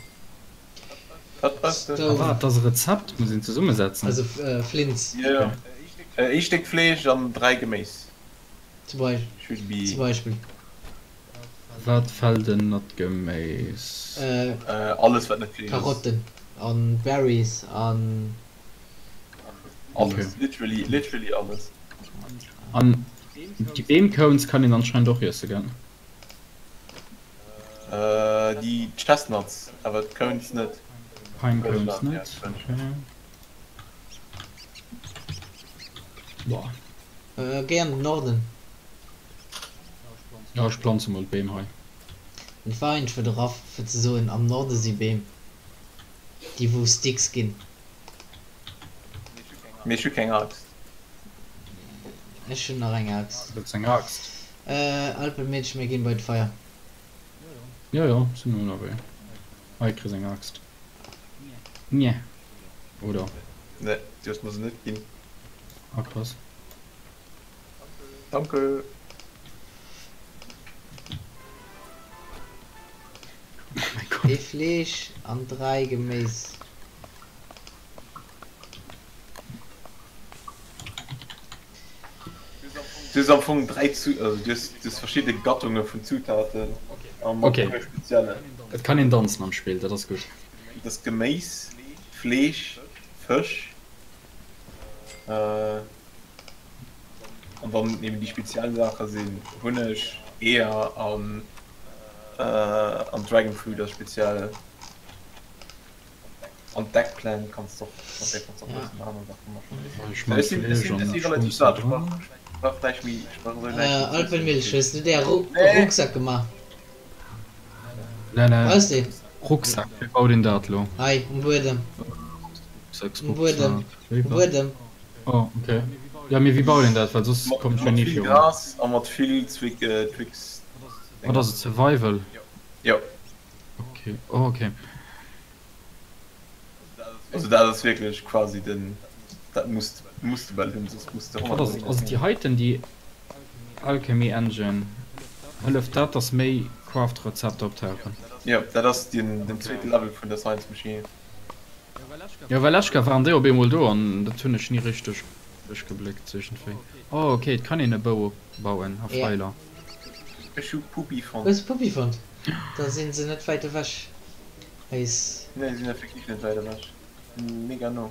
Wat brauchs de? Ah wat, dat ass e Rezept, muss een zesummesetzen. Also Flints. Jo, jo. Ee Stéck Fleesch an 3 Geméis. Zum Beispill. Wat fällt ënnert Geméis? Alles wat net Fleesch ass. Karotten an Berries an. Alles, literally, literally alles. An déi Beemcones kann een anscheinend och iesse gell? Déi Chestnuts, awer d'Cones net. Pine Cones net, okay. Boah. Géi an den Norden. Jo, ech planze mol d'Beem hei. Et war eigentlech fir de Raff fir ze soen, am Norde si Beem, déi wou Sticks ginn. Mee ech hu keng Aaxt. Ech hunn nach eng Aaxt. Du hues eng Aaxt? Alpenmeedchen, mir ginn bei d'Feier. Jo, jo, sinn ënnerwee. Hei, kriss eng Aaxt. Nje, oder? Nee, du hues mer se net ginn. Ah, krass. Danke. Oh mein Gott. Ee Fleesch an 3 Geméis. Du hues am Fong 3 Zu, also du hues, du hues verschidde Gattunge vun Zutaten a mat Okay. puer speziellen. Et kann een danzen am Spill, dat ass gutt. Dat ass Geméis, Fleesch, Fësch. An dann eben déi speziell Saache sinn Hunneg, Eeër an an Dragon Fruit ass speziell. An d'Eggplant kanns de och, mat där kanns de och e bëssen aner Saache maachen. Ech man Ech sinn, ech Fleesch sinn, ech an si relativ Schwong sat. Ech dran. brauch, ech brauch näischt méi, ech brauch esou näischt méi z'iessen. Alpenmilch, hues du där Nee. Rucksack gemaach? Nee, nee. Brauchs de een? Rucksack, wéi baut een dat elo? Hei, um Buedem. Rucksack, Um Buedem. Rucksack, wéi Um wat? Buedem. Oh, okay. Ja, mee wéi baut een dat? Well soss Mat, komm ech jo mat ni vill virun. Gras a mat vill Twig, Twigs. Wat ass et, Survival? Jo. Okay, oh, okay. Also dat ass wierklech quasi den, dat muss, muss de bal hunn, soss muss de Wat ass et? Ass et déi heiten, déi Alchemy Engine? Hëlleft dat, dass méi Craft-Rezepter optauchen? Jo, dat ass den, den zweete Level vun der Science Machine. Jo, well Eschka waren déi op eemol do an dat hunn ech ni richteg duerchgebléckt iergendwéi. Oh ok, et kann een e Bou bauen a Ja. Feiler. Ech hu Puppy fonnt. Hues Puppy fonnt? Da sinn se net wäit ewech. Eis. Nee, si sinn effektiv net wäit ewech. Mega no.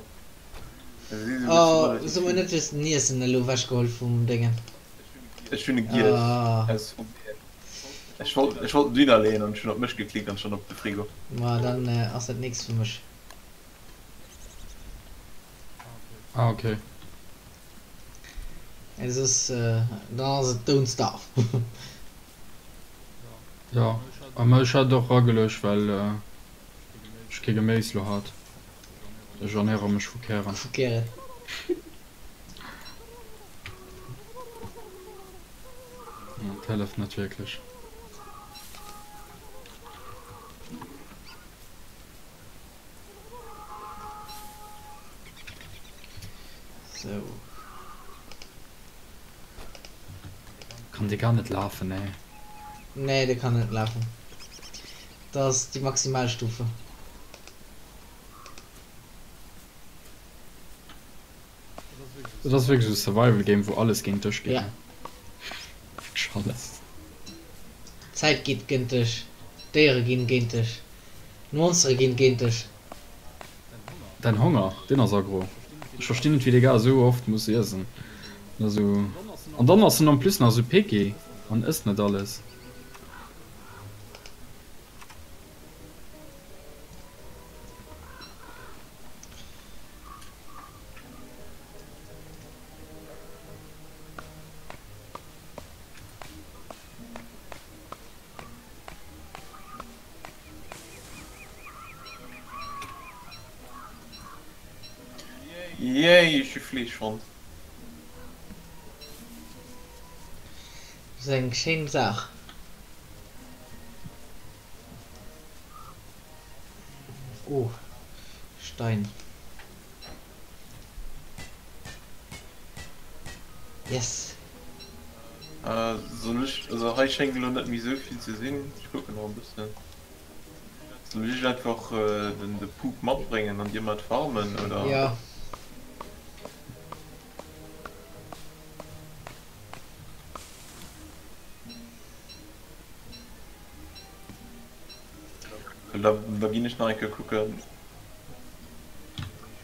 Si si souguer zu Oh, relativ so mer vill. net just den Iessen elo ewechgeholl vum Déngen. Ech hunn e giess Ah. aus Versehen. Ech wollt, ech wollt en Dünner leeën an ech hunn op mech geklickt anstatt op de Frigo. Ma dann ass dat nix fir mech. Ah ok. Mee soss, dann ass et Don't Starve. Jo, mä ech hat et och rageluecht well ech kee Geméis lo hat. Ech ernähre mech vu Kären. Vu Kären. Dat hëlleft net wierklech. Sou. Kann dee gar net lafen, nee. Nee, dee kann net lafen. Dat ass déi Maximalstufe. Dat ass wierklech e Survival Game wou alles géint dech geet, Ja. ne? Wierklech alles. D'Zäit geet géint dech, d'Déiere ginn géint dech, d'Monstere ginn géint dech. Däin Honger, deen ass aggro. Ech verstinn net wéi dee Gars esou oft muss iessen. Also an dann ass en en plus nach esou picky an ësst net alles. Yay, ech hu Fleesch fonnt. Dat ass eng schéin Saach. Oh, Stein. Yes. Soll ech, also hei schéngt elo net méi esou vill ze sinn, ech kucken nach e bëssen. Soll ech einfach den de Poop matbréngen an dir mat farmen oder? Jo. Well da da ginn ech nach eng Kéier kucken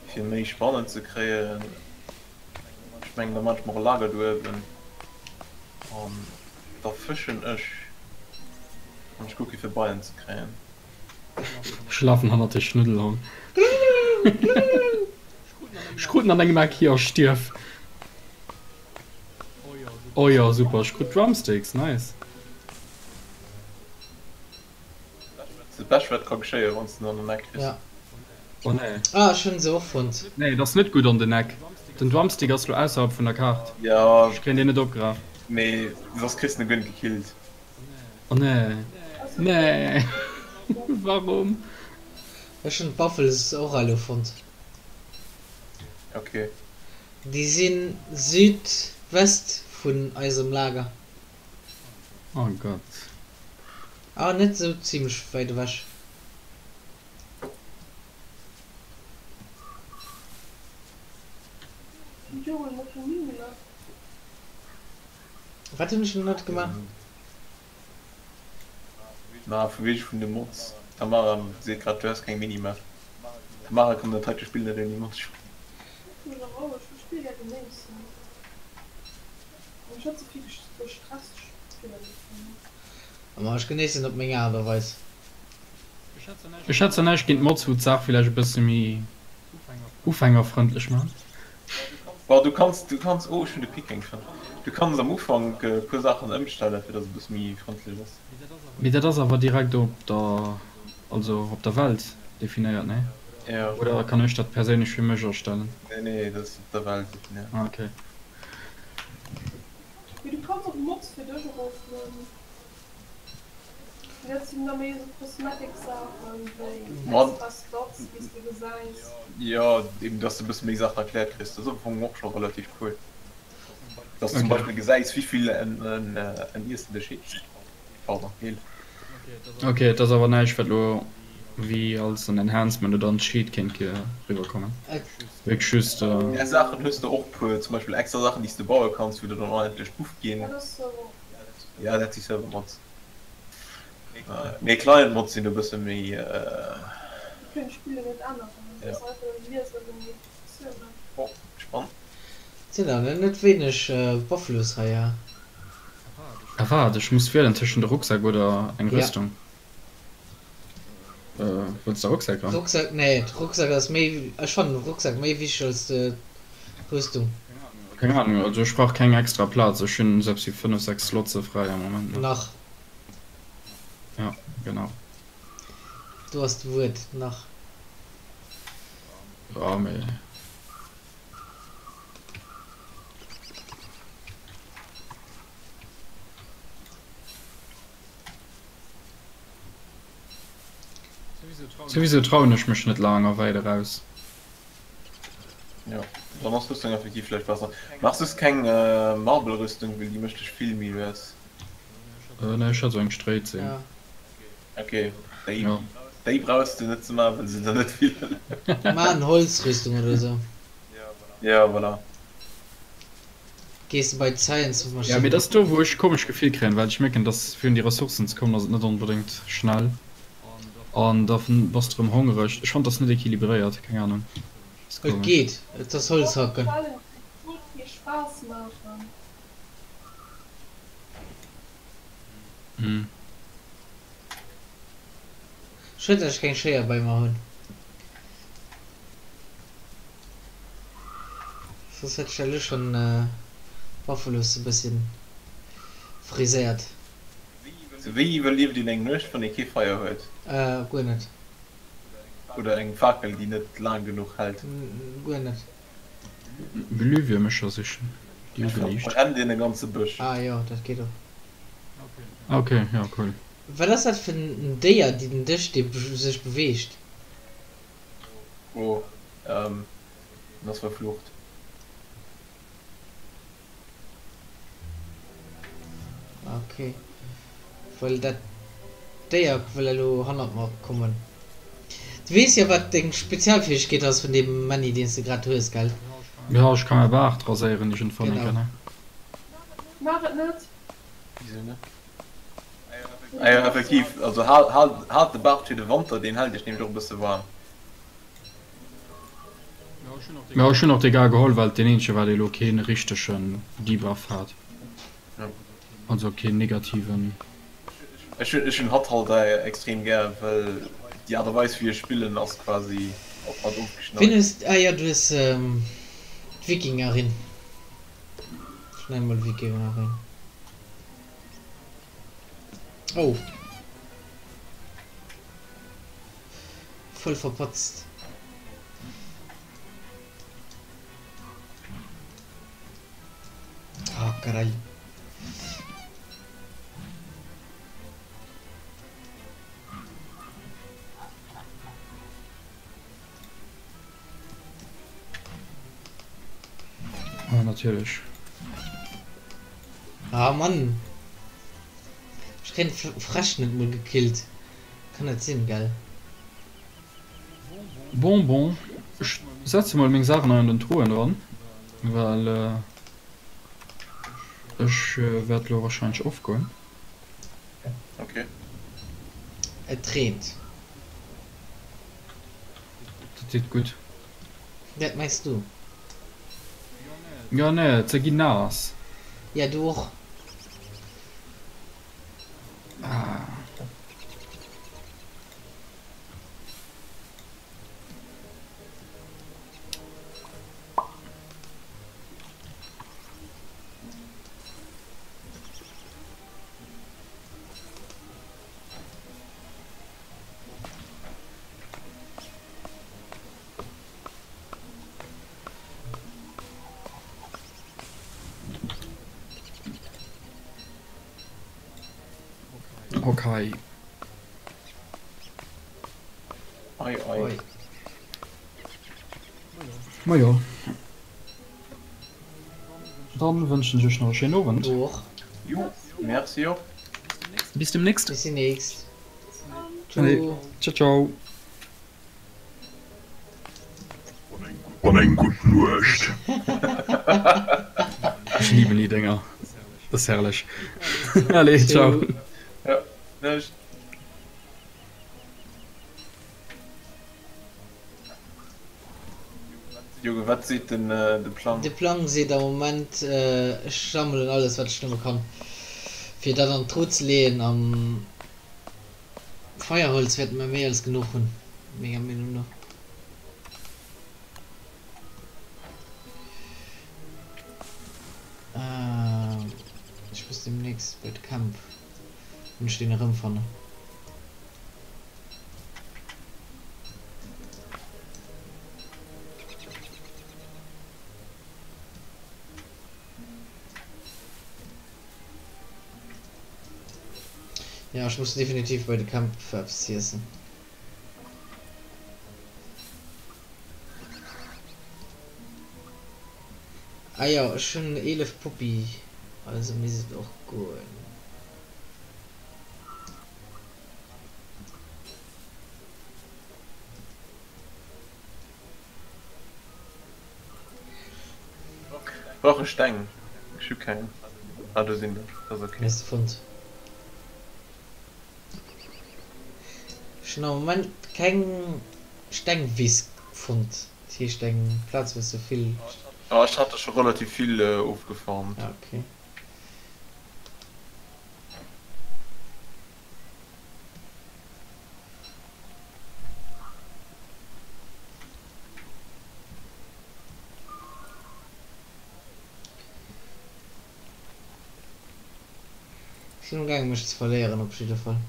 fir méi Spannen ze kréien. Ech mengen da man ech mer e Lager do uewen an da fëschen ech an ech kucke fir Beien ze kréien. Ech lafen hannert de Schnuddelhong. Ech krut en an engem Eck hier a stierf. Oh jo super, ech krut Drumsticks, nice. Dat bescht wat ka geschéien wanns de en an den Eck kriss. Ja. Oh nee. Ah ech hunn se och fonnt. Nee et ass net gutt an den Eck. Den Drumstick ass lo ausserhalb vun der Kaart. Ja. Ech kréien deen net opgeraf. Mee soss kriss de en guer net gekillt. Oh nee. Nee. Warum? Ech hunn d'Buffels och elo fonnt. Ok. Déi si südwest vun eisem Lager. Oh Gott. Ah, net sou zimlech wäit ewech. Wat hunn ech net gemaach? Ma vu wéi vun de Mods? Tamara seet grad du häss keng Minimap. Tamara kann dat heite Spill net ouni Mods spillen. Ma ech genéissen op meng Aart a Weis. Ech schätzen näischt géint Mods wou d'Saach villäicht e bësse méi ufängerfrëndlech man. Bon du kanns, du kanns, oh ech hunn de Picking schonn, du kanns am Ufank e puer Saachen ëmstellen fir dass et e bësse méi frëndlech ass. Mee dat ass awer direkt op der, also op der Welt definéiert, nee? Jo. Oder kann ech dat perséinlech fir mech astellen? Nee nee, dat ass op der Welt definéiert. Ah okay. Mee du kanns och Mods fir dech eroflueden. Mee dat sinn da méi esou Cosmetic-Saachen, wéi extra Stats, déi s de gesäis. Jo, eben dass de e bësse méi Saachen erkläert kriss. Dat ass am Fong och scho relativ cool. Dass du zum Beispill gesäis, wéi vill en Iessen dech heelt. Pardon, heelt. Ok, et ass awer näischt wat lo wéi als en Enhancement oder en Cheat kéint riwwerkommen. Wierklech just. Där Saachen hues de och puer, zum Beispill extra Saachen déi s de baue kanns, wou der dann onendlech Buff ginn. Ja dat si Server Mods. Mee Client Mods sinn e bësse méi. Oh, spannend. Sinn der net wéineg Buffalos hei, ha? Ah waart, ech muss wielen tëschent e Rucksack oder eng Rüstung. Wëlls de Rucksack han? Rucksack, nee, de Rucksack ass méi, ech fannen de Rucksack méi wichteg als d'Rüstung. Keng Ahnung, also ech brauch keng extra Plaz, ech hunn selbst wéi 5, 6 Slotse fräi am Moment nach. Nach. Ja, genau. Do ass d'Wuert, nach. Ja, mee. Souwisou trauen ech mech net laang a wäit eraus. Jo, dann ass Rüstung effektiv vläicht besser. Mach soss keng Marble Rüstung, well déi mécht dech vill méi lues. Nee, ech hat sou eng Stréit sinn. Ok, déi déi brauchs de net ze man, well se der net vill hëlleft. Maach en Holzrüstung oder sou. Jo, voilà. Gees de bei d'Science of Ja, mee Machine. dat ass do wou ech e komescht Gefill kréien, well ech mierken, dass fir un déi Ressourcen ze kommen ass et net onbedéngt schnell an da bass de rëm hongereg. Ech fannt dass net equilibréiert, keng Ahnung, ass Et komesch. geet, et ass Holz hacken. Hm. Schued dat ech keng Schéier bei mer hunn. Soss hätt ech elo schon Buffalos e bësschen friséiert. Wéi iwwerlieft een eng Nuecht, wann ee kee Feier huet? Guer net. Oder eng Fakel, déi net laang genuch hält? Guer net. Glühwürmecher sichen, déi ugeliicht. Verbrennt een e ganze Bësch. Ah jo, dat geet och. Ok, jo cool. Wat ass dat fir en Déier, déi den Dësch, dee sech beweegt? Oh, en ass verflucht. Ok, well dat Déier wëll elo hannert mer kommen. Du weess jo wat deng Spezialfähegkeet ass vun deem Männi deens de grad hues, gell? Jo, ech ka mäi Baart raséieren iergendwann eng Genau. Kéier, ne? Maach et net! Wisou net? Ah jo, effektiv, also haalt haalt de Baart fir de Wanter, deen hält iech nämlech och e bësse waarm. Jo, ech hunn och dee gar geholl, well et deen eenzege war, dee lo kee richtegen Debuff hat, also keen negativen. Ech hunn ech hunn hatt halt extrem gär, well déi Aart a Weis wéi ech spillen ass quasi op hatt Ween ofgeschneit. hues, ah jo, du hues d'Wikingerin. Ech nennen mol Wikingerin. Oh. Voll verpatzt. Ah, carai. Ah, natierlech. Ah, Mann. Ech kréien d'Fräsch net mol gekillt. Kann net sinn, gell? Bon, bon. Ech setze mol meng Saachen hei an den Truhen dran, well ech wäert lo wahrscheinlech offgoen. Ok. Et reent. Dat deet gutt. Dat mengs du? Jo, nee, se ginn naass. Ja, du och. Ah. Okay. Oi, oi. Oi. Majo. Dann wënschen ech iech nach e schéinen Owend. Du och. Jo, merci och. Bis demnächst. Bis demnächst. Allez, Tschau. ciao ciao. An eng gutt Nuecht. Ech lieben déi Dénger. Das ist herrlech. Allez, ciao. Tschau. Ja, Nuecht. Juge, wat seet den de Plang? De Plang seet am Moment, ech sammelen alles wat ech nëmme kann, fir dat an d'Tru ze leeën. An Feierholz wäerte mer méi als genuch hunn, menger Meenung no. Ech muss demnächst bei d'Camp, wann ech deen erëmfannen. Ja, ech muss definitiv bei de Camp fir eppes z'iessen. Ah jo, ech hunn 11 Poppy, also misst et och goen. Brauche Steng. Ech hu keng. Ah do sinn der, dat ass ok. Hues de fonnt? Ech hunn am Moment keng Stengwiss fonnt. Dat heescht eng Plaz wou s de vill. Ah ech hat der scho relativ vill ofgefarmt. Ah ok. Ech sinn amgaangen mech ze verléieren op jidder Fall.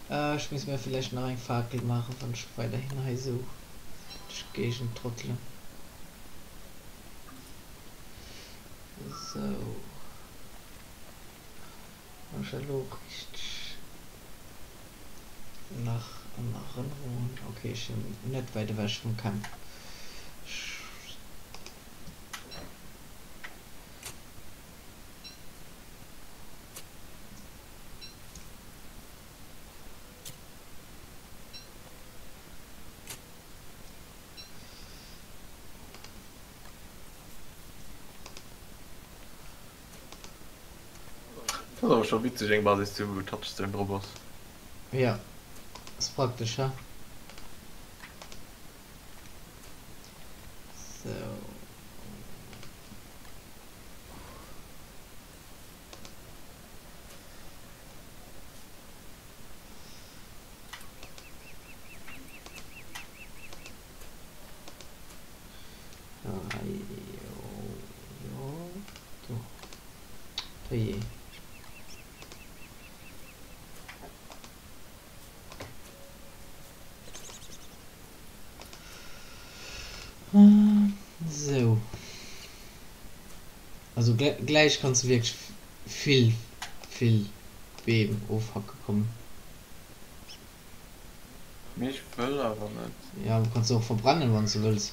Ech misst mir villäicht nach eng Fakel maachen, wann ech weiderhin hei esou duerch d'Géigend trottelen. Sou. Wann ech dat elo richteg nach an Erënnerung hunn. Okay, ech sinn net wäit ewech vum Camp. Dat ass awer scho witzeg eng Basis ze hunn wou Touchstone drop ass. Jo, ass praktesch, he? Sou. Sou. Also gläich kanns du wierklech vill, vill Beem ofhacke kommen. Mee ech wëll awer net. Ja, du kanns se och verbrennen, wann s du wëlls.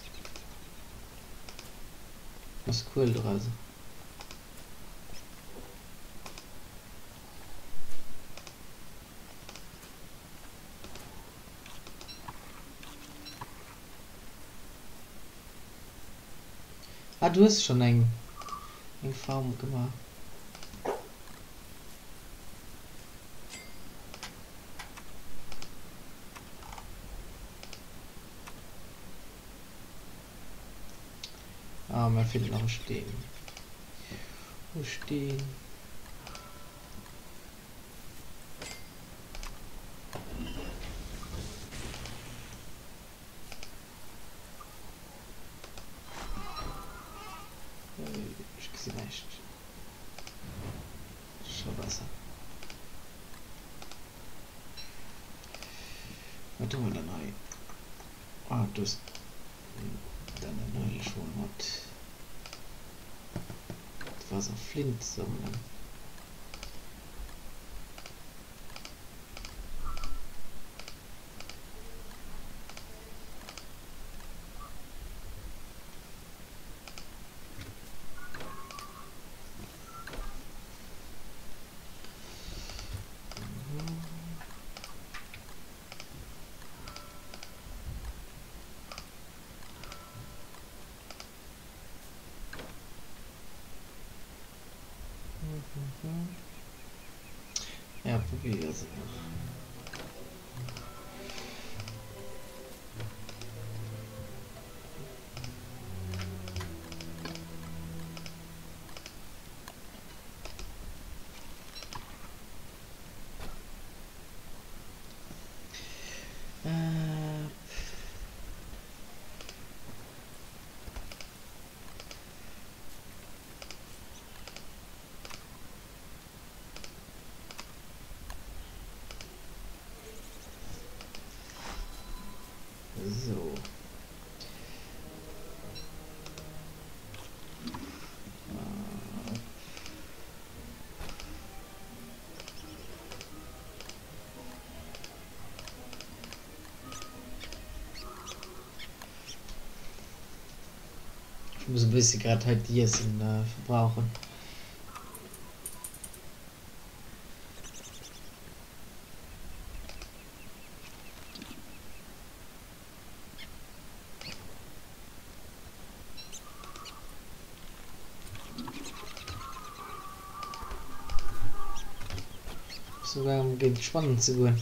Ass Kuel draus. Ah, du hues schon eng eng Farm gemaach. Ah, mir feelt nach e Steen. E Steen. Ech gesinn näischt. Scho besser. Wat hu mer dann hei? Ah, do ass dann huele ech mol mat. D'Waasser Flint sammelen. Ja, probier es nach. Äh. Sou. Ech muss e bëssi grad hei d'Iessen verbrauchen. Souguer um géint d'Spannen ze goen.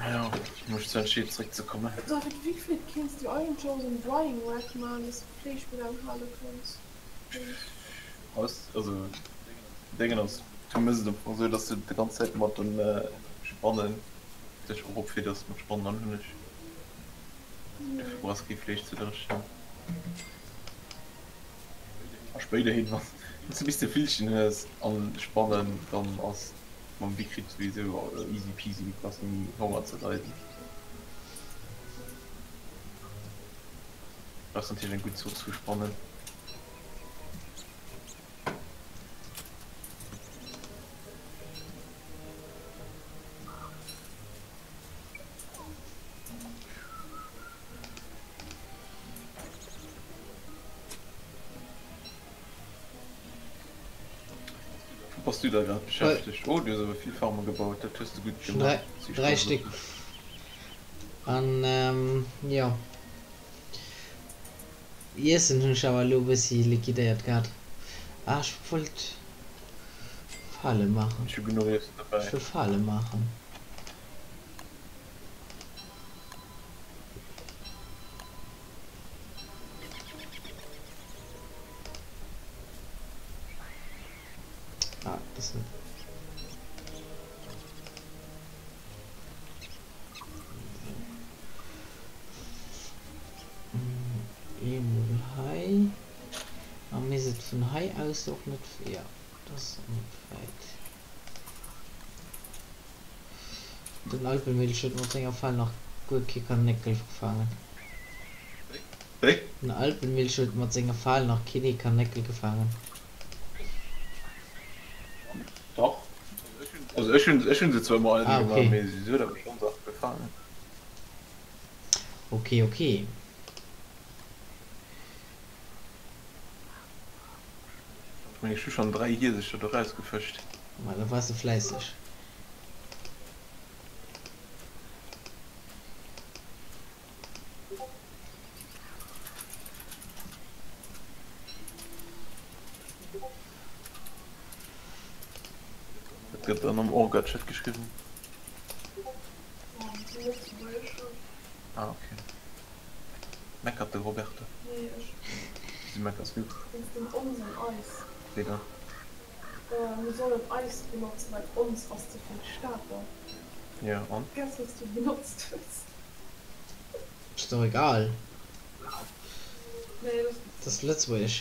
Jo, mech ze entscheet zréck ze kommen. David, wéivill kéints du eigentlech och esou en Drying Rack maachen, dass de Fleesch méi laang hale kanns? Aus, also Déngen ass, du mëss et am Fong esou, dass du de ganz Zäit mat de Spannen dech eropfidders, mat Spannen an Hunneg. Dofir brauchs kee Fleesch ze dréchnen. A spéiderhin, wann s du bis de Villchen hues an Spannen, dann ass mam Wickrib souwisou easy peasy, brauchs ni méi Honger ze leiden. Brauchs natierlech eng gutt Zooss vu Spannen. Wou bass du da grad beschäftegt? Oh, du hues awer vill Farme gebaut, dat hues de gutt gemaach. Si 3 Stéck an jo Iessen hunn ech awer elo e bëssi liquidéiert gehat. Ah ech wollt Fale maachen. Ech hu genuch Iessen dobäi. Ech wëll Fale maachen. Ah, das net. Eemol hei. A misst et vun hei aus och net, jo, dat ass net wäit. Den Alpenmilch huet mat senger Fal nach guer kee Karnéckel gefaangen. Wéi? Den Alpenmilch huet mat senger Fal nach keen ee Karnéckel gefaangen. Dach. Also ech hunn ech hunn se zwar ëmmer all Ah, gemaach, okay. mee si huet awer schonn Saache gefaangen. Okay, okay. Ech mengen ech hu schonn 3 Hiesecher do rausgefëscht. Ma da wars de fläisseg. Dat gëtt dann am Orga-Chat geschriwwen. Ah okay. Meckert de Roberto? Nee, ech. Wéi meckers du? Wéinst dem ons an eis. Wéi dann? Mir sollen eis benotzen, well ons ass ze vill Stater. Jo, an? Guess wat s du benotzt hues. Ass doch egal. Nee, dat. Dat ass Lëtzebuergesch.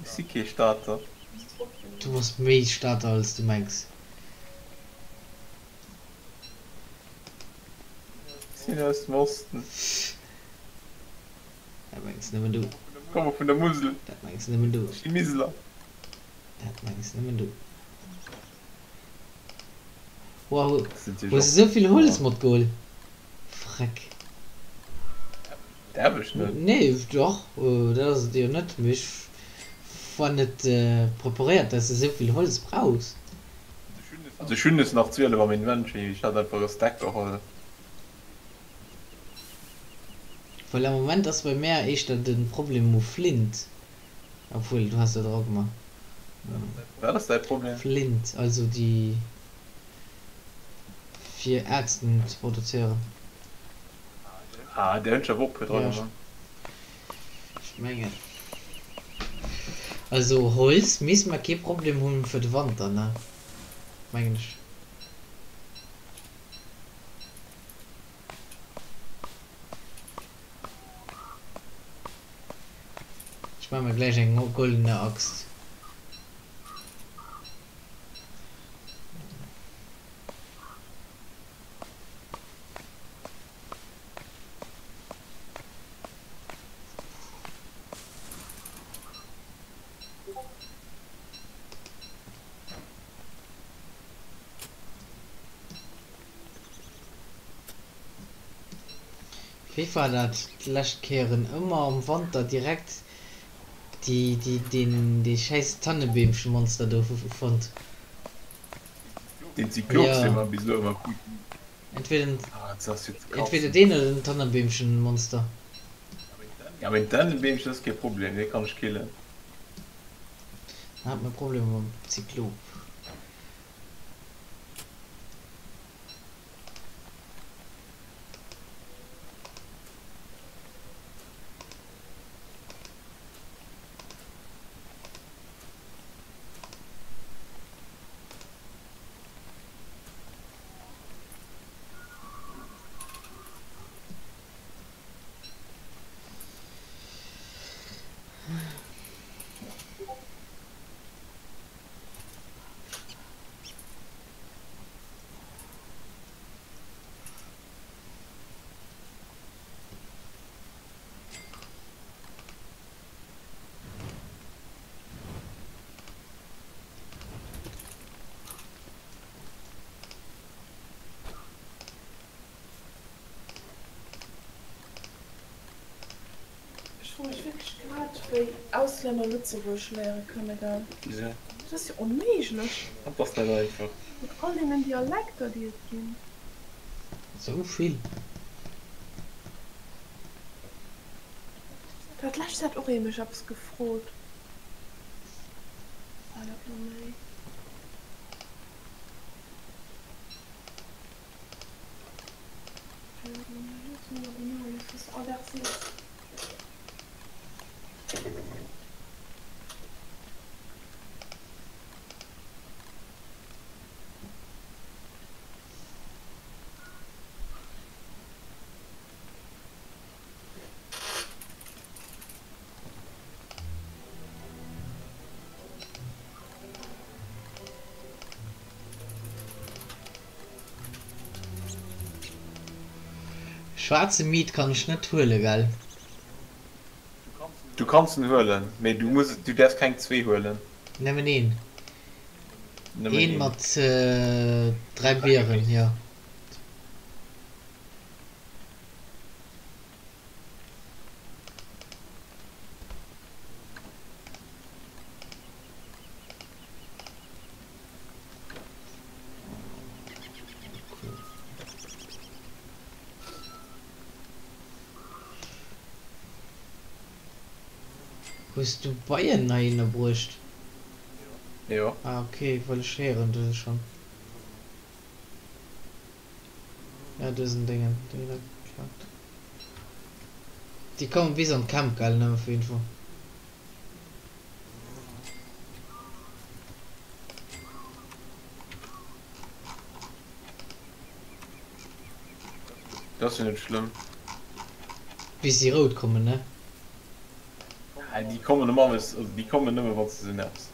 Ech si kee Stater. Du bass méi Stater als du mengs. Sinn aus dem Osten. Dat mengs nëmmen du. Komme vun der Musel. Dat mengs nëmmen du. Ech si Miseler. Dat mengs nëmmen du. Wow, hues de souvill Holz matgeholl? Freck. Däerf ech net? Nee, dach, dat ass et jo net, mee ech war net preparéiert, dass de souvill Holz brauchs. Also ech hunn es nach 12 am Inventory, ech hat einfach e Stack geholl. Well am Moment ass bei mär éischter de Problem u Flint, obwuel du has der dra gemaach. Wat ass däi Problem? Flint, also déi fir Äxten ze produzéieren. Ah, där hunn ech awer och puer dra gemaach. Ech mengen. Also Holz misst mer kee Problem hunn fir de Wanter, ne? Mengen ech. Ech maache mer gläich eng goldene Axt. Wéi war dat d'lescht Kéieren? Ëmmer am Wanter direkt déi, déi, deen, dee schäiss Tannebeemchemonster do fonnt. Deen Zyklops, Ja. dee mer bis elo ëmmer kruten. Entweder, Ah, dat ass jo ze entweder kratzen. deen oder den Tannebeemchenmonster. Ja mee d'Dännebeemchen ass kee Problem, dee kann ech killen. Hat mer Problemer mam Zyklop. Ech froe mech wierklech grad wéi Auslänner Lëtzebuergesch léiere kënne, gell? Wisou? Dat ass jo onméiglech. Dat ass net einfach. Mat all deenen Dialekter déi et ginn. Sou vill. Dat lescht hat och ee mech eppes gefrot. War dat lo méi? Schwaarze Meat kann ech net huelen, gell? Du kanns en huelen, mee du muss, du däerfs keng zwee huelen. Nëmmen een. Nëmmen Een een. mat 3 Bieren, jo. Hues du Beien heihinner bruecht? Jo. Ah ok, well ech héieren se schon. Ja dësen Déngen, deen da klappt. Déi kommen bis an d'Camp, gell? Nëmme fir Info. Dat ass jo net schlëmm. Bis déi rout kommen, ne? Déi kommen ëmmer, also déi kommen nëmme wann s de se nervs.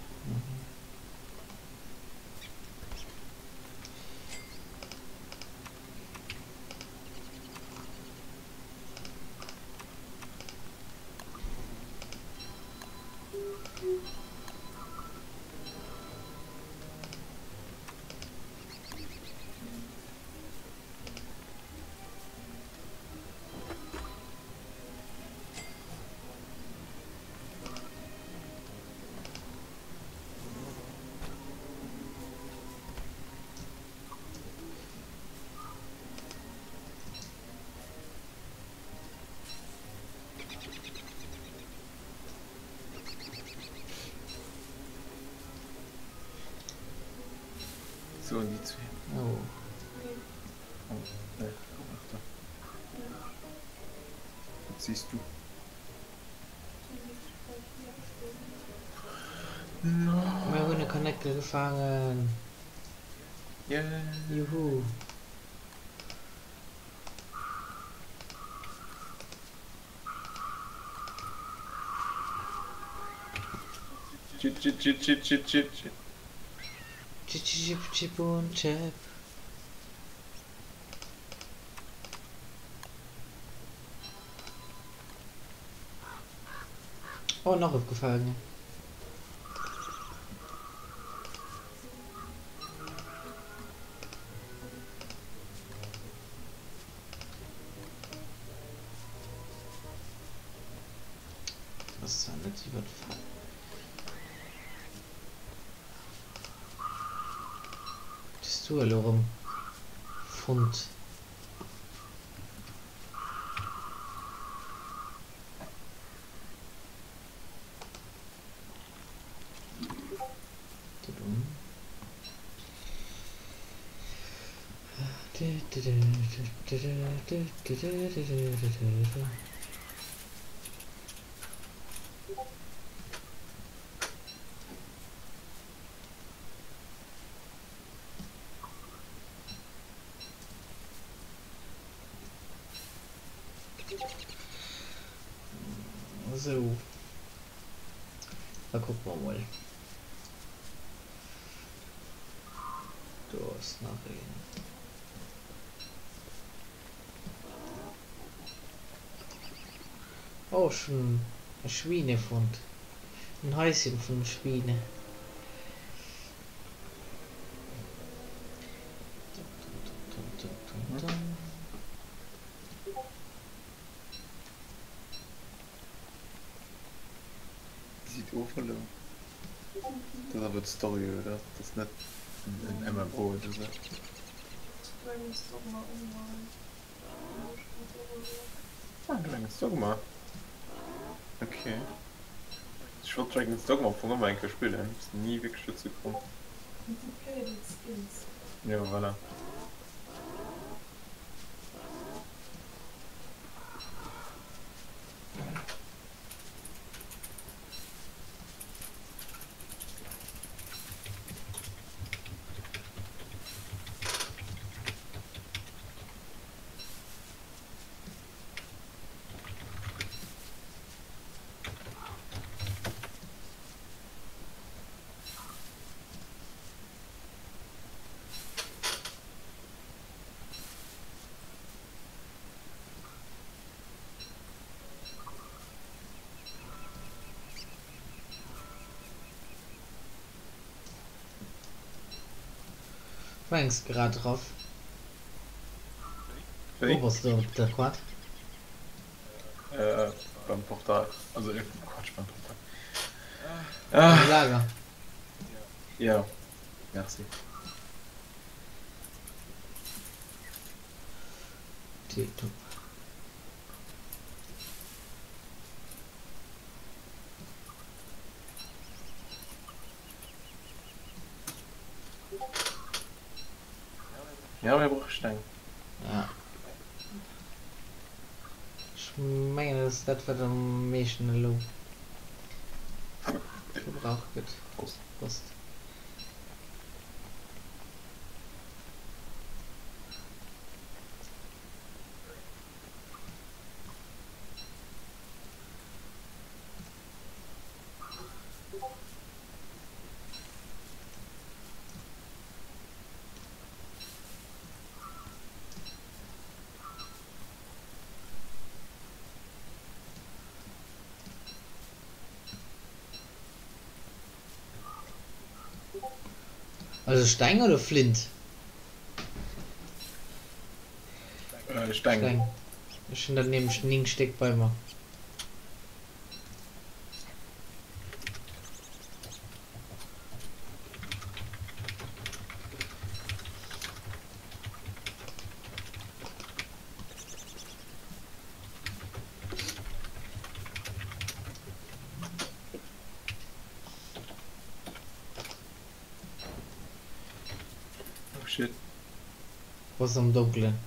So, an déi zwee. Oh. Oh, nee, komm nach da. Wat sees du? Mir hunn e Kanéckel gefaangen! Yeah! Juhu! Chip, chip, chip, chip, chip, chip, chip. Chip, chip, chip und chap. Oh, nach opgefaangen. Das ist zwar net iwwer Hues du elo erëm fonnt? Sou, da kucke mer mol. Do ass nach een. Oh, ech hunn e Schwine fonnt. En Haischen vun Schwine. Déi sieht of elo. Dat ass awer d'Story, oder? Dat ass net en MMO oder sou. Dragon's Dogma Online. Ah, Dragon's Dogma. Okay. Ech wollt Dragon's Dogma am Fong ëmmer eng Kéier spillen, sinn ni wierklech dozou komm. Mat de Playable Skins. Jo, voilà. Mengs grad drauf. Wéi? Wo bass du op der Quad? Äh, beim Portal. Also, äh, Quatsch, beim Portal. Am Ah, Lager. ja. Merci. Tipptopp. Ja, mir brauche Steng. Ja. Ech mengen, dat ass dat, wat am meeschten elo gebraucht gëtt. Prost. Prost. Also Steng oder Flint? Äh, Steng. Steng. Ech hunn der nämlech 9 Stéck bei mer. Oh shit. Bass am Donkelen.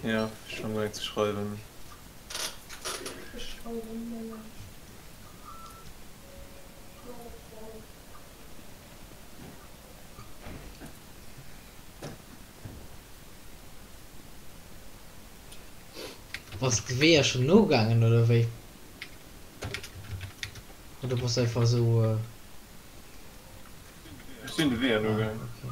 Ja, ech fang un ze schreiwen. Ech schreiwen mir näischt. Bass de Weeër schonn nogaangen oder wéi? Oder bass einfach esou. Ech sinn de Weeër Ah, nogaangen. okay.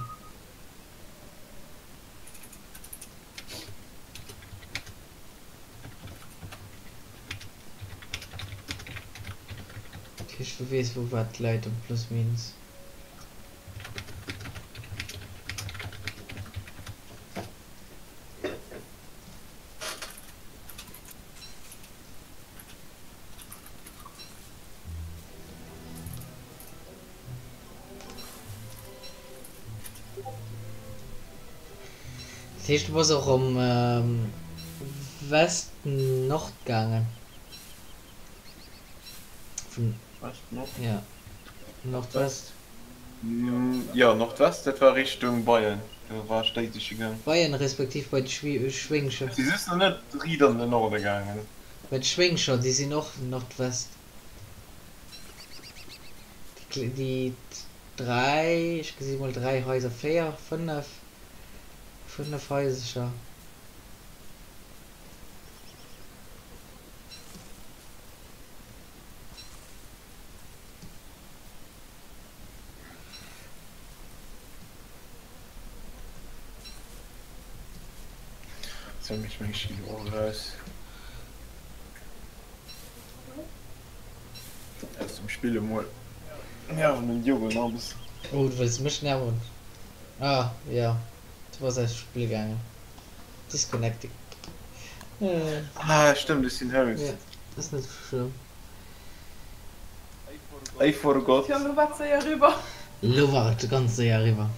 Dat heescht du weess wou wat läit am plus minus. Dat heescht du bass och am West Nord gaangen? Vun West Nord? Ja, Nordwest. Jo, Nordwest, dat war Richtung Bayern. Do war ech déi siche gaang. D'Beien, respektiv bei d'Schwéngscher. Ech si just nach net riit an den Norde gaangen. Bei d'Schwéngscher, déi sinn och Nordwest. Déi 3, ech gesi mol 3 Haiser, 4, 5, 5 Haisercher. Sou mech meng Schilo och eraus. Aus dem Spill emol. Nerven den Diogo nach e bëssen. Oh, du wëlls mech nerven? Ah, jo, du bass aus dem Spill gaangen. Disconnecting. Ah, stëmmt, ech sinn Host. Jo, ass net schlëmm. I forgot. Tjo, lo war et séier eriwwer. Lo war et ganz séier eriwwer.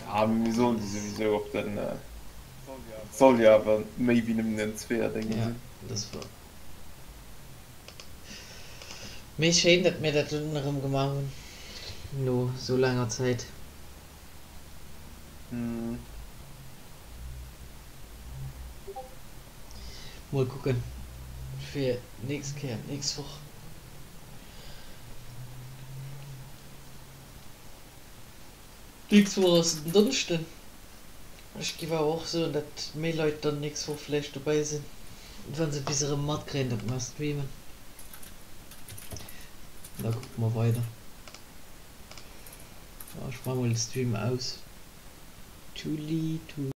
Ja, mee mir sollte souwisou op den, et soll jo awer méi wéi nëmmen en Zweeër-Déngen Ja, sinn. dat ass wouer. Mee schéin, datt mir dat dunn erëm gemaach hunn, no sou laanger Zäit. Mol kucken fir nächst Kéier, nächst Woch. Nächst Woch ass den Donneschden. Ech giff awer och soen, dat méi Leit dann nächst Woch vläicht dobäi sinn, wann se bis erëm matkréien, dat mer streamen. Da kucke mer weider. Ech maache mol de Stream aus. Tuli.